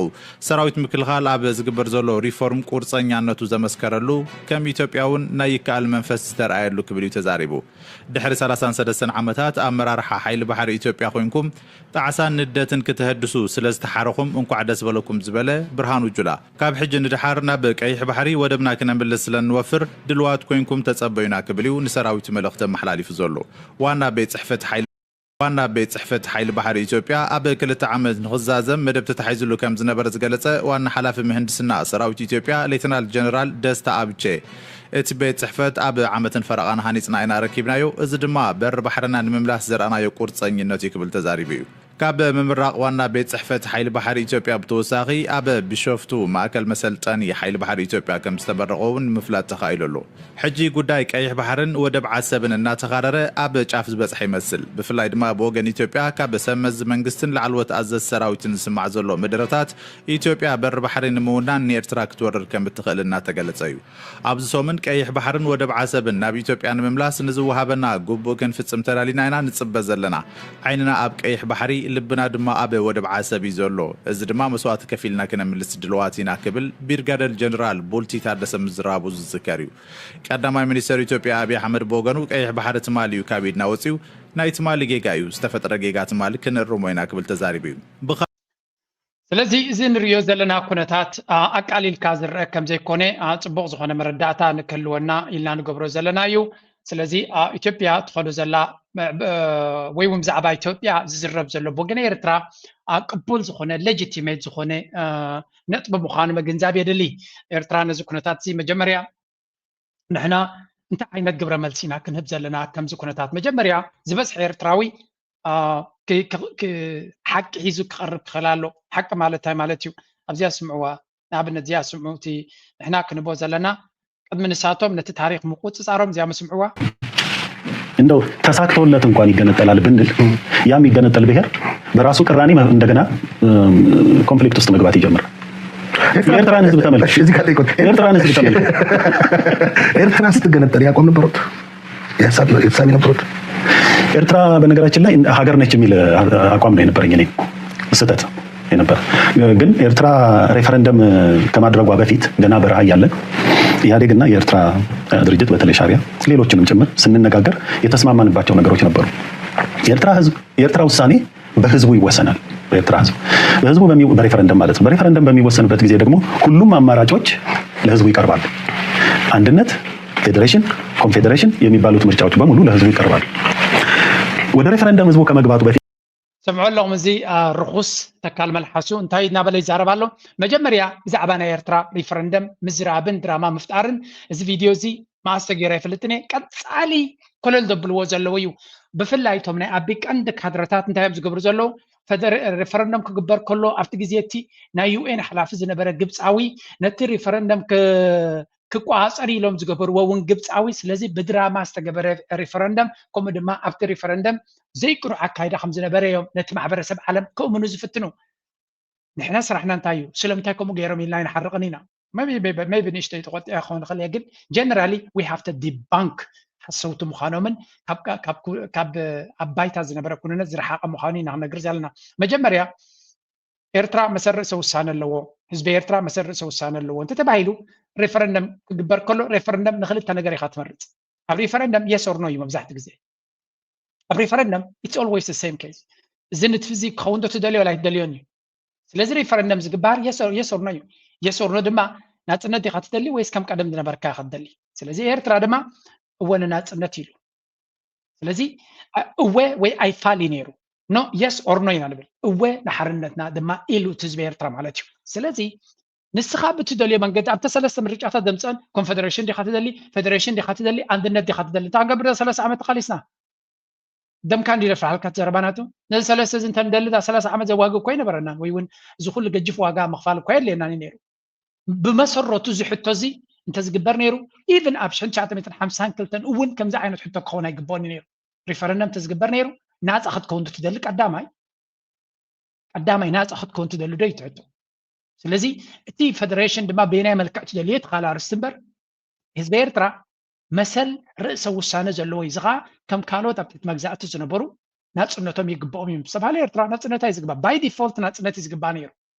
ሰራዊት ምክልኻል ኣብ ዝግበር ዘሎ ሪፎርም ቁርፀኛነቱ ዘመስከረሉ ከም ኢትዮጵያ እውን ናይ ይከኣል መንፈስ ዝተረኣየሉ ክብል እዩ ተዛሪቡ። ድሕሪ ሰላሳን ሰለስተን ዓመታት ኣመራርሓ ሓይሊ ባሕሪ ኢትዮጵያ ኮይንኩም ጣዕሳን ንደትን ክተሀድሱ ስለ ዝተሓረኹም እንኳዕ ደስ በለኩም ዝበለ ብርሃኑ ጁላ ካብ ሕጂ ንድሓር ናብ ቀይሕ ባሕሪ ወደብና ክነምልስ ስለ እንወፍር ድልዋት ኮይንኩም ተጸበዩና ክብል እዩ ንሰራዊቱ መልእኽቲ ኣመሓላሊፉ ዘሎ። ዋና ቤት ጽሕፈት ሓይሊ ዋና ቤት ጽሕፈት ሓይሊ ባሕሪ ኢትዮጵያ ኣብ ክልተ ዓመት ንኽዛዘም መደብ ተታሒዝሉ ከም ዝነበረ ዝገለጸ ዋና ሓላፊ ምህንድስና ሰራዊት ኢትዮጵያ ሌተናል ጀነራል ደስታ ኣብቼ እቲ ቤት ጽሕፈት ኣብ ዓመትን ፈረቓን ሃኒጽና ኢና ኣረኪብናዮ፣ እዚ ድማ በሪ ባሕርና ንምምላስ ዘርኣናዮ ቁርጸኝነት እዩ ክብል ተዛሪቡ እዩ። ካብ ምምራቕ ዋና ቤት ጽሕፈት ሓይሊ ባሕሪ ኢትዮጵያ ብተወሳኺ ኣብ ቢሾፍቱ ማእከል መሰልጠኒ ሓይሊ ባሕሪ ኢትዮጵያ ከም ዝተመረቐ እውን ንምፍላጥ ተኻኢሉ ኣሎ። ሕጂ ጉዳይ ቀይሕ ባሕርን ወደብ ዓሰብን እናተኻረረ ኣብ ጫፍ ዝበጽሐ ይመስል። ብፍላይ ድማ ብወገን ኢትዮጵያ ካብ ሰብ መዚ መንግስትን ላዕለዎት ኣዘዝ ሰራዊትን ዝስማዕ ዘሎ መደረታት ኢትዮጵያ በሪ ባሕሪ ንምውናን ንኤርትራ ክትወርር ከም እትኽእል እናተገለጸ እዩ። ኣብዚ ሰሙን ቀይሕ ባሕርን ወደብ ዓሰብን ናብ ኢትዮጵያ ንምምላስ ንዝወሃበና ግቡእ ክንፍጽም ተዳሊና ኢና ንጽበ ዘለና። ዓይንና ኣብ ቀይሕ ባሕሪ፣ ልብና ድማ ኣብ ወደብ ዓሰብ እዩ ዘሎ። እዚ ድማ መስዋእቲ ከፊልና ክነምልስ ድልዋት ኢና ክብል ቢርጋደል ጀነራል ቡልቲ ታደሰ ምዝራቡ ዝዝከር እዩ። ቀዳማይ ሚኒስተር ኢትዮጵያ ኣብይ ኣሕመድ ብወገኑ ቀይሕ ባሕሪ ትማሊ እዩ ካብ ኢድና ወጺኡ፣ ናይ ትማሊ ጌጋ እዩ፣ ዝተፈጥረ ጌጋ ትማሊ ክንእርሞ ኢና ክብል ተዛሪቡ እዩ። ብኻ- ስለዚ እዚ ንርእዮ ዘለና ኩነታት ኣቃሊልካ ዝረአ ከም ዘይኮነ ጽቡቕ ዝኾነ መረዳእታ ንክህልወና ኢልና ንገብሮ ዘለና እዩ። ስለዚ ኢትዮጵያ ትኸዶ ዘላ ወይ እውን ብዛዕባ ኢትዮጵያ ዝዝረብ ዘሎ ብወገን ኤርትራ ቅቡል ዝኾነ legitimate ዝኾነ ነጥቢ ምዃኑ ምግንዛብ የድሊ። ኤርትራ ነዚ ኩነታት እዚ መጀመርያ ንሕና እንታይ ዓይነት ግብረ መልሲ ኢና ክንህብ ዘለና ከምዚ ኩነታት መጀመርያ ዝበዝሐ ኤርትራዊ ሓቂ ሒዙ ክቐርብ ክኽእል ኣሎ። ሓቂ ማለት እንታይ ማለት እዩ? ኣብዚኣ ስምዕዋ። ንኣብነት እዚኣ ስምዑ እቲ ንሕና ክንቦ ዘለና ቅድሚ ንሳቶም ነቲ ታሪክ ምቁፅፃሮም እዚኣ ምስምዕዋ። እንደው ተሳክቶለት እንኳን ይገነጠላል ብንል ያ የሚገነጠል ብሔር በራሱ ቅራኔ እንደገና ኮንፍሊክት ውስጥ መግባት ይጀምራል። የኤርትራን ህዝብ ተመልከት። የኤርትራን ህዝብ ተመልከት። ኤርትራ ስትገነጠል ያቆም ነበሩት የተሳቢ ነበሩት። ኤርትራ በነገራችን ላይ ሀገር ነች የሚል አቋም ነው የነበረኝ እኔ። ስህተት የነበር ግን ኤርትራ ሬፈረንደም ከማድረጓ በፊት ገና በረሃ እያለን ኢህአዴግና የኤርትራ ድርጅት በተለይ ሻቢያ ሌሎችንም ጭምር ስንነጋገር የተስማማንባቸው ነገሮች ነበሩ። የኤርትራ ህዝብ የኤርትራ ውሳኔ በህዝቡ ይወሰናል። በኤርትራ ህዝብ በህዝቡ በሬፈረንደም ማለት ነው። በሬፈረንደም በሚወሰንበት ጊዜ ደግሞ ሁሉም አማራጮች ለህዝቡ ይቀርባሉ። አንድነት፣ ፌዴሬሽን፣ ኮንፌዴሬሽን የሚባሉት ምርጫዎች በሙሉ ለህዝቡ ይቀርባሉ። ወደ ሬፈረንደም ህዝቡ ከመግባቱ በፊት ስምዑ ኣለኹም፣ እዚ ርኹስ ተካል መልሓሱ እንታይ እናበለ ይዛረብ ኣሎ። መጀመርያ ብዛዕባ ናይ ኤርትራ ሪፈረንደም ምዝራብን ድራማ ምፍጣርን እዚ ቪድዮ እዚ መኣስ ተገይሩ ኣይፈልጥን እየ። ቀፃሊ ኮለል ዘብልዎ ዘለዎ እዩ። ብፍላይ እቶም ናይ ኣቢ ቀንዲ ካድረታት እንታይ እዮም ዝገብሩ ዘለዉ? ሪፈረንደም ክግበር ከሎ ኣብቲ ግዜ እቲ ናይ ዩኤን ሓላፊ ዝነበረ ግብፃዊ ነቲ ሪፈረንደም ክቆፃፀር ኢሎም ዝገበርዎ እውን ግብፃዊ። ስለዚ ብድራማ ዝተገበረ ሪፈረንደም ከምኡ ድማ ኣብቲ ሪፈረንደም ዘይቅሩዕ ኣካይዳ ከም ዝነበረ እዮም ነቲ ማሕበረሰብ ዓለም ከእምኑ ዝፍትኑ። ንሕና ስራሕና እንታይ እዩ? ስለምንታይ ከምኡ ገይሮም ኢልና ኣይንሓርቕን ኢና። ቢ ንእሽተይ ተቆጢዐ ክኸውን ይኽእል እየ፣ ግን generally we have to debunk ሓሰውቲ ምዃኖምን ካብ ኣብ ባይታ ዝነበረ ኩነነት ዝረሓቐ ምዃኑ ኢና ክነግር ዘለና። መጀመርያ ኤርትራ መሰል ርእሰ ውሳነ ኣለዎ፣ ህዝቢ ኤርትራ መሰል ርእሰ ውሳነ ኣለዎ እንተተባሂሉ ሬፈረንደም ክግበር ከሎ ሬፈረንደም ንክልተ ነገር ኢኻ ትመርፅ። ኣብ ሬፈረንደም yes or no እዩ መብዛሕትኡ ግዜ። ኣብ ሬፈረንደም it's always the same case። እዚ ንትፊ እዚ ክኸውን ዶ ትደልዮ ወላ ኣይትደልዮን እዩ። ስለዚ ሬፈረንደም ዝግባር yes or no እዩ። Yes or no ድማ ናፅነት ዲኻ ትደሊ ወይስ ከም ቀደም ዝነበርካ ኢኻ ትደሊ? ስለዚ ኤርትራ ድማ እወ ንናፅነት ኢሉ። ስለዚ እወ ወይ ኣይፋል እዩ ነይሩ። No, yes or no ኢና ንብል። እወ ንሓርነትና ድማ ኢሉ እቲ ህዝቢ ኤርትራ ማለት እዩ። ስለዚ ንስኻ ብትደልዮ መንገዲ ኣብተ ሰለስተ ምርጫታት ዘምፀን ኮንፌደሬሽን ዲኻ ትደሊ፣ ፌደሬሽን ዲኻ ትደሊ፣ ኣንድነት ዲኻ ትደሊ? እንታይ ክንገብር እዛ ሰለስተ ዓመት ተኻሊስና? ደምካ እንዲ ደፍርሃልካ እቲ ዘረባ ናቱ። ነዚ ሰለስተ እዚ እንተንደሊ እዛ ሰላሳ ዓመት ዘዋግእ እኮ ኣይነበረናን፣ ወይ እውን እዚ ኩሉ ገጅፍ ዋጋ ምኽፋል እኮ የድልየናን እዩ ነይሩ። ብመሰረቱ እዚ ሕቶ እዚ እንተዝግበር ነይሩ even ኣብ ሽሕን ትሽዓተ ሚእትን ሓምሳን ክልተን እውን ከምዚ ዓይነት ሕቶ ክኸውን ኣይግበኦን እዩ ነይሩ። ሪፈረንደም እንተዝግበር ነይሩ ናፃ ክትከውን ዶ ትደሊ? ቀዳማይ ቀዳማይ ናፃ ክትከውን ትደሊ ዶ እዩ እቲ ሕቶ። ስለዚ እቲ ፌደሬሽን ድማ በየናይ መልክዕ ትደልዮ እቲ ካልእ ኣርእስቲ እምበር ህዝቢ ኤርትራ መሰል ርእሰ ውሳነ ዘለዎ እዩ። እዚ ከዓ ከም ካልኦት ኣብ ትሕቲ መግዛእቲ ዝነበሩ ናፅነቶም ይግበኦም እዮም ዝተባሃለ ኤርትራ ናፅነታ እዩ ዝግባእ። By default ናፅነት እዩ ዝግባእ ነይሩ።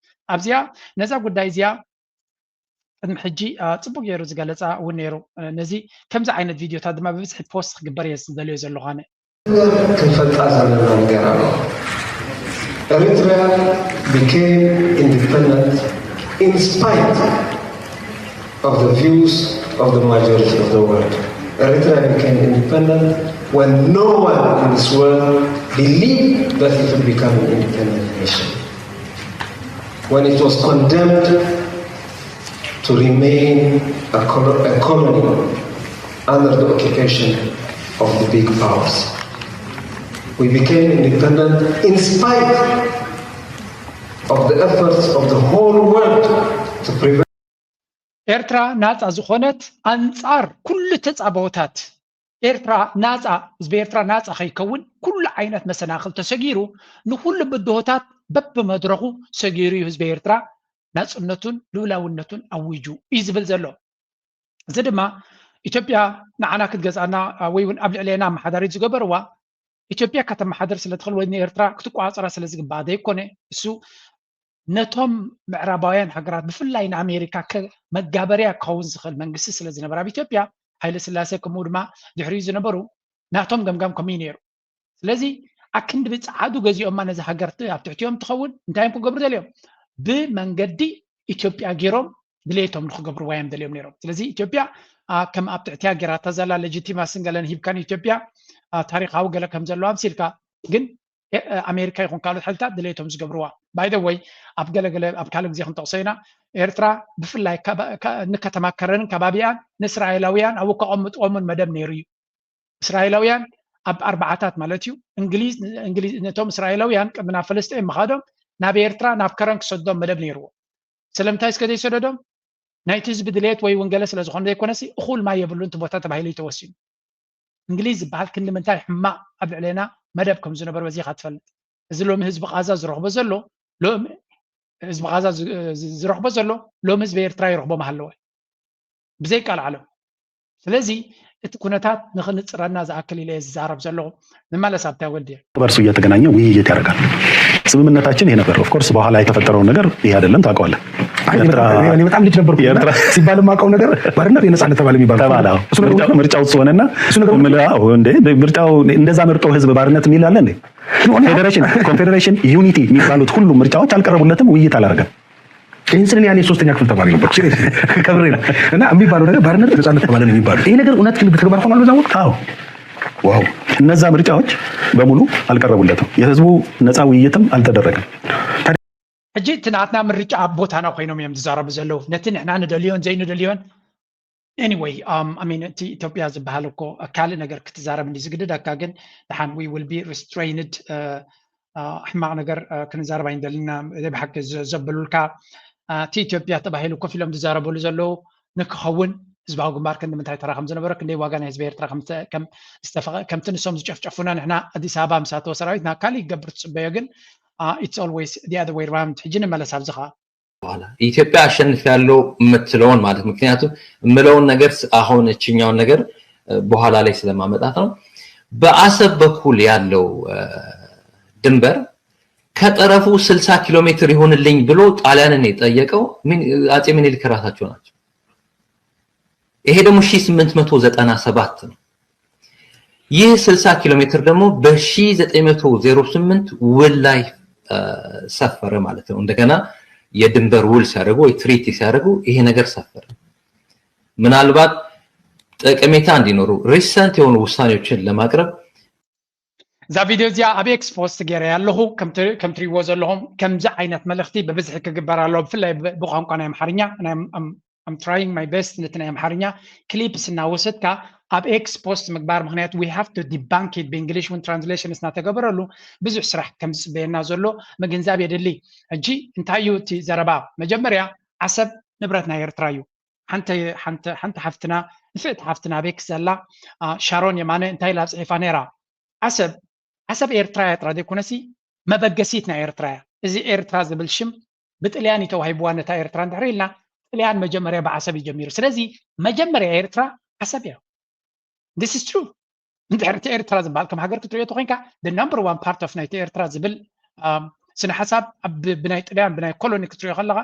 ኣብዚኣ ነዛ ጉዳይ እዚኣ ቅድሚ ሕጂ አ፣ ፅቡቅ ገይሩ ዝገለፃ እውን ነይሩ። እ፣ ነዚ ከምዚ ዓይነት ቪድዮታት ድማ ብብዝሒ ፖስት ክግበር እየ ዝደልዮ ዘለኹ ኣነ። ክንፈልጣ ዘለና ነገር ኣሎ። Eritrea became independent in spite of the views of the majority of the world. Eritrea became independent when no one in this world believed that it would become an independent nation. When it was condemned to remain a, colo- a colony under the occupation of the big powers. We became independent in spite of the efforts of the whole world to prevent. ኤርትራ ናፃ ዝኾነት ኣንፃር ኩሉ ተፃባኦታት ኤርትራ ናፃ ህዝቢ ኤርትራ ናፃ ከይከውን ኩሉ ዓይነት መሰናክል ተሰጊሩ ንኩሉ ብድሆታት በብመድረኹ ሰጊሩ እዩ ህዝቢ ኤርትራ ናፅነቱን ልኡላውነቱን ኣዊጁ እዩ ዝብል ዘሎ። እዚ ድማ ኢትዮጵያ ንዓና ክትገዝኣና ወይ እውን ኣብ ልዕሌና ኣመሓዳሪት ዝገበርዋ ኢትዮጵያ ከተመሓደር ስለ ትኽእል ወይ ንኤርትራ ክትቆፃፀራ ስለ ዝግባኣ ዘይኮነ እሱ ነቶም ምዕራባውያን ሃገራት ብፍላይ ንኣሜሪካ መጋበርያ ክኸውን ዝኽእል መንግስቲ ስለ ዝነበረ ኣብ ኢትዮጵያ ሃይለ ስላሴ ከምኡ ድማ ድሕሪኡ ዝነበሩ ናቶም ገምጋም ከምኡ እዩ ነይሩ። ስለዚ ኣክንዲ ብፀዓዱ ገዚኦማ ነዚ ሃገር ኣብ ትሕቲኦም ትኸውን እንታይ እዮም ክገብሩ ደልዮም ብመንገዲ ኢትዮጵያ ገይሮም ድሌቶም ንክገብርዋ እዮም ደልዮም ነይሮም። ስለዚ ኢትዮጵያ ከም ኣብ ትሕቲያ ገይራታ ዘላ ሌጂቲማስን ገለን ሂብካ ንኢትዮጵያ ታሪካዊ ገለ ከም ዘለዋ ኣምሲልካ ግን ኣሜሪካ ይኹን ካልኦት ሓይልታት ድሌቶም ዝገብርዋ ባይደወይ ኣብ ገለገለ ኣብ ካልእ ግዜ ክንጠቕሶ ኢና። ኤርትራ ብፍላይ ንከተማ ከረንን ከባቢኣን ንእስራኤላውያን ኣብኡ ከቐምጥዎምን መደብ ነይሩ እዩ። እስራኤላውያን ኣብ ኣርባዓታት ማለት እዩ እንግሊዝ ነቶም እስራኤላውያን ቅድሚ ናብ ፈለስጢን ምኻዶም ናብ ኤርትራ ናብ ከረን ክሰዶም መደብ ነይርዎ። ስለምንታይ እስከ ዘይሰደዶም? ናይቲ ህዝቢ ድሌት ወይ እውን ገለ ስለ ዝኾነ ዘይኮነሲ እኹል ማይ የብሉን እቲ ቦታ ተባሂሉ እዩ ተወሲኑ። እንግሊዝ ዝበሃል ክንዲ ምንታይ ሕማቕ ኣብ ልዕሌና መደብ ከም ዝነበረ በዚኻ ትፈልጥ። እዚ ሎሚ ህዝቢ ቃዛ ዝረኽቦ ዘሎ ሎሚ ህዝቢ ቃዛ ዝረኽቦ ዘሎ ሎሚ ህዝቢ ኤርትራ ይረኽቦ ምሃለወ ብዘይቃል ዓለም። ስለዚ እቲ ኩነታት ንክንፅረና ዝኣክል ኢለ ዝዛረብ ዘለኹ። ንመለስ ኣብታ ወልድየ በርሱ እየተገናኘ ውይይት ያደርጋል። ስምምነታችን ይሄ ነበር። Of course በኋላ የተፈጠረውን ነገር ይሄ አይደለም ታውቀዋለህ። በጣም ልጅ ነበርኩ ሲባል የማውቀው ነገር ባርነት የነጻነት ተባለ የሚባለው ምርጫው እሱ ሆነና ምርጫው እንደዛ መርጦ ህዝብ ባርነት የሚል አለ እንዴ? Federation፣ Confederation፣ Unity የሚባሉት ሁሉ ምርጫዎች አልቀረቡለትም፣ ውይይት አላደረገም። ይህን ስል ያኔ ሶስተኛ ክፍል ተማሪ ነበር። ከምሬ ነው። እና የሚባለው ነገር ባርነት ነጻነት ተባለ ነው የሚባለው። ይሄ ነገር እውነት ግን በተግባር ሆኗል በዛ ወቅት? አዎ። ዋው። እነዛ ምርጫዎች በሙሉ አልቀረቡለትም። የህዝቡ ነጻ ውይይትም አልተደረገም። ሕጂ እቲ ናትና ምርጫ ኣብ ቦታና ኮይኖም እዮም ዝዛረቡ ዘለዉ። ነቲ ንሕና ንደልዮን ዘይንደልዮን anyway እቲ ኢትዮጵያ ዝበሃል እኮ ካልእ ነገር ክትዛረብ እንዲ ዝግድደካ፣ ግን ድሓን we will be restrained፣ ሕማቕ ነገር ክንዛረብ ኣይንደልና። ብሓቂ ዘብሉልካ እቲ ኢትዮጵያ ተባሂሉ ኮፍ ኢሎም ዝዛረበሉ ዘለዉ ንክኸውን ህዝባዊ ግንባር ክንዲ ምንታይ ተራ ከም ዝነበረ፣ ክንደይ ዋጋ ናይ ህዝቢ ኤርትራ ከምቲ ንሶም ዝጨፍጨፉና ንሕና ኣዲስ ኣበባ ምስ ኣተወ ሰራዊት ናብ ካልእ ይገብር ትፅበዮ። ግን it's always the other way round። ሕጂ ንመለስ ኣብዚ ከዓ በኋላ ኢትዮጵያ አሸንፊያለሁ የምትለውን ማለት ምክንያቱም የምለውን ነገር አሁን እችኛውን ነገር በኋላ ላይ ስለማመጣት ነው። በአሰብ በኩል ያለው ድንበር ከጠረፉ ስልሳ ኪሎ ሜትር ይሁንልኝ ብሎ ጣሊያንን የጠየቀው አጼ ምኒልክ ራሳቸው ናቸው። ይሄ ደግሞ ሺህ ስምንት መቶ ዘጠና ሰባት ነው። ይህ ስልሳ ኪሎ ሜትር ደግሞ በ ሺህ ዘጠኝ መቶ ዜሮ ስምንት ውል ላይ ሰፈረ ማለት ነው። እንደገና የድንበር ውል ሲያደርጉ ወይ ትሪቲ ሲያደርጉ ይሄ ነገር ሰፈረ። ምናልባት ጠቀሜታ እንዲኖሩ ሪሰንት የሆኑ ውሳኔዎችን ለማቅረብ እዛ ቪድዮ እዚኣ ኣብ ኤክስ ፖስት ገይረ ኣለኹ። ከም ትሪእዎ ዘለኹም ከምዚ ዓይነት መልእኽቲ ብብዝሒ ክግበር ኣለዎ፣ ብፍላይ ብቋንቋ ናይ ኣምሓርኛ። I'm trying my best ነቲ ናይ ኣምሓርኛ ክሊፕስ እናወሰድካ ኣብ ኤክስ ፖስት ምግባር፣ ምክንያቱ we have to debunk it ብእንግሊሽ እውን ትራንስሌሽንስ እናተገበረሉ ብዙሕ ስራሕ ከም ዝፅበየና ዘሎ ምግንዛብ የድሊ። ሕጂ እንታይ እዩ እቲ ዘረባ? መጀመርያ ዓሰብ ንብረት ናይ ኤርትራ እዩ። ሓንቲ ሓፍትና ንፍዕቲ ሓፍትና ኣበይ ክዘላ ሻሮን የማነ እንታይ ኢላ ፅሒፋ ነይራ? ዓሰብ ዓሰብ ኤርትራ እያ ጥራ ዘይኮነሲ መበገሲት ናይ ኤርትራ እያ። እዚ ኤርትራ ዝብል ሽም ብጥልያን እዩ ተዋሂብዋ ነታ ኤርትራ እንድሕር ኢልና ጥልያን መጀመርያ ብዓሰብ እዩ ጀሚሩ። ስለዚ መጀመርያ ኤርትራ ዓሰብ እያ። This is true። እንድሕር እቲ ኤርትራ ዝበሃል ከም ሃገር ክትሪኦ ተኮይንካ the number one part of ናይቲ ኤርትራ ዝብል ስነ ሓሳብ ብናይ ጥልያን ብናይ ኮሎኒ ክትሪኦ ከለካ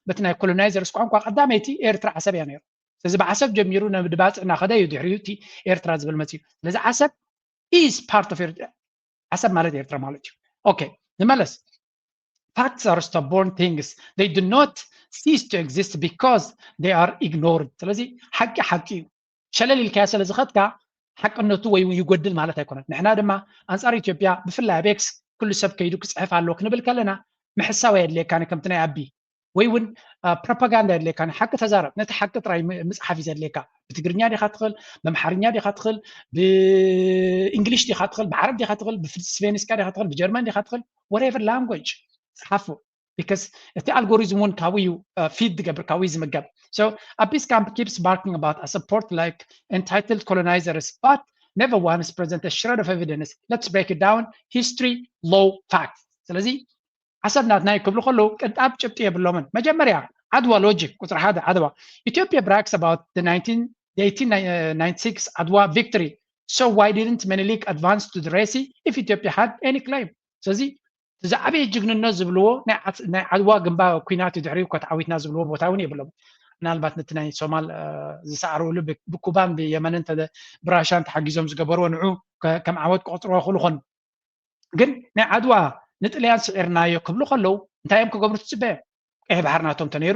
በቲ ናይ ኮሎናይዘርስ ቋንቋ ቀዳመይቲ ኤርትራ ዓሰብ እያ ነይሩ። ስለዚ ብዓሰብ ጀሚሩ ነድባፅ እናኸደ እዩ ድሕሪኡ እቲ ኤርትራ ዝብል መፅኡ። ስለዚ ዓሰብ is part of ኤርትራ። ዓሰብ ማለት ኤርትራ ማለት እዩ። ኦኬ ንመለስ። Facts are stubborn things. They do not cease to exist because they are ignored. ስለዚ ሓቂ ሓቂ እዩ። ሸለል ኢልካዮ ስለ ዝኸድካ ሓቅነቱ ወይ እውን ይጎድል ማለት ኣይኮነን። ንሕና ድማ ኣንጻር ኢትዮጵያ ብፍላይ ኣብ ኤክስ ኩሉ ሰብ ከይዱ ክጽሕፍ ኣለዎ ክንብል ከለና ምሕሳው ኣየድልየካን ከምቲ ናይ ኣቢ ወይ እውን ፕሮፓጋንዳ የድልየካን። ሓቂ ተዛረብ። ነቲ ሓቂ ጥራይ ምጽሓፍ እዩ ዘድልየካ። ብትግርኛ ዲኻ ትኽእል፣ ብኣምሓርኛ ዲኻ ትኽእል፣ ብእንግሊሽ ዲኻ ትኽእል፣ ብዓረብ ዲኻ ትኽእል፣ ብስፔኒስካ ዲኻ ትኽእል፣ ብጀርመን ዲኻ ትኽእል፣ whatever language ጽሓፎ። Because እቲ ኣልጎሪዝም እውን ካብኡ እዩ ፊድ ዝገብር፣ ካብኡ እዩ ዝምገብ። So Abi's camp keeps barking about a support like entitled colonizers but never once present a shred of evidence. Let's break it down. History, law, facts. ስለዚ ዓሰብ ናትና እዩ ክብሉ ከለዉ ቅንጣብ ጭብጢ የብሎምን። መጀመርያ ዓድዋ ሎጂክ ቁፅሪ ሓደ ዓድዋ ኢትዮጵያ brags about the eighteen ninety-six Adwa victory. So why didn't Menelik advance to the Red Sea if Ethiopia had any claim? ስለዚ ዝዓበየ ጅግንነት ዝብልዎ ናይ ዓድዋ ግንባር ኩናት ድሕሪኡ እኮ ተዓዊትና ዝብልዎ ቦታ እውን የብሎም። ምናልባት ነቲ ናይ ሶማል ዝሰዓርሉ ብኩባን ብየመንን ብራሻን ተሓጊዞም ዝገበርዎ ንዑ ከም ዓወት ክቆፅርዎ ይኽእሉ ኾኑ። ግን ናይ ዓድዋ ንጥልያን ስዒርናዮ ክብሉ ከለዉ እንታይ እዮም ክገብሩ ትፅበዮም? ቀይሕ ባሕር ናቶም ተነይሩ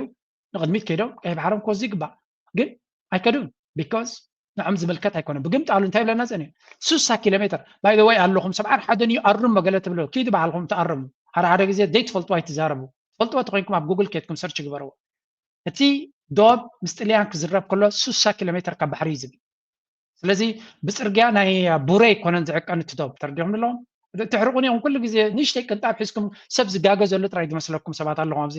ንቕድሚት ከይዶም ቀይሕ ባሕሮም ክወስዱ ይግባእ። ግን ኣይከዱን። Because ንዖም ዝምልከት ኣይኮነን። ብግምጣሉ እንታይ ይብለና ፀኒሑ? ሱሳ ኪሎ ሜትር። By the way ኣለኹም ሰብዓን ሓደን እዩ ኣርሞ ገለ ትብሉ። ኪዱ ባዕልኹም ተኣረሙ። ሓደ ሓደ ግዜ ዘይትፈልጥዎ ኣይትዛረቡ። ትፈልጥዎ ተኮይንኩም ኣብ ጉግል ኬድኩም ሰርች ግበርዎ። እቲ ዶብ ምስ ጥልያን ክዝረብ ከሎ ሱሳ ኪሎ ሜትር ካብ ባሕሪ እዩ ዝብል። ስለዚ ብፅርግያ ናይ ቡሬ ኣይኮነን ዝዕቀን እቲ ዶብ። ተረዲኹም ኣለኹም? ትሕርቑኒ ኢኹም ኩሉ ግዜ ንእሽተይ ቅንጣብ ሒዝኩም ሰብ ዝጋገ ዘሎ ጥራይ ዝመስለኩም ሰባት ኣለኹም ኣብዚ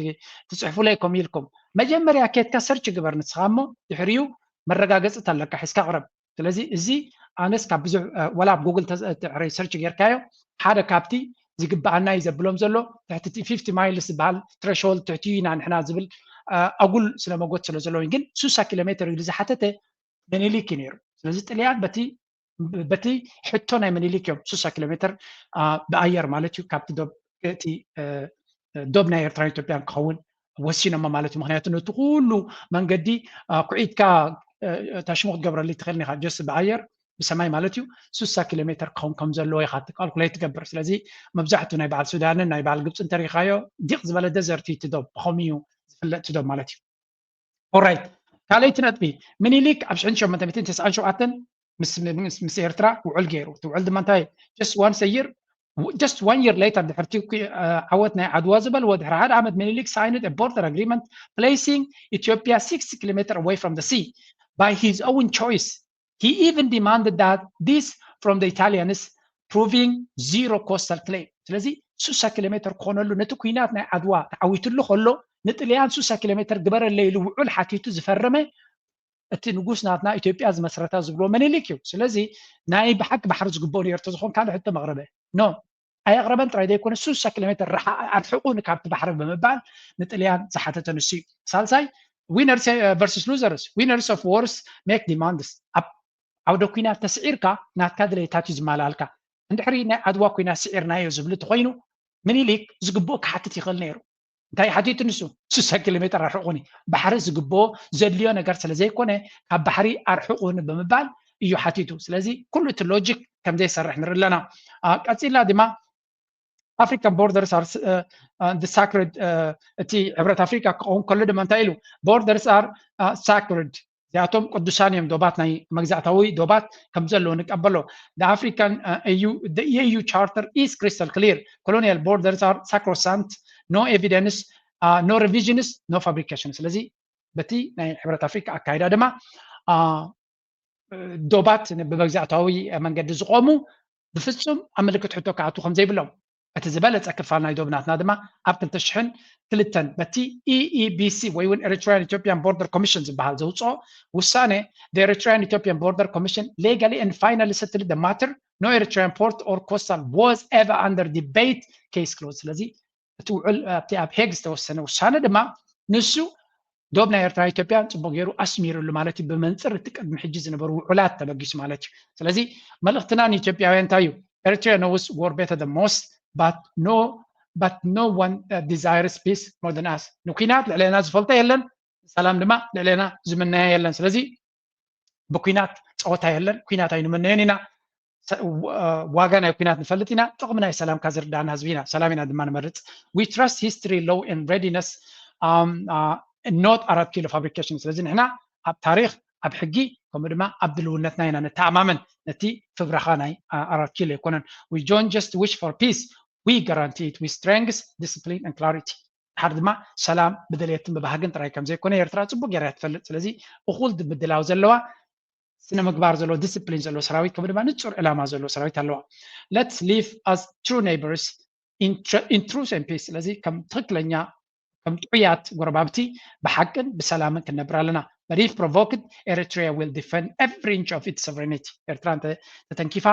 ትፅሕፉለይ ከምኡ ኢልኩም። መጀመርያ ኬድካ ሰርች ግበር ንስኻ እሞ ድሕሪኡ መረጋገፂ ኣለካ ሒዝካ ቅረብ። ስለዚ እዚ ኣነስ ካብ ብዙሕ ዋላ ኣብ ጉግል ተዕረይ ሰርች ጌርካዮ ሓደ ካብቲ ዝግብኣና እዩ ዘብሎም ዘሎ ትሕቲ ፊፍቲ ማይልስ ዝበሃል ትረሾልድ ትሕቲ ኢና ንሕና ዝብል ኣጉል ስለ መጎት ስለ ዘለዎ ግን ሱሳ ኪሎ ሜትር ኢሉ ዝሓተተ ምኒልክ እዩ ነይሩ። ስለዚ ጥልያን በቲ በቲ ሕቶ ናይ ምኒልክ እዮም ሱሳ ኪሎ ሜትር ብኣየር ማለት እዩ ካብቲ ዶብ እቲ ዶብ ናይ ኤርትራን ኢትዮጵያን ክኸውን ወሲኖሞ ማለት እዩ። ምክንያቱ ነቲ ኩሉ መንገዲ ኩዒትካ ታሽሙ ክትገብረሉ ትኽእል ኢኻ ጀስ ብኣየር ብሰማይ ማለት እዩ ሱሳ ኪሎ ሜትር ክኸውን ከም ዘለዎ ኢኻ ካልኩሌት ትገብር። ስለዚ መብዛሕቱ ናይ በዓል ሱዳንን ናይ በዓል ግብፂ እንተሪኻዮ ዲቕ ዝበለ ደዘርት እዩ እቲ ዶብ ብኸምኡ እዩ ዝፍለጥ እቲ ዶብ ማለት እዩ። ኦራይት ካልኣይቲ ነጥቢ ምኒልክ ኣብ ሽሕን ሸሞንተ ሚእትን ተስዓን ሸውዓተን ምስ ኤርትራ ውዕል ገይሩ እቲ ውዕል ድማ እንታይ just once a year just one year later ድሕርቲ ዓወት ናይ ዓድዋ ዝበልዎ ድሕሪ ሓደ ዓመት ምኒልክ signed a border agreement placing Ethiopia sixty kilometer away from the sea by his own choice. He even demanded that this from the Italians proving zero coastal claim. ስለዚ ሱሳ ኪሎ ሜትር ክኾነሉ ነቲ ኩናት ናይ ዓድዋ ተዓዊትሉ ከሎ ንጥልያን ሱሳ ኪሎ ሜትር ግበረለይ ኢሉ ውዑል ሓቲቱ ዝፈረመ እቲ ንጉስ ናትና ኢትዮጵያ ዝመስረታ ዝብሎ ምኒልክ እዩ። ስለዚ ናይ ብሓቂ ባሕሪ ዝግብኦ ነይሩ ተዝኾን ካልእ ሕቶ መቕረበ ኖ ኣየቕረበን ጥራይ ዘይኮነ ሱሳ ኪሎ ሜትር ኣርሕቑኒ ካብቲ ባሕሪ ብምባል ንጥልያን ዝሓተተ ንሱ እዩ። ሳልሳይ winners versus losers, winners of wars make demands። ኣብ ዓውደ ኩናት ተስዒርካ ናትካ ድሌታት እዩ ዝማልኣልካ። እንድሕሪ ናይ ዓድዋ ኩናት ስዒርናዮ ዝብል እንተኾይኑ ምኒልክ ዝግብኦ ክሓትት ይኽእል ነይሩ። እንታይ ሓቲቱ ንሱ ሱሳ ኪሎ ሜትር ኣርሕቑኒ ባሕሪ ዝግብኦ ዘድልዮ ነገር ስለ ዘይኮነ ካብ ባሕሪ ኣርሕቑኒ ብምባል እዩ ሓቲቱ። ስለዚ ኩሉ እቲ ሎጂክ ከም ዘይሰርሕ ንርኢ ኣለና። ቀፂልና ድማ African borders are sacred። እቲ ሕብረት ኣፍሪካ ክኸውን ከሎ ድማ እንታይ ኢሉ borders are sacred እዚኣቶም ቅዱሳን እዮም ዶባት ናይ መግዛእታዊ ዶባት ከም ዘለዎ ንቀበሎ። The African EU charter is crystal clear. Colonial borders are sacrosanct. No evidence, no revisions, no fabrication. ስለዚ በቲ ናይ ሕብረት ኣፍሪካ ኣካይዳ ድማ ዶባት ብመግዛእታዊ መንገዲ ዝቆሙ ብፍፁም ኣብ ምልክት ሕቶ ክኣትዉ ከም ዘይብሎም እቲ ዝበለፀ ክፋል ናይ ዶብ ናትና ድማ ኣብ ክልተ ሽሕን ክልተን በቲ EEBC ወይ እውን Eritrean Ethiopian Border Commission ዝበሃል ዘውፅኦ ውሳነ the Eritrean Ethiopian Border Commission legally and finally settled the matter. No Eritrean port or coastal was ever under debate. Case closed. ስለዚ እቲ ውዕል ኣብቲ ኣብ ሄግ ዝተወሰነ ውሳነ ድማ ንሱ ዶብ ናይ ኤርትራ ኢትዮጵያን ፅቡቅ ገይሩ ኣስሚርሉ ማለት እዩ። ብመንፅር እቲ ቅድሚ ሕጂ ዝነበሩ ውዕላት ተበጊሱ ማለት እዩ። ስለዚ መልእክትና ንኢትዮጵያውያን እንታይ እዩ? Eritrea knows war better than most, but no but no one desires peace more than us. ንኩናት ልዕሌና ዝፈልጦ የለን፣ ሰላም ድማ ልዕሌና ዝምነያ የለን። ስለዚ ብኩናት ፀወታ የለን፣ ኩናት ኣይንምነዮን ኢና። ዋጋ ናይ ኩናት ንፈልጥ ኢና፣ ጥቕሚ ናይ ሰላም ካብ ዝርዳእና ህዝቢ ኢና፣ ሰላም ኢና ድማ ንመርፅ። We trust history, law and readiness, not ኣራት ኪሎ fabrication። ስለዚ ንሕና ኣብ ታሪክ ኣብ ሕጊ ከምኡ ድማ ኣብ ድልውነትና ኢና ንተኣማመን። ነቲ ፍብረኻ ናይ ኣራት ኪሎ ኣይኮነን። We don't just wish for peace, we guarantee it with strength, discipline and clarity. ድሓር ድማ ሰላም ብደልየትን ብባህግን ጥራይ ከም ዘይኮነ ኤርትራ ፅቡቅ ገይራ ትፈልጥ። ስለዚ እኹል ምድላው ዘለዋ ስነ ምግባር ዘለዎ ዲስፕሊን ዘለዎ ሰራዊት ከምኡ ድማ ንፁር ዕላማ ዘለዎ ሰራዊት ኣለዋ። Let's live as true neighbors in truth and peace። ስለዚ ከም ትክክለኛ ከም ጥዑያት ጎረባብቲ ብሓቅን ብሰላምን ክንነብር ኣለና። But if provoked, Eritrea will defend every inch of its sovereignty. ኤርትራ ተተንኪፋ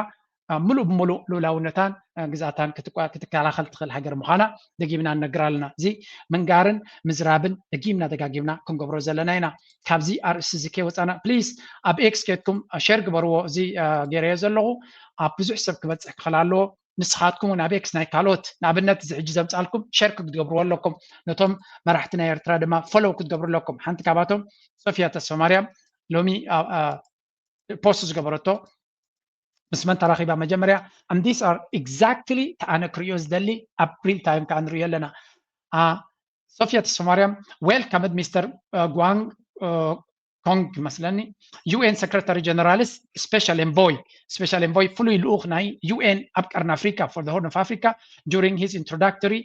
ሙሉእ ብሙሉእ ልኡላውነታን ግዛእታን ክትከላኸል ትኽእል ሃገር ምዃና ደጊምና ንነግር ኣለና። እዚ ምንጋርን ምዝራብን ደጊምና ደጋጊምና ክንገብሮ ዘለና ኢና። ካብዚ ኣርእስቲ እዚ ከይወፃና ፕሊስ ኣብ ኤክስ ኬድኩም ሸር ግበርዎ። እዚ ገይረዮ ዘለኹ ኣብ ብዙሕ ሰብ ክበፅሕ ክኽእል ኣለዎ። ንስኻትኩም እውን ኣብ ኤክስ ናይ ካልኦት ንኣብነት እዚ ሕጂ ዘምፃልኩም ሸር ክትገብርዎ ኣለኩም። ነቶም መራሕቲ ናይ ኤርትራ ድማ ፎሎው ክትገብሩ ኣለኩም። ሓንቲ ካብኣቶም ሶፊያ ተስፋማርያም ሎሚ ፖስት ዝገበረቶ ምስ መን ተራኺባ መጀመርያ and these are exactly ኣነ ክርእዮ ዝደሊ ኣብ ሪል ታይም ከዓ ንርእዮ ኣለና። ሶፊያ ተስፋማርያም welcomed Mister Guang Kong መስለኒ UN Secretary General's special envoy special envoy ፍሉይ ልኡኽ ናይ UN ኣብ ቀርኒ ኣፍሪካ for the Horn of Africa during his introductory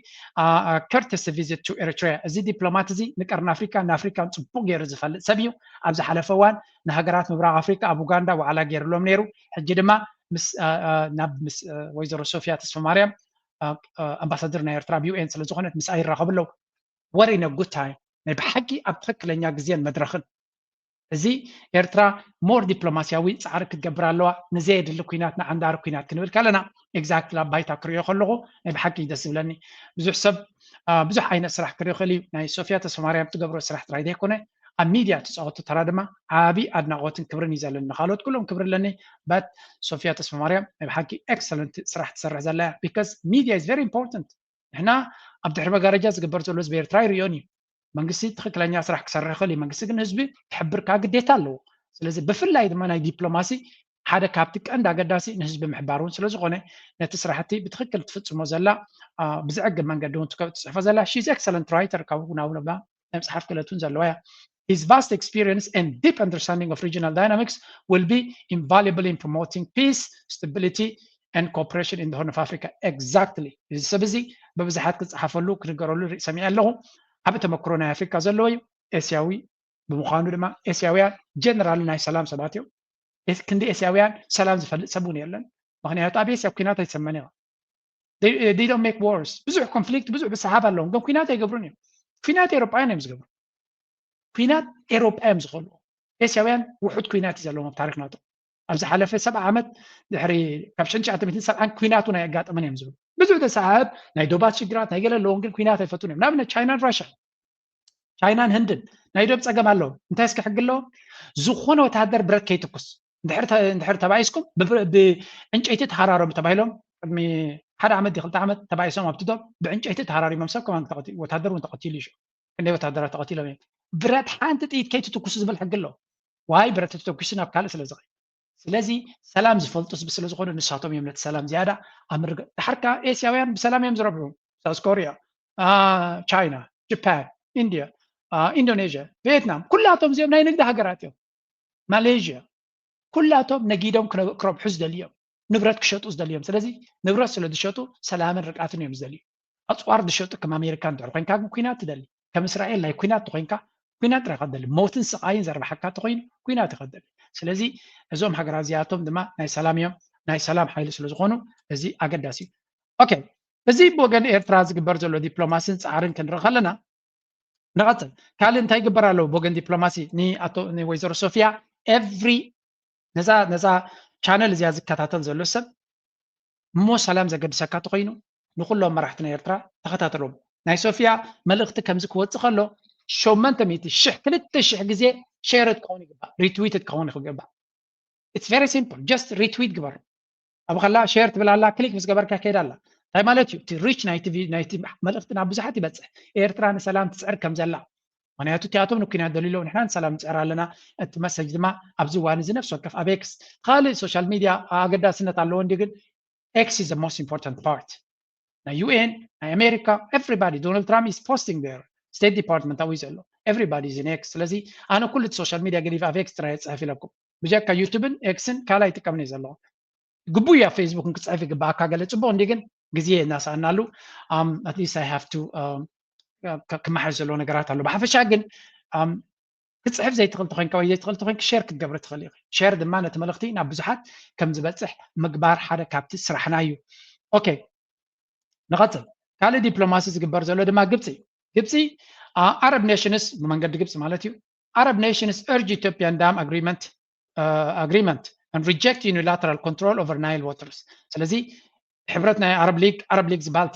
courtesy visit to Eritrea። እዚ ዲፕሎማት እዚ ንቀርኒ ኣፍሪካ ንኣፍሪካን ፅቡቅ ገይሩ ዝፈልጥ ሰብ እዩ። ኣብ ዝሓለፈ እዋን ንሃገራት ምብራቅ ኣፍሪካ ኣብ ኡጋንዳ ዋዕላ ገይርሎም ነይሩ። ሕጂ ድማ ምስ ናብ ምስ ወይዘሮ ሶፊያ ተስፋማርያም ኣምባሳደር ናይ ኤርትራ ኣብ UN ስለዝኮነት ምስኣ ይራኸቡ ኣለዉ። What a good time። ናይ ብሓቂ ኣብ ትክክለኛ ግዜን መድረክን። እዚ ኤርትራ more ዲፕሎማሲያዊ ፃዕሪ ክትገብር ኣለዋ። ንዘየድሊ ኩናት ንዓንዳሪ ኩናት ክንብል ከለና exactly ኣብ ባይታ ክሪኦ ከለኹ ናይ ብሓቂ ደስ ዝብለኒ። ብዙሕ ሰብ ብዙሕ ዓይነት ስራሕ ክርኢ ይኽእል እዩ። ናይ ሶፊያ ተስፋማርያም ትገብሮ ስራሕ ጥራይ ዘይኮነ ኣብ ሚድያ ትፃወቶ ተራ ድማ ዓቢ ኣድናቖትን ክብርን እዩ ዘለኒ። ንካልኦት ኩሎም ክብሪ ኣለኒ። በት ሶፊያ ተስፋማርያም ናይ ብሓቂ excellent ስራሕ ትሰርሕ ዘላ እያ። Because media is very important። ንሕና ኣብ ድሕሪ መጋረጃ ዝግበር ዘሎ ህዝቢ ኤርትራ ይርእዮን እዩ። መንግስቲ ትኽክለኛ ስራሕ ክሰርሕ ይኽእል እዩ። መንግስቲ ግን ህዝቢ ክሕብር ከዓ ግዴታ ኣለዎ። ስለዚ ብፍላይ ድማ ናይ ዲፕሎማሲ ሓደ ካብቲ ቀንዲ ኣገዳሲ ንህዝቢ ምሕባር እውን ስለዝኾነ ነቲ ስራሕቲ ብትኽክል ትፍፅሞ ዘላ ብዝዕግብ መንገዲ እውን ትፅሕፎ ዘላ she's excellent writer ካብ ናብነባ ናይ መፅሓፍ ክእለት እውን ዘለዋ እያ። His vast experience and deep understanding of regional dynamics will be invaluable in promoting peace, stability and cooperation in the Horn of Africa. Exactly። እዚ ሰብ እዚ ብብዙሓት ክፀሓፈሉ ክንገረሉ ርኢ ሰሚዐ ኣለኹ። ዓቢ ተመክሮ ናይ ኣፍሪካ ዘለዎ እዩ። ኤስያዊ ብምዃኑ ድማ ኤስያውያን ጀነራል ናይ ሰላም ሰባት እዮም። ክንዲ ኤስያውያን ሰላም ዝፈልጥ ሰብ እውን የለን። ምክንያቱ ኣብ ኤስያ ኩናት ኣይሰመን እዮም። They don't make wars። ብዙሕ ኮንፍሊክት ብዙሕ ብሰሓብ ኣለዎም፣ ግን ኩናት ኣይገብሩን እዮም። ኩናት ኤሮጳውያን እዮም ዝገብሩ። ኩናት ኤሮጳ እዮም ዝኸልዎ። ኤስያውያን ውሑድ ኩናት እዩ ዘለዎም ኣብ ታሪክ ናቶም። ኣብ ዝሓለፈ ሰብዓ ዓመት ድሕሪ ካብ ሽሕን ትሽዓተ ሚእትን ሰብዓን ኩናት እውን ኣየጋጠመን እዮም ዝብሉ። ብዙሕ ተሰሓብ ናይ ዶባት ሽግራት ናይ ገለ ኣለዎም፣ ግን ኩናት ኣይፈቱን እዮም። ንኣብነት ቻይናን ራሽያን ቻይናን ህንድን ናይ ዶብ ፀገም ኣለዎም። እንታይ እስኪ ሕጊ ኣለዎም? ዝኾነ ወታደር ብረት ከይትኩስ እንድሕር ተባኢስኩም ብዕንጨይቲ ተሃራረሙ ተባሂሎም ቅድሚ ሓደ ዓመት ክልተ ዓመት ተባኢሶም ኣብቲ ዶብ ብዕንጨይቲ ተሃራሪሞም ሰብ ከማን ወታደር እውን ተቐቲሉ እዩ። ክንደይ ወታደራት ተቐቲሎም እዮም። ብረት ሓንቲ ጥይት ከይትትኩሱ ዝብል ሕጊ ኣሎ። ዋይ ብረት ተተኩሱ ናብ ካልእ ስለ ዝኸ ስለዚ ሰላም ዝፈልጡ ህዝቢ ስለ ዝኾኑ ንሳቶም እዮም ነቲ ሰላም ዝያዳ ኣብ ምርግ ድሓር ከዓ ኤስያውያን ብሰላም እዮም ዝረብሑ። ሳውስ ኮሪያ፣ ቻይና፣ ጃፓን፣ ኢንድያ፣ ኢንዶኔዥያ፣ ቪየትናም ኩላቶም እዚኦም ናይ ንግዲ ሃገራት እዮም። ማሌዥያ ኩላቶም ነጊዶም ክረብሑ ዝደልዮም ንብረት ክሸጡ ዝደልዮም። ስለዚ ንብረት ስለ ዝሸጡ ሰላምን ርቃትን እዮም ዝደልዩ። ኣፅዋር ዝሸጡ ከም ኣሜሪካ እንድሕር ኮይንካ ግን ኩናት ትደሊ፣ ከም እስራኤል ናይ ኩናት ተኮይንካ ኩናት ጥራይ ከደሊ፣ ሞትን ስቃይን ዘርባሓካ ተኮይኑ ኩናት ይከደሊ። ስለዚ እዞም ሃገራት እዚኣቶም ድማ ናይ ሰላም እዮም፣ ናይ ሰላም ሓይሊ ስለዝኮኑ እዚ ኣገዳሲ እዩ። ኦኬ፣ እዚ ብወገን ኤርትራ ዝግበር ዘሎ ዲፕሎማሲን ፃዕርን ክንርኢ ከለና ንቐፅል። ካልእ እንታይ ይግበር ኣለዎ ብወገን ዲፕሎማሲ? ንወይዘሮ ሶፊያ ኤቭሪ ነዛ ነዛ ቻነል እዚኣ ዝከታተል ዘሎ ሰብ እሞ ሰላም ዘገድሰካ ተኮይኑ ንኩሎም መራሕቲ ናይ ኤርትራ ተኸታተሎም። ናይ ሶፊያ መልእክቲ ከምዚ ክወፅእ ከሎ ሸመንተ ሚእቲ ሽሕ ክልተ ሽሕ ግዜ ሸርት ክኸውን ይግባእ፣ ሪትዊትድ ክኸውን ይግባእ። It's very simple, just retweet ግበር። ኣብ ከላ ሼር ትብል ኣላ፣ ክሊክ ምስ ገበርካ ከይዳ ኣላ። እንታይ ማለት እዩ? እቲ ሪች ናይቲ ናይቲ መልእክቲ ናብ ብዙሓት ይበፅሕ። ኤርትራ ንሰላም ትፅዕር ከም ዘላ ምክንያቱ እቲኣቶም ንኩናት ደልዩ ኣለዉ፣ ንሕና ንሰላም ንፅዕር ኣለና። እቲ መሰጅ ድማ ኣብዚ እዋን እዚ ነፍሲ ወከፍ ኣብ ኤክስ ካልእ ሶሻል ሚድያ ኣገዳስነት ኣለዎ እንዲ ግን ኤክስ is the most important part። ናይ ዩኤን ናይ ኣሜሪካ everybody Donald Trump is posting there state department ኣዊ ዘሎ everybody is in ኤክስ። ስለዚ ኣነ ኩሉ እቲ ሶሻል ሚድያ ገዲፍ ኣብ ኤክስ ጥራይ የፅሕፍ ኢለኩም ብጀካ ዩቱብን ኤክስን ካልእ ኣይጥቀምን እየ ዘለኹ። ግቡእ እዩ ኣብ ፌስቡክ ክፅሕፍ ይግባኣካ ገለ ፅቡቅ እንዲ ግን ግዜ እናሰኣናሉ at least I have to ክመሓሽ ዘለዎ ነገራት ኣሎ። ብሓፈሻ ግን ክፅሕፍ ዘይትኽእል ተኮይንካ ወይ ዘይትኽእል ተኮይንካ ሼር ክትገብር ትኽእል ኢኺ። ሼር ድማ ነቲ መልእኽቲ ናብ ብዙሓት ከም ዝበፅሕ ምግባር ሓደ ካብቲ ስራሕና እዩ። ኦኬ ንቐፅል። ካልእ ዲፕሎማሲ ዝግበር ዘሎ ድማ ግብፂ እዩ። ግብፂ Arab nations ብመንገዲ ግብፂ ማለት እዩ Arab nations urge Ethiopian dam agreement agreement and reject unilateral control over Nile waters። ስለዚ ሕብረት ናይ ዓረብ ሊግ ዓረብ ሊግ ዝበሃል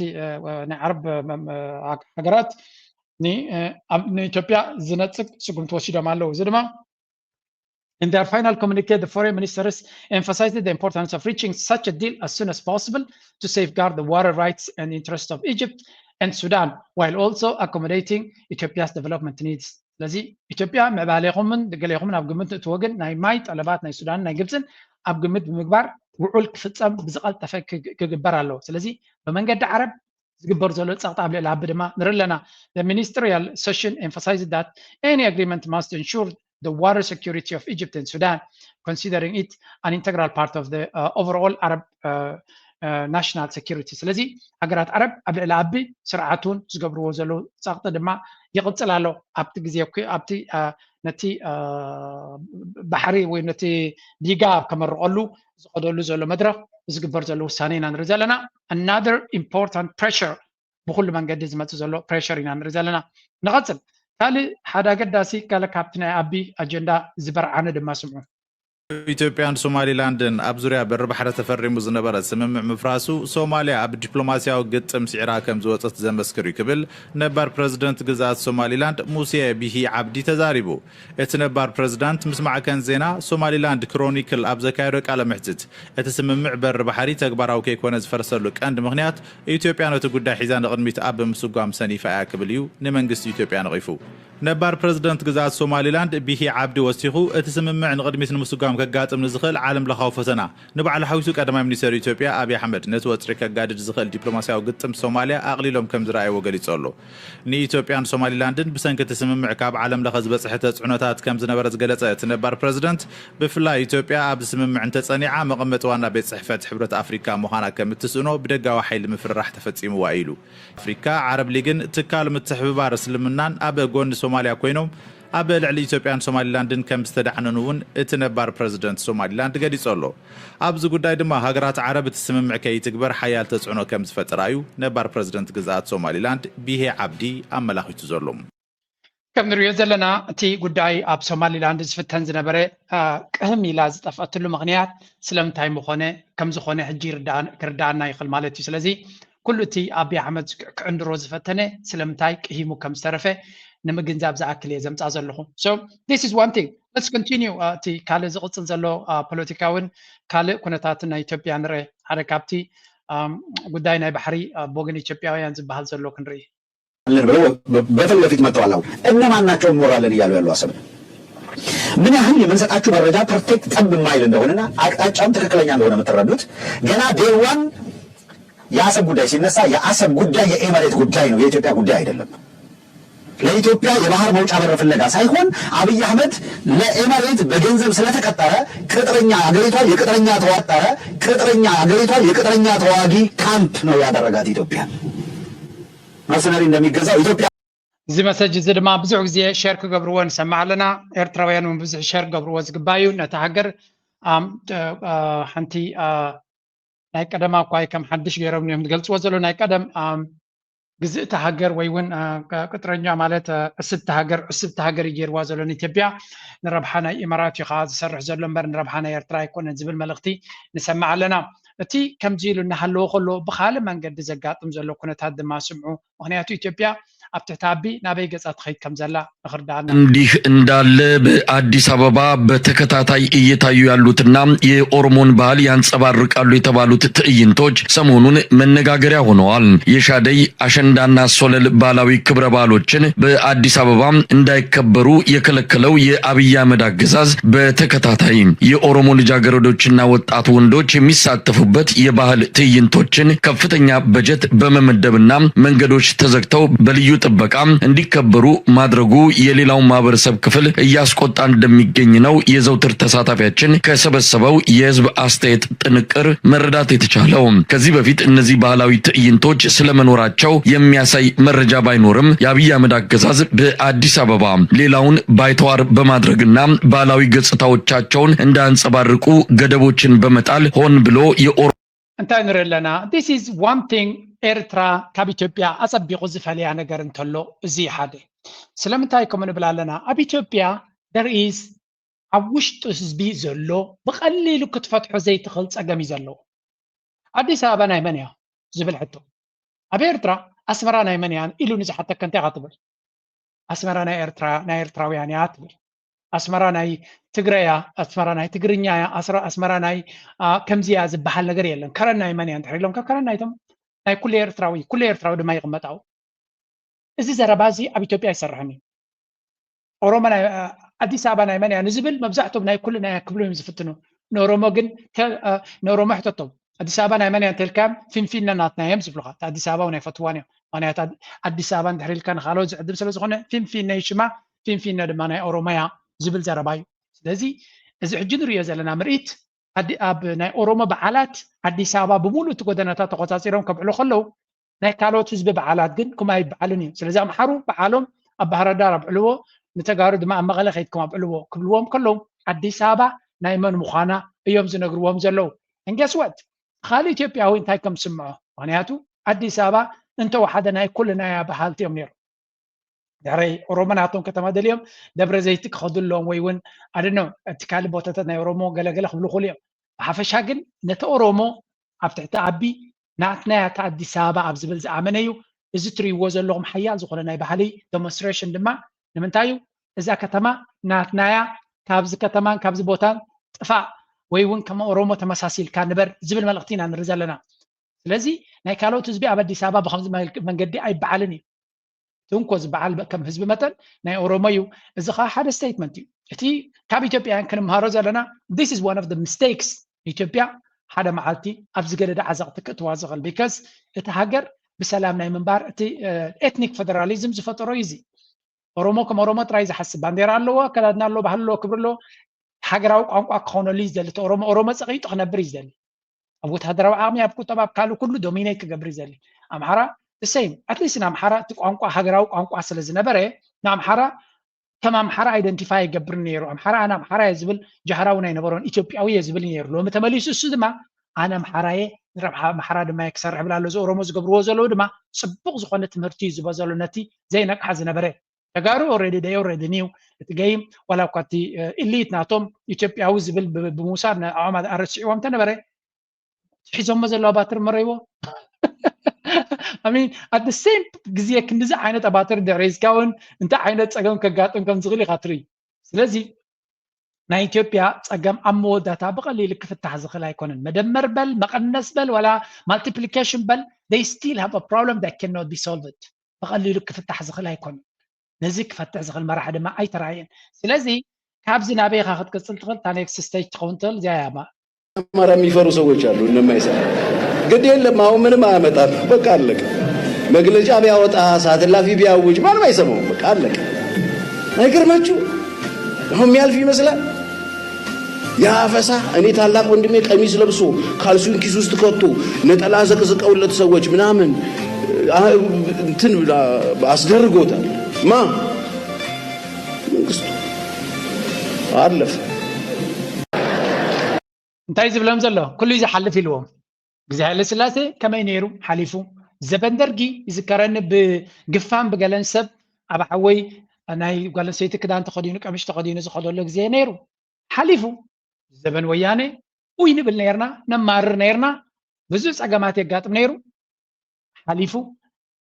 ናይ ዓረብ ሃገራት ንኢትዮጵያ ዝነፅግ ስጉምቲ ወሲዶም ኣለዉ። እዚ ድማ In their final communique, the foreign ministers emphasized the importance of reaching such a deal as soon as possible to safeguard the water rights and interests of Egypt and Sudan, while also accommodating Ethiopia's development needs. ስለዚ ኢትዮጵያ ምዕባሌኹምን ገሌኹምን ኣብ ግምት እትወግን ናይ ማይ ጠለባት ናይ ሱዳንን ናይ ግብፅን ኣብ ግምት ብምግባር ውዑል ክፍፀም ብዝቐልጠፈ ክግበር ኣለዎ። ስለዚ ብመንገዲ ዓረብ ዝግበር ዘሎ ፀቕጢ ኣብ ልዕሊ ዓቢ ድማ ንርኢ ኣለና። The ministerial session emphasized that any agreement must ensure the water security of Egypt and Sudan, considering it an integral part of the uh, overall Arab uh, uh, national security. ስለዚ ሃገራት ዓረብ ኣብ ልዕሊ ዓቢ ስርዓት እውን ዝገብርዎ ዘለዉ ፀቕጢ ድማ ይቕፅል ኣሎ። ኣብቲ ግዜ ኣብቲ ነቲ ባሕሪ ወይ ነቲ ዲጋ ኣብ ከመርቐሉ ዝኸደሉ ዘሎ መድረኽ ዝግበር ዘሎ ውሳነ ኢና ንርኢ ዘለና። Another important pressure ብኩሉ መንገዲ ዝመፅእ ዘሎ pressure ኢና ንርኢ ዘለና። ንቐፅል። ካልእ ሓደ ኣገዳሲ፣ ካልእ ካብቲ ናይ ኣቢ ኣጀንዳ ዝበርዓነ ድማ ስምዑ። ኢትዮጵያን ሶማሊላንድን ኣብ ዙርያ በሪ ባሕሪ ተፈሪሙ ዝነበረ ስምምዕ ምፍራሱ ሶማልያ ኣብ ዲፕሎማስያዊ ግጥም ስዒራ ከም ዝወፀት ዘመስክር እዩ ክብል ነባር ፕረዚደንት ግዝኣት ሶማሊላንድ ሙሴ ቢሂ ዓብዲ ተዛሪቡ። እቲ ነባር ፕረዚዳንት ምስ ማዕከን ዜና ሶማሊላንድ ክሮኒክል ኣብ ዘካየዶ ቃለ መሕትት እቲ ስምምዕ በሪ ባሕሪ ተግባራዊ ከይኮነ ዝፈርሰሉ ቀንዲ ምኽንያት ኢትዮጵያ ነቲ ጉዳይ ሒዛ ንቕድሚት ኣብ ምስጓም ሰኒፋ እያ ክብል እዩ ንመንግስቲ ኢትዮጵያ ነቒፉ። ነባር ፕረዚደንት ግዝኣት ሶማሊላንድ ቢሂ ዓብዲ ወሲኹ፣ እቲ ስምምዕ ንቕድሚት ንምስጓም ከጋጥም ንዝኽእል ዓለም ለኻዊ ፈተና ንባዕሉ ሓዊሱ ቀዳማይ ሚኒስተር ኢትዮጵያ ኣብይ ኣሕመድ ነቲ ወጥሪ ከጋድድ ዝኽእል ዲፕሎማስያዊ ግጥም ሶማልያ ኣቕሊሎም ከም ዝረኣይዎ ገሊጹ ኣሎ። ንኢትዮጵያን ሶማሊላንድን ብሰንኪ እቲ ስምምዕ ካብ ዓለም ለኸ ዝበጽሐ ተጽዕኖታት ከም ዝነበረ ዝገለጸ እቲ ነባር ፕረዚደንት፣ ብፍላይ ኢትዮጵያ ኣብዚ ስምምዕ እንተጸኒዓ መቐመጢ ዋና ቤት ጽሕፈት ሕብረት ኣፍሪካ ምዃና ከም እትስእኖ ብደጋዊ ሓይሊ ምፍርራሕ ተፈጺምዋ ኢሉ። ኣፍሪካ፣ ዓረብ ሊግን ትካል ምትሕብባር እስልምናን ኣብ ጎኒ ሶማልያ ኮይኖም ኣብ ልዕሊ ኢትዮጵያን ሶማሊላንድን ከም ዝተዳዕነኑ እውን እቲ ነባር ፕረዚደንት ሶማሊላንድ ገሊጹ ኣሎ። ኣብዚ ጉዳይ ድማ ሃገራት ዓረብ እቲ ስምምዕ ከይትግበር ሓያል ተጽዕኖ ከም ዝፈጥራ እዩ ነባር ፕረዚደንት ግዝኣት ሶማሊላንድ ቢሄ ዓብዲ ኣመላኺቱ ዘሎ። ከም ንሪኦ ዘለና እቲ ጉዳይ ኣብ ሶማሊላንድ ዝፍተን ዝነበረ አ፣ ቅህም ኢላ ዝጠፍአትሉ ምኽንያት ስለምንታይ ምኾነ ከም ዝኾነ ሕጂ ይርዳእ- ክርዳኣና ይኽእል ማለት እዩ። ስለዚ ኩሉ እቲ ኣቢ ኣሕመድ ክዕንድሮ ዝፈተነ ስለምንታይ ቅሂሙ ከም ዝተረፈ ንምግንዛብ ዝኣክል እየ ዘምፃ ዘለኹ። So this is one thing. Let's continue. አ፣ እቲ ካልእ ዝቕፅል ዘሎ አ፣ ፖለቲካውን ካልእ ኩነታትን ናይ ኢትዮጵያ ንርአ። ሓደ ካብቲ ኣም፣ ጉዳይ ናይ ባሕሪ አ፣ ብወገን ኢትዮጵያውያን ዝበሃል ዘሎ ክንርኢ። አለን ብለው በፊት ለፊት መጥተዋል። አሁን እነማን ናቸው እንወራለን እያሉ ያሉ አሰብን ምን ያህል የምንሰጣችሁ መረጃ ፐርፌክት ጠብ የማይል እንደሆነና አቅጣጫውም ትክክለኛ እንደሆነ የምትረዱት ገና day one የአሰብ ጉዳይ ሲነሳ የአሰብ ጉዳይ የኤመሬት ጉዳይ ነው፣ የኢትዮጵያ ጉዳይ አይደለም። ለኢትዮጵያ የባህር መውጫ በር ፍለጋ ሳይሆን አብይ አህመድ ለኤመሬት በገንዘብ ስለተቀጠረ ቅጥረኛ ሀገሪቷ የቅጥረኛ ተዋጠረ ቅጥረኛ ሀገሪቷ የቅጥረኛ ተዋጊ ካምፕ ነው ያደረጋት ኢትዮጵያ። መርሰነሪ እንደሚገዛው ኢትዮጵያ እዚ መሰጅ እዚ ድማ ብዙሕ ግዜ ሸር ክገብርዎ ንሰምዕ ኣለና። ኤርትራውያን እውን ብዙሕ ሸር ክገብርዎ ዝግባእ እዩ። ነታ ሃገር ኣም፣ እ፣ እ፣ ሓንቲ እ፣ ናይ ቀደም እኳ ከም ሓድሽ ገይሮም እዮም ዝገልፅዎ ዘሎ። ናይ ቀደም ኣም፣ ግዝእቲ ሃገር ወይ እውን እ፣ ቅ- ቅጥረኛ ማለት እ፣ ዕስብቲ ሃገር ዕስብቲ ሃገር እዩ ገይርዋ ዘሎ ንኢትዮጵያ። ንረብሓ ናይ ኢማራት እዩ ከዓ ዝሰርሕ ዘሎ እምበር ንረብሓ ናይ ኤርትራ ኣይኮነን ዝብል መልእኽቲ ንሰምዕ ኣለና። እቲ ከምዚ ኢሉ እናሃለወ ከሎ ብኻልእ መንገዲ ዘጋጥም ዘሎ ኩነታት ድማ ስምዑ። ምኽንያቱ ኢትዮጵያ ኣብ ትሕቲ ኣቢ ናበይ ገጻ ትኸይድ ከም ዘላ ንኽርዳኣና። እንዲህ እንዳለ በአዲስ አበባ በተከታታይ እየታዩ ያሉትና የኦሮሞን ባህል ያንጸባርቃሉ የተባሉት ትዕይንቶች ሰሞኑን መነጋገሪያ ሆነዋል። የሻደይ፣ አሸንዳና ሶለል ባህላዊ ክብረ በዓሎችን በአዲስ አበባ እንዳይከበሩ የከለከለው የአብይ አህመድ አገዛዝ በተከታታይ የኦሮሞ ልጃገረዶችና ወጣት ወንዶች የሚሳተፉበት የባህል ትዕይንቶችን ከፍተኛ በጀት በመመደብና መንገዶች ተዘግተው በልዩ ጥበቃ እንዲከበሩ ማድረጉ የሌላው ማህበረሰብ ክፍል እያስቆጣ እንደሚገኝ ነው የዘውትር ተሳታፊያችን ከሰበሰበው የህዝብ አስተያየት ጥንቅር መረዳት የተቻለው። ከዚህ በፊት እነዚህ ባህላዊ ትዕይንቶች ስለመኖራቸው የሚያሳይ መረጃ ባይኖርም የአብይ አህመድ አገዛዝ በአዲስ አበባ ሌላውን ባይተዋር በማድረግና ባህላዊ ገጽታዎቻቸውን እንዳያንጸባርቁ ገደቦችን በመጣል ሆን ብሎ የኦሮ እንታይ ንርኢ ኣለና? This is one thing. ኤርትራ ካብ ኢትዮጵያ ኣጸቢቑ ዝፈልያ ነገር እንተሎ እዚ ሓደ። ስለምንታይ ከምኡ ንብል ኣለና? ኣብ ኢትዮጵያ there is ኣብ ውሽጢ ህዝቢ ዘሎ ብቐሊሉ ክትፈትሖ ዘይትኽእል ጸገም እዩ ዘለዎ። ኣዲስ ኣበባ ናይ መን እያ ዝብል ሕቶ። ኣብ ኤርትራ ኣስመራ ናይ መን እያ ኢሉ ንዝሓተካ እንታይ ኢኻ ትብል? ኣስመራ ናይ ኤርትራ ናይ ኤርትራውያን እያ ትብል። ኣስመራ ናይ ትግረ እያ፣ ኣስመራ ናይ ትግርኛ እያ፣ ኣስራ- ኣስመራ ናይ አ፣ ከምዚ እያ ዝበሃል ነገር የለን። ከረን ናይ መን እያ እንድሕር ኢሎምካ ከረን ናይቶም ናይ ኩሉ ኤርትራዊ ኩሉ ኤርትራዊ ድማ ይቕመጥ ኣብኡ። እዚ ዘረባ እዚ ኣብ ኢትዮጵያ ኣይሰርሕን እዩ። ኦሮሞ ናይ ኣዲስ ኣበባ ናይ መን እያ ንዝብል መብዛሕትኦም ናይ ኩሉ ናይ ክብሉ እዮም ዝፍትኑ። ንኦሮሞ ግን ንኦሮሞ ሕተቶም ኣዲስ ኣበባ ናይ መን እያ እንተልካዮም ፊንፊነ ናትና እዮም ዝብሉካ። ኣዲስ ኣበባ እውን ኣይፈትዋን እዮም። ምክንያቱ ኣዲስ ኣበባ እንድሕር ኢልካ ንካልኦት ዝዕድም ስለዝኮነ ፊንፊነ ሽማ ፊንፊነ ድማ ናይ ኦሮሞ እያ ዝብል ዘረባ እዩ። ስለዚ እዚ ሕጂ ንሪኦ ዘለና ምርኢት ኣብ ናይ ኦሮሞ በዓላት ኣዲስ ኣበባ ብምሉእ እቲ ጎደናታት ተቆፃፂሮም ከብዕሉ ከለዉ ናይ ካልኦት ህዝቢ በዓላት ግን ከምኡ ኣይበዓልን እዩ። ስለዚ ኣምሓሩ በዓሎም ኣብ ባህርዳር ኣብዕልዎ፣ ንተጋሩ ድማ ኣብ መቐለ ከይድኩም ኣብዕልዎ ክብልዎም ከለዉ ኣዲስ ኣበባ ናይ መን ምዃና እዮም ዝነግርዎም ዘለዉ። And guess what? ካልእ ኢትዮጵያዊ እንታይ ከም ዝስምዖ? ምኽንያቱ ኣዲስ ኣበባ እንተወሓደ ናይ ኩልና እያ በሃልቲ እዮም ነይሮም። ድሕረይ ኦሮሞ ናቶም ከተማ ደልዮም ደብረ ዘይቲ ክኸዱ ኣለዎም፣ ወይ እውን ኣደኖ እቲ ካልእ ቦታታት ናይ ኦሮሞ ገለገለ ክብሉ ክእሉ እዮም። ብሓፈሻ ግን ነቲ ኦሮሞ ኣብ ትሕቲ ኣቢ ናትናያ እታ ኣዲስ ኣበባ ኣብ ዝብል ዝኣመነ እዩ። እዚ ትርእይዎ ዘለኹም ሓያል ዝኾነ ናይ ባህሊ ዴሞንስትሬሽን ድማ ንምንታይ እዩ? እዛ ከተማ ናትናያ፣ ካብዚ ከተማን ካብዚ ቦታን ጥፋእ፣ ወይ እውን ከም ኦሮሞ ተመሳሲልካ ንበር ዝብል መልእኽቲ ኢና ንርኢ ዘለና። ስለዚ ናይ ካልኦት ህዝቢ ኣብ ኣዲስ ኣበባ ብከምዚ መል-፣ መንገዲ ኣይበዓልን እዩ። እቲ እንኮ ዝበዓል በ-፣ ከም ህዝቢ መጠን ናይ ኦሮሞ እዩ። እዚ ከዓ ሓደ ስቴትመንት እዩ። እቲ ካብ ኢትዮጵያውያን ክንምሃሮ ዘለና፣ this is one of the mistakes። ኢትዮጵያ ሓደ መዓልቲ ኣብ ዝገደደ ዓዘቕቲ ክትዋ ዝኽእል፣ ቢካዝ እቲ ሃገር ብሰላም ናይ ምንባር እቲ ኤትኒክ ፌደራሊዝም ዝፈጠሮ እዩ። እዚ ኦሮሞ ከም ኦሮሞ ጥራይ ዝሓስብ፣ ባንዴራ ኣለዎ፣ ኣከዳድና ኣለዎ፣ ባህሊ ኣለዎ፣ ክብሪ ኣለዎ፣ ሃገራዊ ቋንቋ ክኾነሉ እዩ ዝደሊ። እቲ ኦሮሞ ኦሮሞ ጸቒጡ ክነብር እዩ ዝደሊ። ኣብ ወተሃደራዊ ዓቕሚ፣ ኣብ ቁጠባ፣ ኣብ ካልእ ኩሉ ዶሚኔት ክገብር እዩ ዝደሊ። ኣምሓራ the same። ኣትሊስት ንኣምሓራ እቲ ቋንቋ ሃገራዊ ቋንቋ ስለ ዝነበረ፣ ንኣምሓራ ከም ኣምሓራ ኣይደንቲፋይ ይገብር ነይሩ። ኣምሓራ ኣነ ኣምሓራ እየ ዝብል ጃህራዊ ናይ ነበሮን ኢትዮጵያዊ እየ ዝብል ነይሩ። ሎሚ ተመሊሱ እሱ ድማ ኣነ ኣምሓራ እየ፣ ንረብሓ ኣምሓራ ድማ እየ ክሰርሕ ብል ኣሎ። እዚ ኦሮሞ ዝገብርዎ ዘለዉ ድማ ጽቡቕ ዝኾነ ትምህርቲ እዩ ዝቦ ዘሎ ነቲ ዘይነቅሓ ዝነበረ። ተጋሩ ኦልሬዲ they already knew። እቲ ገይም ዋላ እኳ እቲ ኢሊት ናቶም ኢትዮጵያዊ ዝብል ብ-፣ ብምውሳድ ንዕኦም ኣረስዕዎም እንተነበረ፣ ሒዞሞ ዘለዋ ባትሪ መረይዎ። I mean, at the same ግዜ ክንዲዚ ዓይነት ኣባትሪ ድሕሪ ሒዝካ እውን እንታይ ዓይነት ጸገም ከጋጥም ከም ዝኽእል ኢኻ ትርኢ። ስለዚ ናይ ኢትዮጵያ ጸገም ኣብ መወዳእታ ብቐሊሉ ክፍታሕ ዝኽእል ኣይኮነን። መደመር በል፣ መቐነስ በል፣ ዋላ ማልቲፕሊኬሽን በል፣ they still have a problem that cannot be solved። ብቐሊሉ ክፍታሕ ዝኽእል ኣይኮነን። ነዚ ክፈትሕ ዝኽእል መራሒ ድማ ኣይተራእየን። ስለዚ ካብዚ ናበይ ኢኻ ክትቅጽል ትኽእል? እታ ኔክስት ስቴጅ ትኸውን ትኽእል እዚኣ እያ። ኣማራ የሚፈሩ ሰዎች አሉ። እነማይሰማ ግድ የለም። አሁን ምንም አያመጣም። በቃ አለቀ። መግለጫ ቢያወጣ፣ ሰዓት እላፊ ቢያውጅ ማንም አይሰማውም። በቃ አለቀ። አይገርማችሁ? አሁን የሚያልፍ ይመስላል። የአፈሳ እኔ ታላቅ ወንድሜ ቀሚስ ለብሶ ካልሲውን ኪስ ውስጥ ከቶ ነጠላ ዘቅዝቀውለት ሰዎች ምናምን፣ አ-፣ እንትን አስደርጎታል። ማ መንግስቱ አለፈ። እንታይ ዝብሎም ዘሎ? ኩሉ እዩ ዝሓልፍ ኢልዎም። ግዜ ሃይለ ስላሴ ከመይ ነይሩ ሓሊፉ? ዘበን ደርጊ ይዝከረኒ፣ ብግፋን ብገለን ሰብ ኣብ ሓወይ ናይ ጓል ኣንስተይቲ ክዳን ተኸዲኑ፣ ቀሚሽ ተኸዲኑ ዝኸደሎ ግዜ ነይሩ። ሓሊፉ። ዘበን ወያነ ኡይ ንብል ነይርና፣ ነማርር ነይርና፣ ብዙሕ ጸገማት የጋጥም ነይሩ። ሓሊፉ።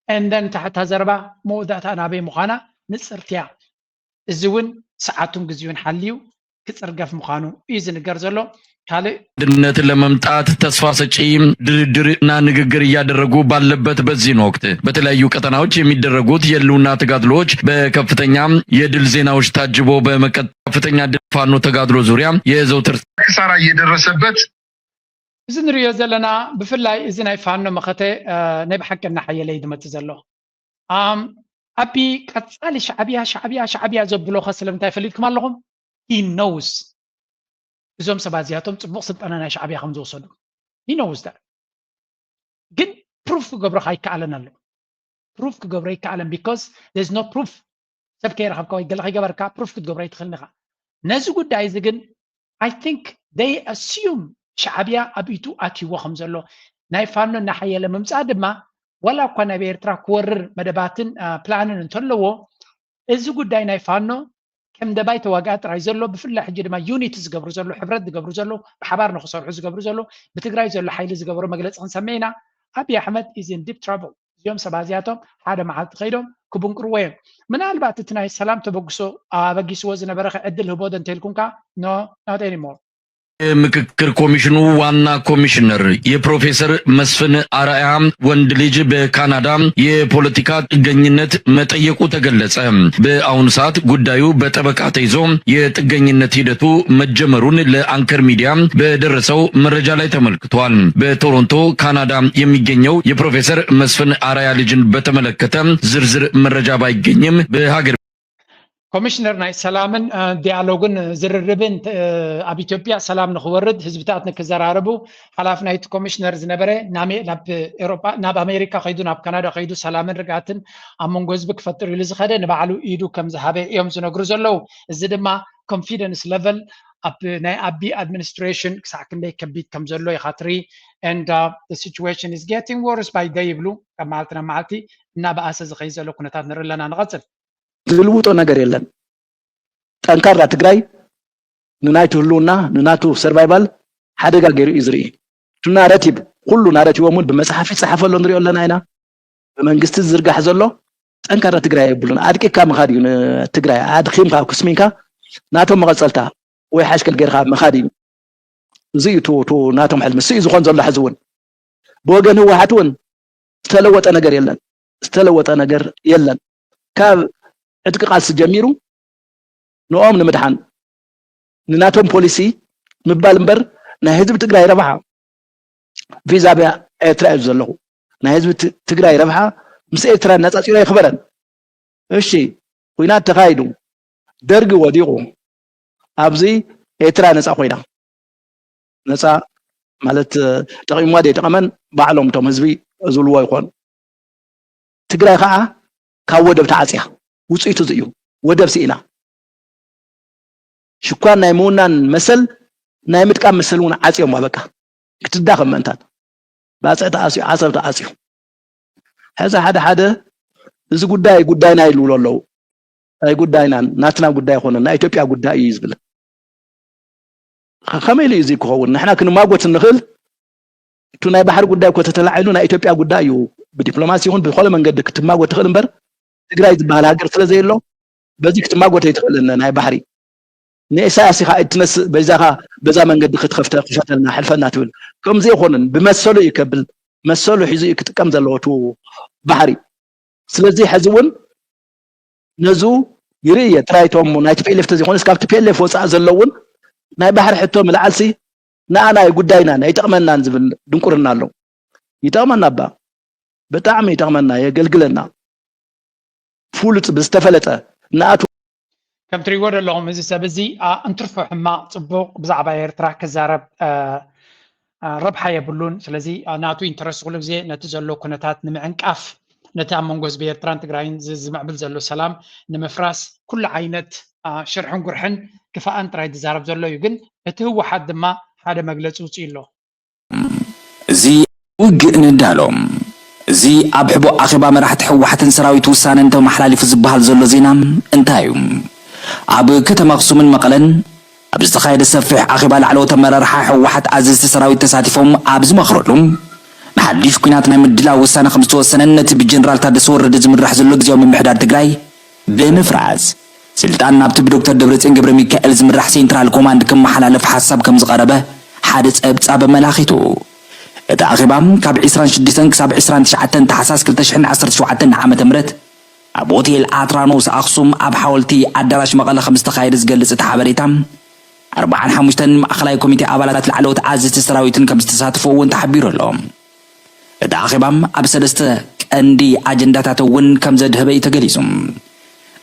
And then እታ፣ እታ ዘረባ መወዳእታ ናበይ ምዃና ንጽርቲ እያ። እዚ እውን ሰዓቱን ግዜኡን ሓልዩ ክጽርገፍ ምዃኑ እዩ ዝንገር ዘሎ። ካልእ አንድነት ለመምጣት ተስፋ ሰጪ ድርድር እና ንግግር እያደረጉ ባለበት በዚህን ወቅት በተለያዩ ቀጠናዎች የሚደረጉት የህልውና ተጋድሎዎች በከፍተኛ የድል ዜናዎች ታጅቦ በመቀጠል ከፍተኛ ድል ፋኖ ተጋድሎ ዙሪያ የዘውትር ክሳራ እየደረሰበት እዚ ንሪኦ ዘለና ብፍላይ እዚ ናይ ፋኖ መኸተ፣ እ፣ ናይ ብሓቂ እናሓየለ እዩ ዝመጽእ ዘሎ። ኣም፣ ኣቢ ቀጻሊ ሻዕብያ፣ ሻዕብያ፣ ሻዕብያ ዘብሎ ኸ ስለምንታይ ፈሊጥኩም ኣለኹም? He knows። እዞም ሰባት እዚኣቶም ጽቡቕ ስልጠና ናይ ሻዕብያ ከም ዝወሰዱ። He knows that። ግን ፕሩፍ ክገብሮ ኣይከኣለን ኣሎ። ፕሩፍ ክገብሮ ኣይከኣለን because there's no proof። ሰብ ከይረኸብካ ወይ ገለ ከይገበርካ ፕሩፍ ክትገብሮ ኣይትኽእልን ኢኻ። ነዚ ጉዳይ እዚ ግን I think they assume ሻዕብያ ኣብ ኢቱ ኣትይዎ ከም ዘሎ፣ ናይ ፋኖ እናሓየለ ምምጻእ ድማ ዋላ እኳ ናብ ኤርትራ ክወርር መደባትን፣ አ፣ ፕላንን እንተለዎ፣ እዚ ጉዳይ ናይ ፋኖ ከም ደባይ ተዋጋኢ ጥራይ ዘሎ፣ ብፍላይ ሕጂ ድማ ዩኒት ዝገብሩ ዘሎ፣ ሕብረት ዝገብሩ ዘሎ፣ ብሓባር ንክሰርሑ ዝገብሩ ዘሎ፣ ብትግራይ ዘሎ ሓይሊ ዝገበሮ መግለጺ ክንሰምዕ ኢና። ኣብይ ኣሕመድ is in deep trouble። እዚኦም ሰባት እዚኣቶም ሓደ መዓልቲ ከይዶም ክብንቅርዎ እዮም። ምናልባት እቲ ናይ ሰላም ተበግሶ ኣበጊስዎ ዝነበረ ከ ዕድል ህቦ ዶ እንተኢልኩም ከ? No, not anymore። የምክክር ኮሚሽኑ ዋና ኮሚሽነር የፕሮፌሰር መስፍን አርአያ ወንድ ልጅ በካናዳ የፖለቲካ ጥገኝነት መጠየቁ ተገለጸ። በአሁኑ ሰዓት ጉዳዩ በጠበቃ ተይዞ የጥገኝነት ሂደቱ መጀመሩን ለአንከር ሚዲያ በደረሰው መረጃ ላይ ተመልክቷል። በቶሮንቶ ካናዳ የሚገኘው የፕሮፌሰር መስፍን አርአያ ልጅን በተመለከተ ዝርዝር መረጃ ባይገኝም በሀገር ኮሚሽነር ናይ ሰላምን፣ እ፣ ዲያሎግን ዝርርብን፣ እ፣ ኣብ ኢትዮጵያ ሰላም ንኽወርድ ህዝብታት ንክዘራረቡ ሓላፊ ናይቲ ኮሚሽነር ዝነበረ ናሜ-፣ ናብ ኤሮጳ፣ ናብ ኣሜሪካ ከይዱ፣ ናብ ካናዳ ከይዱ ሰላምን ርግኣትን ኣብ መንጎ ህዝቢ ክፈጥር ኢሉ ዝኸደ ንባዕሉ ኢዱ ከም ዝሃበ እዮም ዝነግሩ ዘለዉ። እዚ ድማ ኮንፊደንስ ለቨል ኣብ ናይ ኣቢ ኣድሚኒስትሬሽን ክሳዕ ክንደይ ከቢድ ከም ዘሎ ኢኻ ትርኢ። And, uh, the situation is getting worse by day ይብሉ። ካብ መዓልቲ ናብ መዓልቲ እናበኣሰ ዝኸይድ ዘሎ ኩነታት ንርኢ ኣለና። ንቐጽል። ዝልውጦ ነገር የለን። ጠንካራ ትግራይ ንናይቱ ህልውና ንናቱ ሰርቫይቫል ሓደጋ ገይሩ እዩ ዝርኢ። እቲ ናረቲቭ ኩሉ ናረቲቭ እውን ብመፅሓፍ ይፀሓፈ ኣሎ ንሪኦ ኣለና ኢና። ብመንግስቲ ዝዝርጋሕ ዘሎ ጠንካራ ትግራይ የብሉን። ኣድቂካ ምኻድ እዩ ንትግራይ ኣድኺምካ ኩስሚንካ ናቶም መቐፀልታ ወይ ሓሽከል ገይርካ ምኻድ እዩ። እዚ እዩ ቱ ናቶም ሕልሚ። እዚ እዩ ዝኾን ዘሎ ሕዚ እውን ብወገን ህወሓት እውን ዝተለወጠ ነገር የለን። ዝተለወጠ ነገር የለን። ካብ ዕጥቂ ቃልሲ ጀሚሩ ንኦም ንምድሓን ንናቶም ፖሊሲ ምባል እምበር ናይ ህዝቢ ትግራይ ረብሓ ቪዛብያ ኤርትራ እዩ ዘለኹ። ናይ ህዝቢ ትግራይ ረብሓ ምስ ኤርትራ እናፃፂሮ ኣይኽበረን። እሺ፣ ኩናት ተኻይዱ፣ ደርጊ ወዲቑ፣ ኣብዚ ኤርትራ ነፃ ኮይና፣ ነፃ ማለት ጠቒምዋ ዘይጠቐመን ባዕሎም እቶም ህዝቢ ዝብልዎ ይኾን። ትግራይ ከዓ ካብ ወደብ ተዓፅያ፣ ውፅኢቱ እዚ እዩ። ወደብ ስኢና ሽኳን ናይ ምውናን መሰል ናይ ምጥቃም መሰል እውን ዓፅዮማ። በቃ ክትዳኸም ምእንታን ባፅዕ ተኣስዩ፣ ዓሰብ ተኣስዩ። ሕዚ ሓደ ሓደ እዚ ጉዳይ ጉዳይና ይልብሉ ኣለዉ። ኣይ ጉዳይናን ናትና ጉዳይ ኣይኮነን፣ ናይ ኢትዮጵያ ጉዳይ እዩ ዝብል። ከ- ከመይ ኢሉ እዩ እዚ ክኸውን? ንሕና ክንማጎት እንኽእል፣ እቱ ናይ ባሕሪ ጉዳይ እኮ ተተላዒሉ ናይ ኢትዮጵያ ጉዳይ እዩ። ብዲፕሎማሲ ይኹን ብዝኾነ መንገዲ ክትማጎት ትኽእል እምበር፣ ትግራይ ዝበሃል ሃገር ስለ ዘየሎ በዚ ክትማጎት ኣይትኽእልን። ናይ ባሕሪ ንኢሳያስ ኢኻ ኣይትነስእ፣ በዛኻ በዛ መንገዲ ክትኸፍተ ክፈተልና ሕልፈና ትብል። ከምዚ ኣይኮነን፣ ብመሰሉ እዩ ከብል፣ መሰሉ ሒዙ እዩ ክጥቀም ዘለዎ እቱ ባሕሪ። ስለዚ ሕዚ እውን ነዙ ይርኢ እየ። ጥራይ እቶም ናይ ቲ ፒ ኤል ኤፍ ተዘይኮነስ ካብ ቲ ፒ ኤል ኤፍ ወፃእ ዘለውን ናይ ባሕሪ ሕቶ ምልዓልሲ ንኣና ጉዳይናን ኣይጠቕመናን ዝብል ድንቁርና ኣሎ። ይጠቕመና እባ፣ ብጣዕሚ ይጠቕመና፣ የገልግለና። ፍሉጥ ብዝተፈለጠ ንኣቱ ከም ትሪእዎ ዘለኹም እዚ ሰብ እዚ አ፣ እንትርፎ ሕማቕ ፅቡቕ ብዛዕባ ኤርትራ ክዛረብ አ፣ አ፣ ረብሓ የብሉን። ስለዚ አ፣ ናቱ ኢንተረስት ኩሉ ግዜ ነቲ ዘሎ ኩነታት ንምዕንቃፍ፣ ነቲ ኣብ መንጎ ህዝቢ ኤርትራን ትግራይን ዝ- ዝምዕብል ዘሎ ሰላም ንምፍራስ ኩሉ ዓይነት አ፣ ሽርሕን ጉርሕን ክፋኣን ጥራይ ዝዛረብ ዘሎ እዩ። ግን እቲ ህወሓት ድማ ሓደ መግለፂ ውፅኡ ኣሎ። እዚ ውግእ ንዳሎ። እዚ ኣብ ሕቡእ ኣኼባ መራሕቲ ህወሓትን ሰራዊት ውሳነ እንተመሓላሊፉ ዝበሃል ዘሎ ዜና እንታይ እዩ? ኣብ ከተማ ኣኽሱምን መቐለን ኣብ ዝተኻየደ ሰፊሕ ኣኼባ ላዕለዎት ኣመራርሓ ህወሓት ኣዘዝቲ ሰራዊት ተሳቲፎም ኣብ ዝመኽረሉ፣ ንሓድሽ ኲናት ናይ ምድላው ውሳነ ከም ዝተወሰነን ነቲ ብጀነራል ታደሰ ወረደ ዝምራሕ ዘሎ ግዝያዊ ምምሕዳር ትግራይ ብምፍራስ ስልጣን ናብቲ ብዶክተር ደብረፅዮን ገብረ ሚካኤል ዝምራሕ ሴንትራል ኮማንድ ክመሓላለፍ ሓሳብ ከም ዝቐረበ ሓደ ፀብፃብ ኣመላኺቱ። እቲ ኣኼባ ካብ ዕስራን ሽዱሽተን ክሳብ ዕስራን ትሽዓተን ታሕሳስ ክልተ ሽሕን ዓሰርተ ሸውዓተን ዓመተ ምህረት ኣብ ሆቴል ኣትራኖስ ኣኽሱም ኣብ ሓወልቲ ኣዳራሽ መቐለ ከም ዝተኻየደ ዝገልፅ እቲ ሓበሬታ፣ ኣርባዓን ሓሙሽተን ማእኸላይ ኮሚቴ ኣባላት ላዕለዎት ኣዘዝቲ ሰራዊትን ከም ዝተሳተፉ እውን ተሓቢሩ ኣሎ። እቲ ኣኼባ ኣብ ሰለስተ ቀንዲ ኣጀንዳታት እውን ከም ዘድህበ እዩ ተገሊጹ።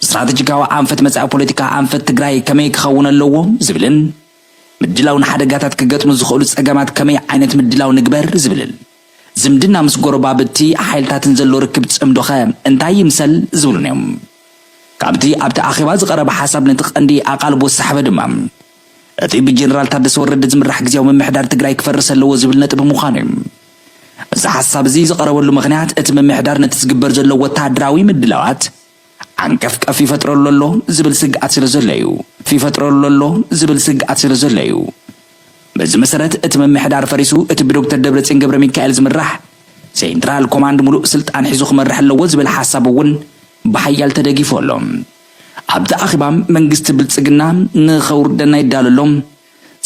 ስትራተጂካዊ ኣንፈት መጻኢ ፖለቲካ ኣንፈት ትግራይ ከመይ ክኸውን ኣለዎ ዝብልን ምድላው ንሓደጋታት ክገጥሙ ዝኽእሉ ጸገማት ከመይ ዓይነት ምድላው ንግበር ዝብልን ዝምድና ምስ ጎረባብቲ ሓይልታትን ዘሎ ርክብ ጽምዶኸ እንታይ ይምሰል ዝብሉን እዮም። ካብቲ ኣብቲ ኣኼባ ዝቐረበ ሓሳብ ነቲ ቀንዲ ኣቓልቦ ዝሰሓበ ድማ እቲ ብጀነራል ታደሰ ወረደ ዝምራሕ ግዝያዊ ምምሕዳር ትግራይ ክፈርስ ኣለዎ ዝብል ነጥቢ ምዃኑ እዩ። እዚ ሓሳብ እዚ ዝቐረበሉ ምኽንያት እቲ ምምሕዳር ነቲ ዝግበር ዘሎ ወታደራዊ ምድላዋት ዓንቀፍቀፍ ይፈጥረሉ ኣሎ ዝብል ስግኣት ስለ ዘሎ እዩ። ይፈጥረሉ ኣሎ ዝብል ስግኣት ስለ ዘሎ እዩ። በዚ መሰረት እቲ ምምሕዳር ፈሪሱ እቲ ብዶክተር ደብረፅዮን ገብረ ሚካኤል ዝምራሕ ሴንትራል ኮማንድ ሙሉእ ስልጣን ሒዙ ክመርሕ ኣለዎ ዝብል ሓሳብ እውን ብሓያል ተደጊፉ ኣሎ። ኣብቲ ኣኼባ መንግስቲ ብልፅግና ንኸውርደና ይዳሎ ኣሎ፣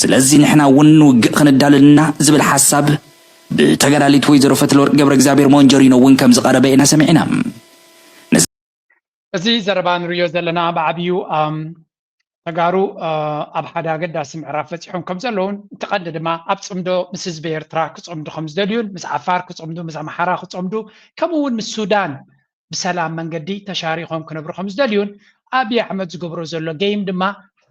ስለዚ ንሕና እውን ንውግእ ክንዳሎ ኣለና ዝብል ሓሳብ ብተጋዳሊት ወይዘሮ ፈትለወርቅ ገብረ እግዚኣብሔር ሞንጀሪኖ እውን ከም ዝቐረበ ኢና ሰሚዕና። እዚ ዘረባ ንሪኦ ዘለና ብዓብዩ ኣም፣ ተጋሩ አ፣ ኣብ ሓደ ኣገዳሲ ምዕራፍ በፂሖም ከም ዘለውን እቲ ቀንዲ ድማ ኣብ ፅምዶ ምስ ህዝቢ ኤርትራ ክፀምዱ ከም ዝደልዩን ምስ ዓፋር ክፀምዱ ምስ ኣምሓራ ክፀምዱ ከምኡ እውን ምስ ሱዳን ብሰላም መንገዲ ተሻሪኾም ክነብሩ ከም ዝደልዩን ኣብይ ኣሕመድ ዝገብሮ ዘሎ ጌም ድማ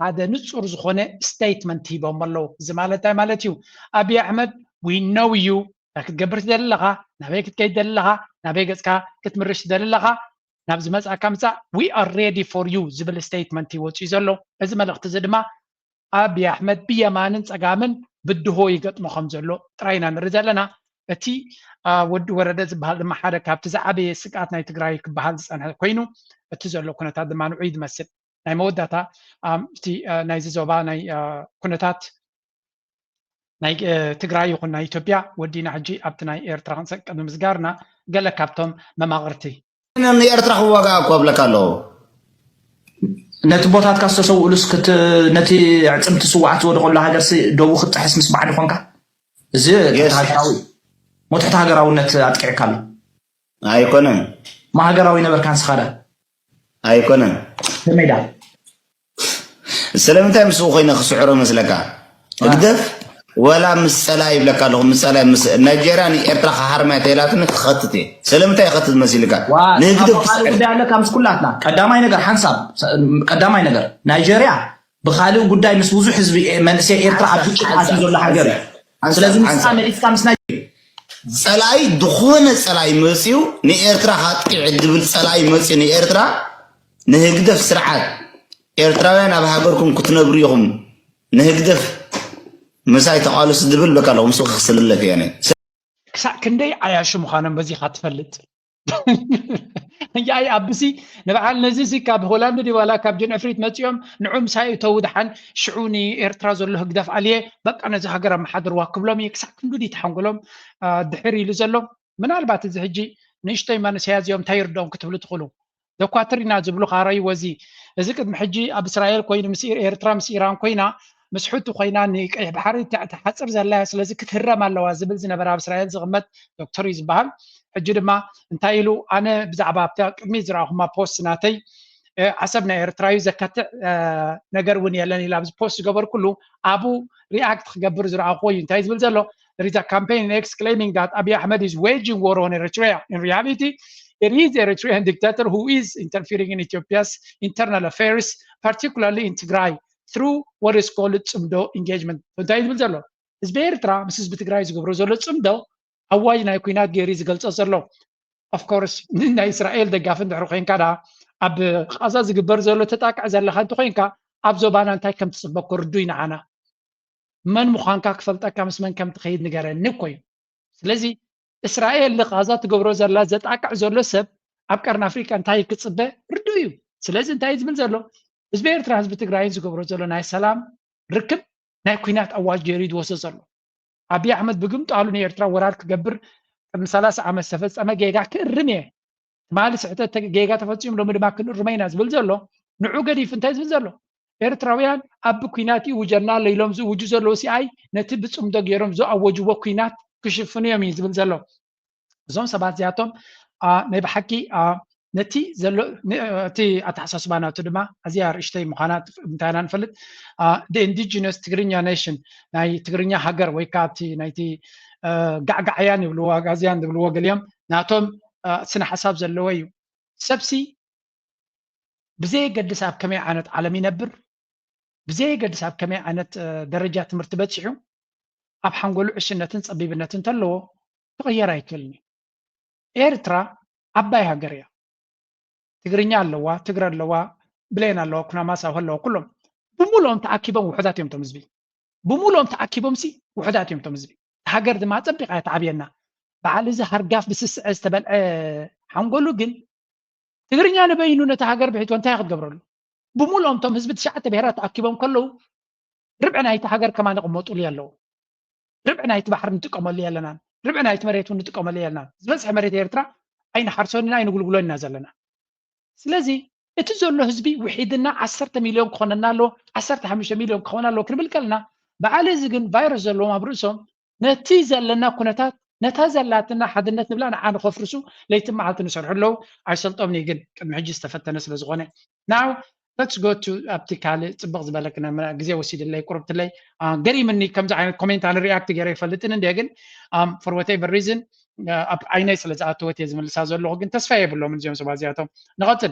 ሓደ ንፁር ዝኾነ ስቴትመንት ሂቦም ኣለዉ። እዚ ማለት እንታይ ማለት እዩ? ኣብይ ኣሕመድ we know you እንታይ ክትገብር ትደሊ ኣለኻ፣ ናበይ ክትከይድ ትደሊ ኣለኻ፣ ናበይ ገፅካ ክትምርሽ ትደሊ ኣለኻ፣ ናብ ዝመፅኣካ ምፃእ we are ready for you ዝብል ስቴትመንት ይወፅኡ ዘሎ። እዚ መልእኽቲ እዚ ድማ ኣብይ ኣሕመድ ብየማንን ፀጋምን ብድሆ ይገጥሞ ከም ዘሎ ጥራይ ኢና ንርኢ ዘለና። እቲ አ፣ ወዲ ወረደ ዝበሃል ድማ ሓደ ካብቲ ዝዓበየ ስግኣት ናይ ትግራይ ክበሃል ዝፀንሐ ኮይኑ እቲ ዘሎ ኩነታት ድማ ንዑ እዩ ዝመስል። ናይ መወዳእታ እቲ ናይዚ ዞባ ናይ ኩነታት ናይ ትግራይ ይኹን ናይ ኢትዮጵያ ወዲና ሕጂ ኣብቲ ናይ ኤርትራ ክንሰቅል ብምስጋርና ገለ ካብቶም መማቕርቲ ንኤርትራ ክዋጋ እኮ ኣብለካ ኣለዎ። ነቲ ቦታትካ ዝተሰውእሉስ ነቲ ዕፅምቲ ስዋዓት ዝወደቀሉ ሃገርሲ ደቡ ክትጥሕስ ምስ በዓል ኮንካ እዚ ሃገራዊ ሞትሕቲ ሃገራውነት ኣጥቂዕካ ኣሎ። ኣይኮነን ማሃገራዊ ነበርካ ንስኻ ዳ ኣይኮነን ከመይ ዳ ስለምንታይ ምስኡ ኮይነ ክስዕሮ መስለካ ህግደፍ ወላ ምስ ፀላ ይብለካ ኣለኹ ምስ ፀላ ምስ ናይጀርያ ንኤርትራ ክሃርማ ተይላትኒ ክኸትት እየ ስለምንታይ ይኸትት መሲልካ ንህግደፍ ጉዳይ ኣለካ ምስ ኩላትና ቀዳማይ ነገር ሓንሳብ ቀዳማይ ነገር ናይጀርያ ብካልእ ጉዳይ ምስ ብዙሕ ህዝቢ መንእሰይ ኤርትራ ኣብ ግጭት ኣትዩ ዘሎ ሃገር እዩ ስለዚ ምስካ መሊስካ ምስ ናይ ፀላኢ ዝኾነ ፀላኢ መፅዩ ንኤርትራ ካጥቂዕ ድብል ፀላኢ መፅዩ ንኤርትራ ንህግደፍ ስርዓት ኤርትራውያን ኣብ ሃገርኩም ክትነብሩ ኢኹም ንህግደፍ ምሳይ ተቓለሱ ድብል በቃ ኣለኹ ምስ ክስልለፍ እየ ክሳዕ ክንደይ ዓያሹ ምዃኖም በዚኻ ትፈልጥ ያይ ኣብሲ ንበዓል ነዚ ሲ ካብ ሆላንድ ዲባላ ካብ ጀንዕፍሪት መፂኦም ንዑ ምሳይ እተው ድሓን ሽዑ ንኤርትራ ዘሎ ህግደፍ ኣልየ በቃ ነዚ ሃገር ኣመሓድርዋ ክብሎም እዩ ክሳዕ ክንዱ ድዩ ተሓንጎሎም ድሕር ኢሉ ዘሎ ምናልባት እዚ ሕጂ ንእሽቶይ መንእሰያ እዚኦም እንታይ ይርድኦም ክትብሉ ትኽእሉ ደኳትር ኢና ዝብሉ ካረይዎ እዚ እዚ ቅድሚ ሕጂ ኣብ እስራኤል ኮይኑ ምስ ኤርትራ ምስ ኢራን ኮይና ምስ ሑቲ ኮይና ንቀይሕ ባሕሪ ትሓፅር ዘላ እያ ስለዚ ክትህረም ኣለዋ ዝብል ዝነበረ ኣብ እስራኤል ዝቕመጥ ዶክተር እዩ ዝበሃል ሕጂ ድማ እንታይ ኢሉ ኣነ ብዛዕባ ኣብታ ቅድሚ ዝረኣኹማ ፖስት ናተይ ዓሰብ ናይ ኤርትራ እዩ ዘካትዕ ነገር እውን የለን ኢላ ኣብዚ ፖስት ዝገበርኩሉ ኣብኡ ሪኣክት ክገብር ዝረኣኹዎ እዩ እንታይ ዝብል ዘሎ There is a campaign in X claiming that Abiy Ahmed is waging war on Eritrea. In reality, it is Eritrean dictator who is interfering in Ethiopia's internal affairs, particularly in Tigray, through what is called ጽምዶ engagement. እንታይ ዝብል ዘሎ ህዝቢ ኤርትራ ምስ ህዝቢ ትግራይ ዝገብሮ ዘሎ ጽምዶ ኣዋጅ ናይ ኩናት ገይሩ ዝገልጾ ዘሎ of course ናይ እስራኤል ደጋፊ እንድሕር ኮይንካ ዳ ኣብ ቃዛ ዝግበር ዘሎ ተጣቅዕ ዘለካ እንተኮይንካ ኣብ ዞባና እንታይ ከም ትፅበ ክርዱ ይንዓና መን ምዃንካ ክፈልጠካ ምስ መን ከም ትኸይድ ንገረኒ እኮ እዩ ስለዚ እስራኤል ንቃዛ ትገብሮ ዘላ ዘጣቅዕ ዘሎ ሰብ ኣብ ቀርኒ ኣፍሪቃ እንታይ ክፅበ ርዱ እዩ ስለዚ እንታይ ዝብል ዘሎ ህዝቢ ኤርትራ ህዝቢ ትግራይን ዝገብሮ ዘሎ ናይ ሰላም ርክብ ናይ ኩናት ኣዋጅ ገይሩ ዝወስዶ ዘሎ ኣብይ ኣሕመድ ብግምጣሉ ንኤርትራ ወራር ክገብር ቅድሚ ሰላሳ ዓመት ዝተፈፀመ ጌጋ ክእርም እየ ትማሊ ስሕተት ጌጋ ተፈፂሙ ሎሚ ድማ ክንእርመ ኢና ዝብል ዘሎ ንዑ ገዲፍ እንታይ ዝብል ዘሎ ኤርትራውያን ኣብ ኩናት ይውጀና ኣሎ ኢሎም ዝውጁ ዘለዉ ሲኣይ ነቲ ብፅምዶ ገይሮም ዝኣወጅዎ ኩናት ክሽፍኑ እዮም እዩ ዝብል ዘሎ እዞም ሰባት እዚኣቶም ናይ ብሓቂ ነቲ ዘሎ እቲ ኣተሓሳስባ ናቱ ድማ ኣዝያ ርሽተይ ምዃና እንታይ ኢና ንፈልጥ the indigenous ትግርኛ nation ናይ ትግርኛ ሃገር ወይ ከዓ እቲ ናይቲ ጋዕጋዕያን ይብልዎ ኣጋዝያን ዝብልዎ ገሊኦም ናቶም ስነ ሓሳብ ዘለዎ እዩ ሰብሲ ብዘየገድስ ኣብ ከመይ ዓይነት ዓለም ይነብር ብዘየገድስ ኣብ ከመይ ዓይነት ደረጃ ትምህርቲ በፂሑ ኣብ ሓንጎሉ ዕሽነትን ፀቢብነትን እንተለዎ ክቕየር ኣይክእልን እዩ ኤርትራ ዓባይ ሃገር እያ ትግርኛ ኣለዋ ትግረ ኣለዋ ብሌን ኣለዋ ኩናማ ሳሆ ኣለዋ ኩሎም ብሙሉኦም ተኣኪቦም ውሕዳት እዮም ቶም ህዝቢ ብሙሉኦም ተኣኪቦም ሲ ውሕዳት እዮም ቶም ህዝቢ ሃገር ድማ ፀቢቃ እያ ተዓብየና በዓል እዚ ሃርጋፍ ብስስዐ ዝተበልዐ ሓንጎሉ ግን ትግርኛ ንበይኑ ነቲ ሃገር ብሒትዎ እንታይ ክትገብረሉ ብሙሉኦም ቶም ህዝቢ ትሽዓተ ብሄራት ተኣኪቦም ከለዉ ርብዒ ናይቲ ሃገር ከማን ይቕመጡሉ ኣለዉ ርብዒ ናይቲ ባሕሪ ንጥቀመሉ የለናን ርብዒ ናይቲ መሬት እውን ንጥቀመሉ የለናን ዝበዝሐ መሬት ኤርትራ ኣይንሓርሶን ኢና ኣይንጉልጉሎን ኢና ዘለና ስለዚ እቲ ዘሎ ህዝቢ ውሒድና ዓሰርተ ሚልዮን ክኾነና ኣለዎ ዓሰርተ ሓሙሽተ ሚልዮን ክኾን ኣለዎ ክንብል ከለና በዓል እዚ ግን ቫይረስ ዘለዎም ኣብ ርእሶም ነቲ ዘለና ኩነታት ነታ ዘላትና ሓድነት ንብላ ንዓ ንኸፍርሱ ለይቲ መዓልቲ ንሰርሑ ኣለዉ ኣይሰልጦምኒ ግን ቅድሚ ሕጂ ዝተፈተነ ስለ ዝኾነ now let's go to ኣብቲ ካልእ ፅብቕ ዝበለ ግዜ ወሲድለይ ቁርብትለይ ገሪምኒ ከምዚ ዓይነት ኮሜንት ኣነ ሪኣክት ገይረ ይፈልጥን እንደ ግን for whatever reason ኣብ ዓይነይ ስለ ዝኣተወት እየ ዝምልሳ ዘለኹ ግን ተስፋ የብሎምን እዚኦም ሰባት እዚኣቶም ንቐፅል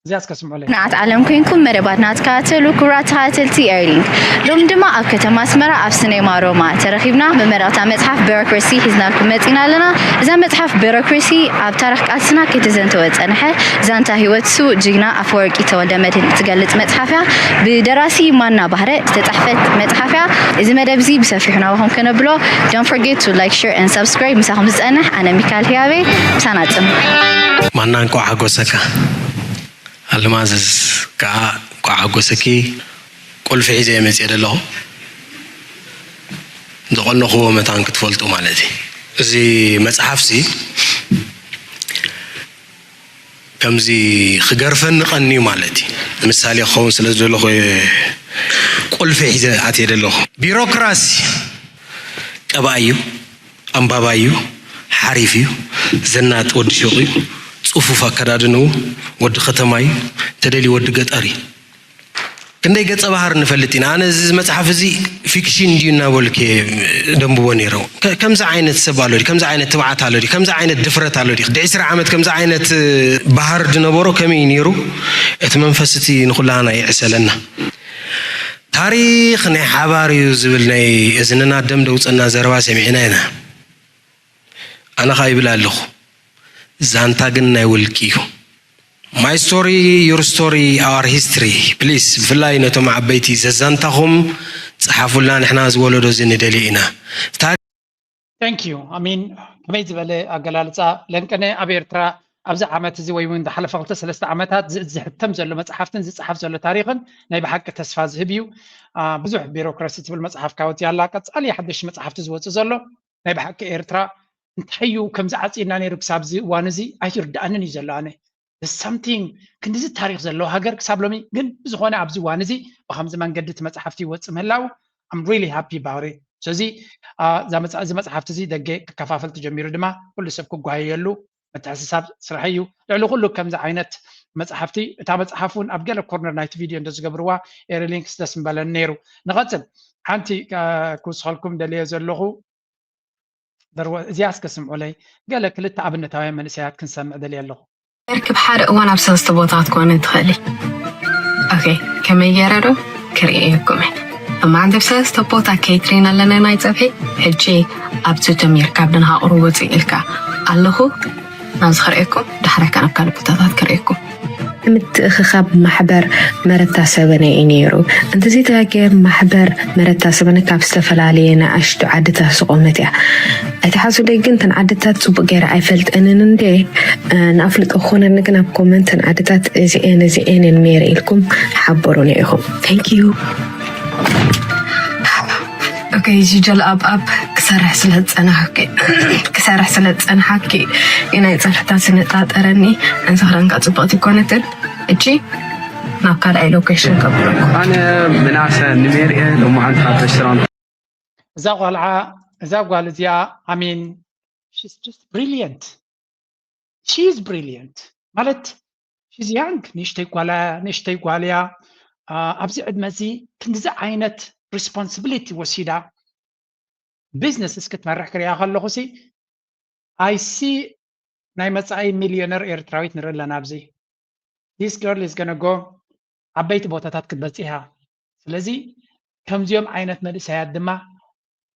እዚኣ እስከ ስምዑለይ ንዓት ዓለም ኮይንኩም መደባትና ትከታተሉ ክቡራት ተኸታተልቲ ኤርሊንክ ሎም ድማ ኣብ ከተማ ኣስመራ ኣብ ስኔማ ሮማ ተረኺብና መመረቕታ መፅሓፍ ቢሮክራሲ ሒዝናልኩም መፂና ኣለና እዛ መፅሓፍ ቢሮክራሲ ኣብ ታሪክ ቃልስና ከይተዘንተወ ፀንሐ ዛንታ ህይወት ስዉእ ጅግና ኣፈወርቂ ተወልደ መድህን እትገልፅ መፅሓፍ እያ ብደራሲ ማና ባህረ ዝተፃሕፈት መፅሓፍ እያ እዚ መደብ እዚ ብሰፊሑ ናባኹም ከነብሎ don't forget to like share and subscribe ምሳኹም ዝፀንሕ ኣነ ሚካል ህያቤ ምሳና ፅኑ ማና እንኳዕ ሓጎሰካ ኣልማዝ ከዓ እንኳዕ ሓጎሰኪ። ቁልፊ ሒዘ እየ መፅየ ዘለኹ። ዝቐነኹዎ መታን ክትፈልጡ ማለት እዩ። እዚ መፅሓፍሲ ከምዚ ክገርፈኒ ቀንዩ ማለት እዩ። ንምሳሌ ክኸውን ስለ ዝደለኹ እየ ቁልፊ ሒዘ ኣትየ ዘለኹ። ቢሮክራሲ ቀባእ እዩ፣ ኣንባባይ እዩ፣ ሓሪፍ እዩ፣ ዘናጥ ወዲ ሹቕ እዩ፣ ጽፉፍ ኣከዳድንኡ፣ ወዲ ከተማ እዩ፣ ተደልዩ ወዲ ገጠር እዩ። ክንደይ ገጸ ባህር ንፈልጥ ኢና። ኣነ እዚ መጽሓፍ እዚ ፊክሽን ድዩ እናበልኩ እየ ደንብቦ ነይረ። ከ-፣ ከምዚ ዓይነት ሰብ ኣሎ ድዩ? ከምዚ ዓይነት ትብዓት ኣሎ ድዩ? ከምዚ ዓይነት ድፍረት ኣሎ ድዩ? ድሕሪ ዕስራ ዓመት ከምዚ ዓይነት ባህር ዝነበሮ ከመይ እዩ ነይሩ? እቲ መንፈስ እቲ ንኹላህና ይዕሰለና። ታሪኽ ናይ ሓባር እዩ ዝብል ናይ እዝንና ደም ደውፀና ዘረባ ሰሚዕና ኢና። ኣነ ኸኣ ይብል ኣለኹ፣ ዛንታ ግን ናይ ውልቂ እዩ። My story, your story, our history. Please፣ ብፍላይ ነቶም ዓበይቲ ዘዛንታኹም ጸሓፉልና፣ ንሕና ዝወለዶ እዚ ንደልዮ ኢና። ታሪኽ Thank you. I mean፣ ከመይ ዝበለ ኣገላልጻ። ለንቅነ ኣብ ኤርትራ ኣብዚ ዓመት እዚ ወይ እውን ዝሓለፈ ክልተ ሰለስተ ዓመታት ዝ-፣ ዝሕተም ዘሎ መጽሓፍትን ዝጽሓፍ ዘሎ ታሪኽን ናይ ብሓቂ ተስፋ ዝህብ እዩ። አ፣ ብዙሕ ቢሮክራሲ ትብል መጽሓፍ ካወት ያላ ቀጻሊ ሓደሽ መጽሓፍቲ ዝወጽእ ዘሎ ናይ ብሓቂ ኤርትራ እንታይ እዩ ከምዚ ዓጺና ነይሩ ክሳብ እዚ እዋን እዚ ኣይርድኣንን እዩ ዘሎ። ኣነ something ክንድዚ ታሪኽ ዘለዎ ሃገር ክሳብ ሎሚ ግን ብዝኾነ ኣብዚ እዋን እዚ ብከምዚ መንገዲ እቲ መጽሓፍቲ ይወጽእ ምህላው I'm really happy about it። ስለዚ አ፣ እዛ መጽ-፣ እዚ መጽሓፍቲ እዚ ደገ ክከፋፈል ተጀሚሩ ድማ ኩሉ ሰብ ክጓየየሉ ምትሕስሳብ ስራሕ እዩ። ልዕሊ ኩሉ ከምዚ ዓይነት መጽሓፍቲ እታ መጽሓፍ እውን ኣብ ገለ ኮርነር ናይቲ ቪድዮ እንደ ዝገብርዋ ኤሪ ሊንክስ ደስ ምበለኒ ነይሩ። ንቐጽል። ሓንቲ አ፣ ክውስኸልኩም ደልየ ዘለኹ በርወ እዚኣ እስከ ስምዑለይ። ገለ ክልተ ኣብነታውያን መንእሰያት ክንሰምዕ ደልየ ኣለኹ። ርክብ ሓደ እዋን ኣብ ሰለስተ ቦታ ክትኮነ ትኽእል። ኦኬ፣ ከመይ ገይረ ዶ ክርእየኩም እየ። እማን ኣብ ሰለስተ ቦታ ኬትሪን ኣለና ናይ ጸብሒ። ሕጂ ኣብዚ ጀሚርካ ብናሃ ቁሩብ ውፅእ ኢልካ ኣለኹ። ናብዚ ክርእየኩም፣ ዳሕራይ ከኣ ናብ ካልእ ቦታታት ክርእየኩም። ምትእኽኻብ ማሕበር መረታ ሰበነ እዩ ነይሩ። እንተዘይተጋግየ ማሕበር መረታ ሰበነ ካብ ዝተፈላለየ ንኣሽቱ ዓድታት ዝቖመት እያ። ኣይትሓዙለይ ግን እተን ዓድታት ጽቡቕ ገይረ ኣይፈልጠንን እንዴ? እ፣ ንኣፍልጦ ክኾነኒ ግን ኣብ ኮመንት እተን ዓድታት እዚኤን እዚኤን እየን ነይረ ኢልኩም ሓበሩኒ ኢኹም። Thank you። ኦኬ፣ ጂጀል ኣብ ኣብ ክሰርሕ ስለ ዝጸናሕኪ፣ ክሰርሕ ስለ ዝጸንሓኪ ናይ ጸርሕታ ስነጣጠረኒ። እንስኽረንካ ጽብቕቲ ኮነትን እቺ ናብ ካልኣይ ሎኬሽን ከብለኩም። ኣነ ምናሰ ንሜርኤ ሎማዓንቲ ካብ ሬስቶራንት እዛ ጓልዓ እዛ ጓል እዚኣ ኣሚን she's just brilliant። She is brilliant ማለት she's young፣ ንእሽተይ ጓል እያ፣ ንእሽተይ ጓል እያ። አ፣ ኣብዚ ዕድመ እዚ ክንድዚ ዓይነት ሪስፖንሲቢሊቲ ወሲዳ ቢዝነስ እስክትመርሕ ክሪኣ ከለኹ ሲ I see ናይ መጻኢ ሚልዮነር ኤርትራዊት ንርኢ ኣለና ኣብዚ። This girl is gonna go ዓበይቲ ቦታታት ክትበጽሕ እያ። ስለዚ ከምዚኦም ዓይነት መንእሰያት ድማ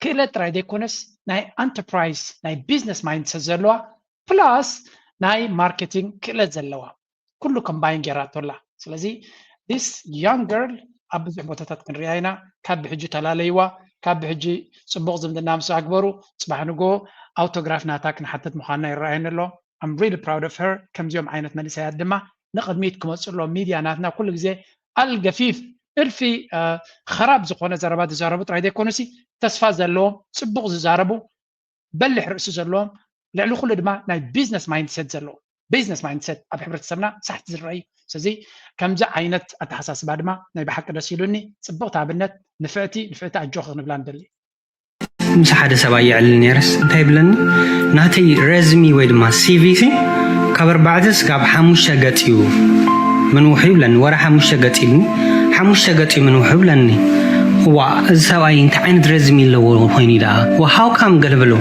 ክእለት ጥራይ ዘይኮነስ ናይ ኣንተርፕራይዝ ናይ ቢዝነስ ማይንድሰት ዘለዋ ፕላስ ናይ ማርኬቲንግ ክእለት ዘለዋ ኩሉ ኮምባይን ጌራቶ ኣላ። ስለዚ this young girl ኣብ ብዙሕ ቦታታት ክንሪኣ ኢና። ካብ ብሕጂ ተላለይዋ፣ ካብ ብሕጂ ጽቡቕ ዝምድና ምስ ኣግበሩ ጽባሕ ንግሆ ኣውቶግራፍ ናታ ክንሓትት ምዃንና ይረኣየኒ ኣሎ። I'm really proud of her። ከምዚኦም ዓይነት መንእሰያት ድማ ንቕድሚት ክመጹ ኣለዎም። ሚድያ ናትና ኩሉ ግዜ ኣልገፊፍ እልፊ እ፣ ኸራብ ዝኾነ ዘረባ ዝዛረቡ ጥራይ ዘይኮኑሲ ተስፋ ዘለዎም ጽቡቕ ዝዛረቡ በሊሕ ርእሲ ዘለዎም ልዕሊ ኩሉ ድማ ናይ ቢዝነስ ማይንድሰት ዘለዎም ቢዝነስ ማይንድሰት ኣብ ሕብረተሰብና ሳሕቲ ዝረአ እዩ። ስለዚ ከምዚ ዓይነት ኣተሓሳስባ ድማ ናይ ብሓቂ ደስ ኢሉኒ። ጽብቕቲ ኣብነት ንፍዕቲ ንፍዕቲ ኣጆኺ ክንብላ ንደሊ። ምስ ሓደ ሰብኣይ የዕልል ነይረስ እንታይ ይብለኒ፣ ናተይ ረዝሚ ወይ ድማ ሲቪ ሲ ካብ ኣርባዕተ ስጋብ ሓሙሽተ ገጽ እዩ ምንውሑ ይብለኒ። ወረ ሓሙሽተ ገጽ ኢልኒ፣ ሓሙሽተ ገጽ እዩ ምንውሑ ይብለኒ። እዋ እዚ ሰብኣይ እንታይ ዓይነት ረዝሚ ኣለዎ ኮይኑ ደኣ ወ how come ገለ ብሎ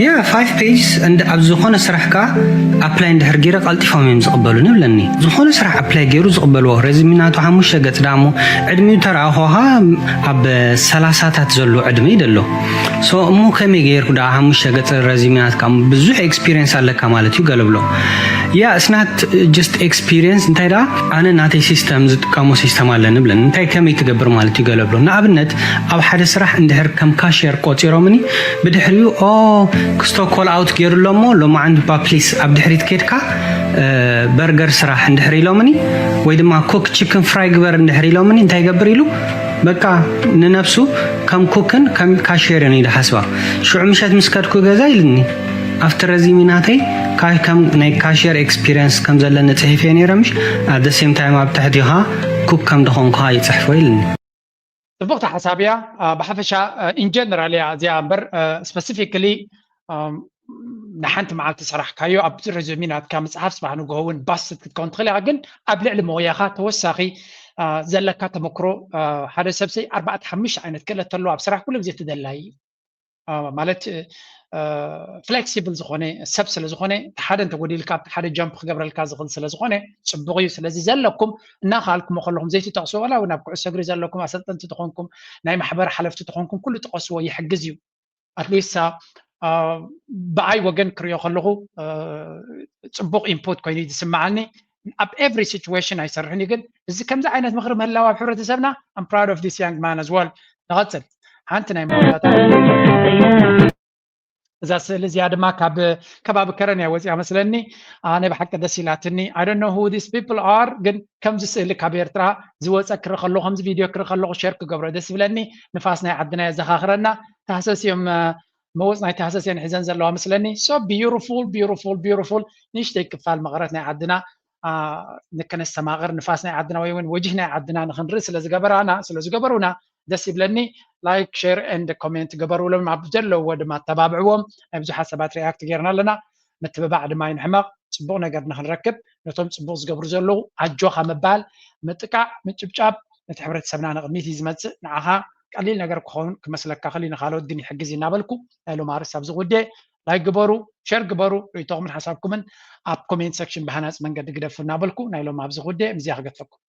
ያ ፋይቭ ፔጅስ እንደ ኣብ ዝኾነ ስራሕ ከኣ ኣፕላይ እንድሕር ገይረ ቀልጢፎም እዮም ዝቕበሉኒ ይብለኒ። ዝኾነ ስራሕ ኣፕላይ ገይሩ ዝቕበልዎ ረዝሚ ናቱ ሓሙሽተ ገጽ ደኣ እሞ ዕድሚኡ ተረኣኹኻ ኣብ ሰላሳታት ዘሎ ዕድመ እዩ ዘሎ። ሶ እሞ ከመይ ገይርኩ ደኣ ሓሙሽተ ገጽ ረዝሚ ናትካ ብዙሕ ኤክስፒሪየንስ ኣለካ ማለት እዩ ገለ ብሎ። ያ it's not just experience እንታይ ደኣ ኣነ ናተይ ሲስተም ዝጥቀሞ ሲስተም ኣለኒ ብለኒ። እንታይ ከመይ ትገብር ማለት እዩ ገለ ብሎ። ንኣብነት ኣብ ሓደ ስራሕ እንድሕር ከም ካሽየር ቆጺሮምኒ ብድሕሪኡ ኦ ክስቶ ኮል ኣውት ገይሩ ኣሎ እሞ ሎማዓንቲ ባፕሊስ ኣብ ድሕሪት ኬድካ በርገር ስራሕ እንድሕር ኢሎምኒ ወይ ድማ ኮክ ቺክን ፍራይ ግበር እንድሕር ኢሎምኒ እንታይ ይገብር ኢሉ በቃ ንነብሱ ከም ኩክን ከም ካሽየርን እዩ ዝሓስባ። ሽዑ ምሸት ምስ ከድኩ ገዛ ኢልኒ ኣብቲ ረዚሚ ናተይ ከም ናይ ካሽየር ኤክስፒሪየንስ ከም ዘለኒ ፅሒፈ ነይረ ምሽ ኣደ ሴም ታይም ኣብ ትሕቲ ኻ ኩክ ከም ድኾንኩ ይፅሕፎ ኢልኒ። ፅቡቕቲ ሓሳብ እያ። ብሓፈሻ ኢንጀነራል እያ እዚኣ እምበር ስፐሲፊክሊ ንሓንቲ መዓልቲ ሰራሕካዮ ኣብ ሬዚሚ ናትካ ምፅሓፍ ፅባሕ ንግሆ እውን ባስት ክትከውን ትኽእል ኢኻ። ግን ኣብ ልዕሊ መወያኻ ተወሳኺ ዘለካ ተመክሮ ሓደ ሰብ ሰይ ኣርባዕተ ሓሙሽተ ዓይነት ክእለት ተሎ ኣብ ስራሕ ኩሉ ግዜ ትደላይ እዩ። ማለት ፍሌክሲብል ዝኾነ ሰብ ስለ ዝኾነ ሓደ እንተጎዲልካ ኣብቲ ሓደ ጃምፕ ክገብረልካ ዝኽእል ስለ ዝኾነ ፅቡቕ እዩ። ስለዚ ዘለኩም እናኸኣልኩሞ ከለኹም ዘይትጠቕሱ ዋላ እውን ኣብ ኩዕሶ እግሪ ዘለኩም ኣሰልጠንቲ ተኾንኩም ናይ ማሕበር ሓለፍቲ ተኾንኩም ኩሉ ጥቐስዎ ይሕግዝ እዩ። ኣትሊስት ብኣይ ወገን ክሪኦ ከለኹ ፅቡቕ ኢንፑት ኮይኑ ዝስምዓኒ። ኣብ ኤቭሪ ሲቹዌሽን ኣይሰርሕን እዩ ግን እዚ ከምዚ ዓይነት ምኽሪ ምህላው ኣብ ሕብረተሰብና I'm proud of this young man as well። ንቐፅል ሓንቲ ናይ መወዳእታ እዛ ስእሊ እዚኣ ድማ ካብ ከባቢ ከረን እያ ወፂኣ መስለኒ። ኣነ ብሓቂ ደስ ኢላትኒ። I don't know who these people are ግን ከምዚ ስእሊ ካብ ኤርትራ ዝወፀ ክርኢ ከለኹ ከምዚ ቪድዮ ክርኢ ከለኹ ሸር ክገብሮ ደስ ይብለኒ። ንፋስ ናይ ዓድና የዘኻኽረና። ታህሰስ እዮም መወፅ ናይ ታህሰስ እየን ሒዘን ዘለዋ መስለኒ። So beautiful beautiful beautiful። ንእሽተይ ክፋል መቐረት ናይ ዓድና ንከነስተማቕር ንፋስ ናይ ዓድና ወይ እውን ወጅህ ናይ ዓድና ንክንርኢ ስለዝገበራና ስለዝገበሩና ደስ ይብለኒ። ላይክ ሸር ኤንድ ኮሜንት ገበሩሎም ኣብ ዘለዎ ድማ ኣተባብዕዎም። ናይ ብዙሓት ሰባት ሪኣክት ጌርና ኣለና። ምትብባዕ ድማ ይንሕመቕ። ፅቡቕ ነገር ንክንረክብ ነቶም ፅቡቕ ዝገብሩ ዘለዉ ኣጆኻ ምባል ምጥቃዕ ምጭብጫብ ነቲ ሕብረተሰብና ንቕድሚት እዩ ዝመፅእ። ንዓኻ ቀሊል ነገር ክኸውን ክመስለካ ክእል ንካልኦት ግን ይሕግዝ እናበልኩ ናይ ሎም ኣርእስቲ ኣብዚ ጉዴ ላይክ ግበሩ፣ ሸር ግበሩ፣ ርእይቶኹምን ሓሳብኩምን ኣብ ኮሜንት ሰክሽን ብሃናፂ መንገዲ ግደፉ እናበልኩ ናይ ሎም ኣብዚ ጉዴ ምዚያ ክገድፈኩም።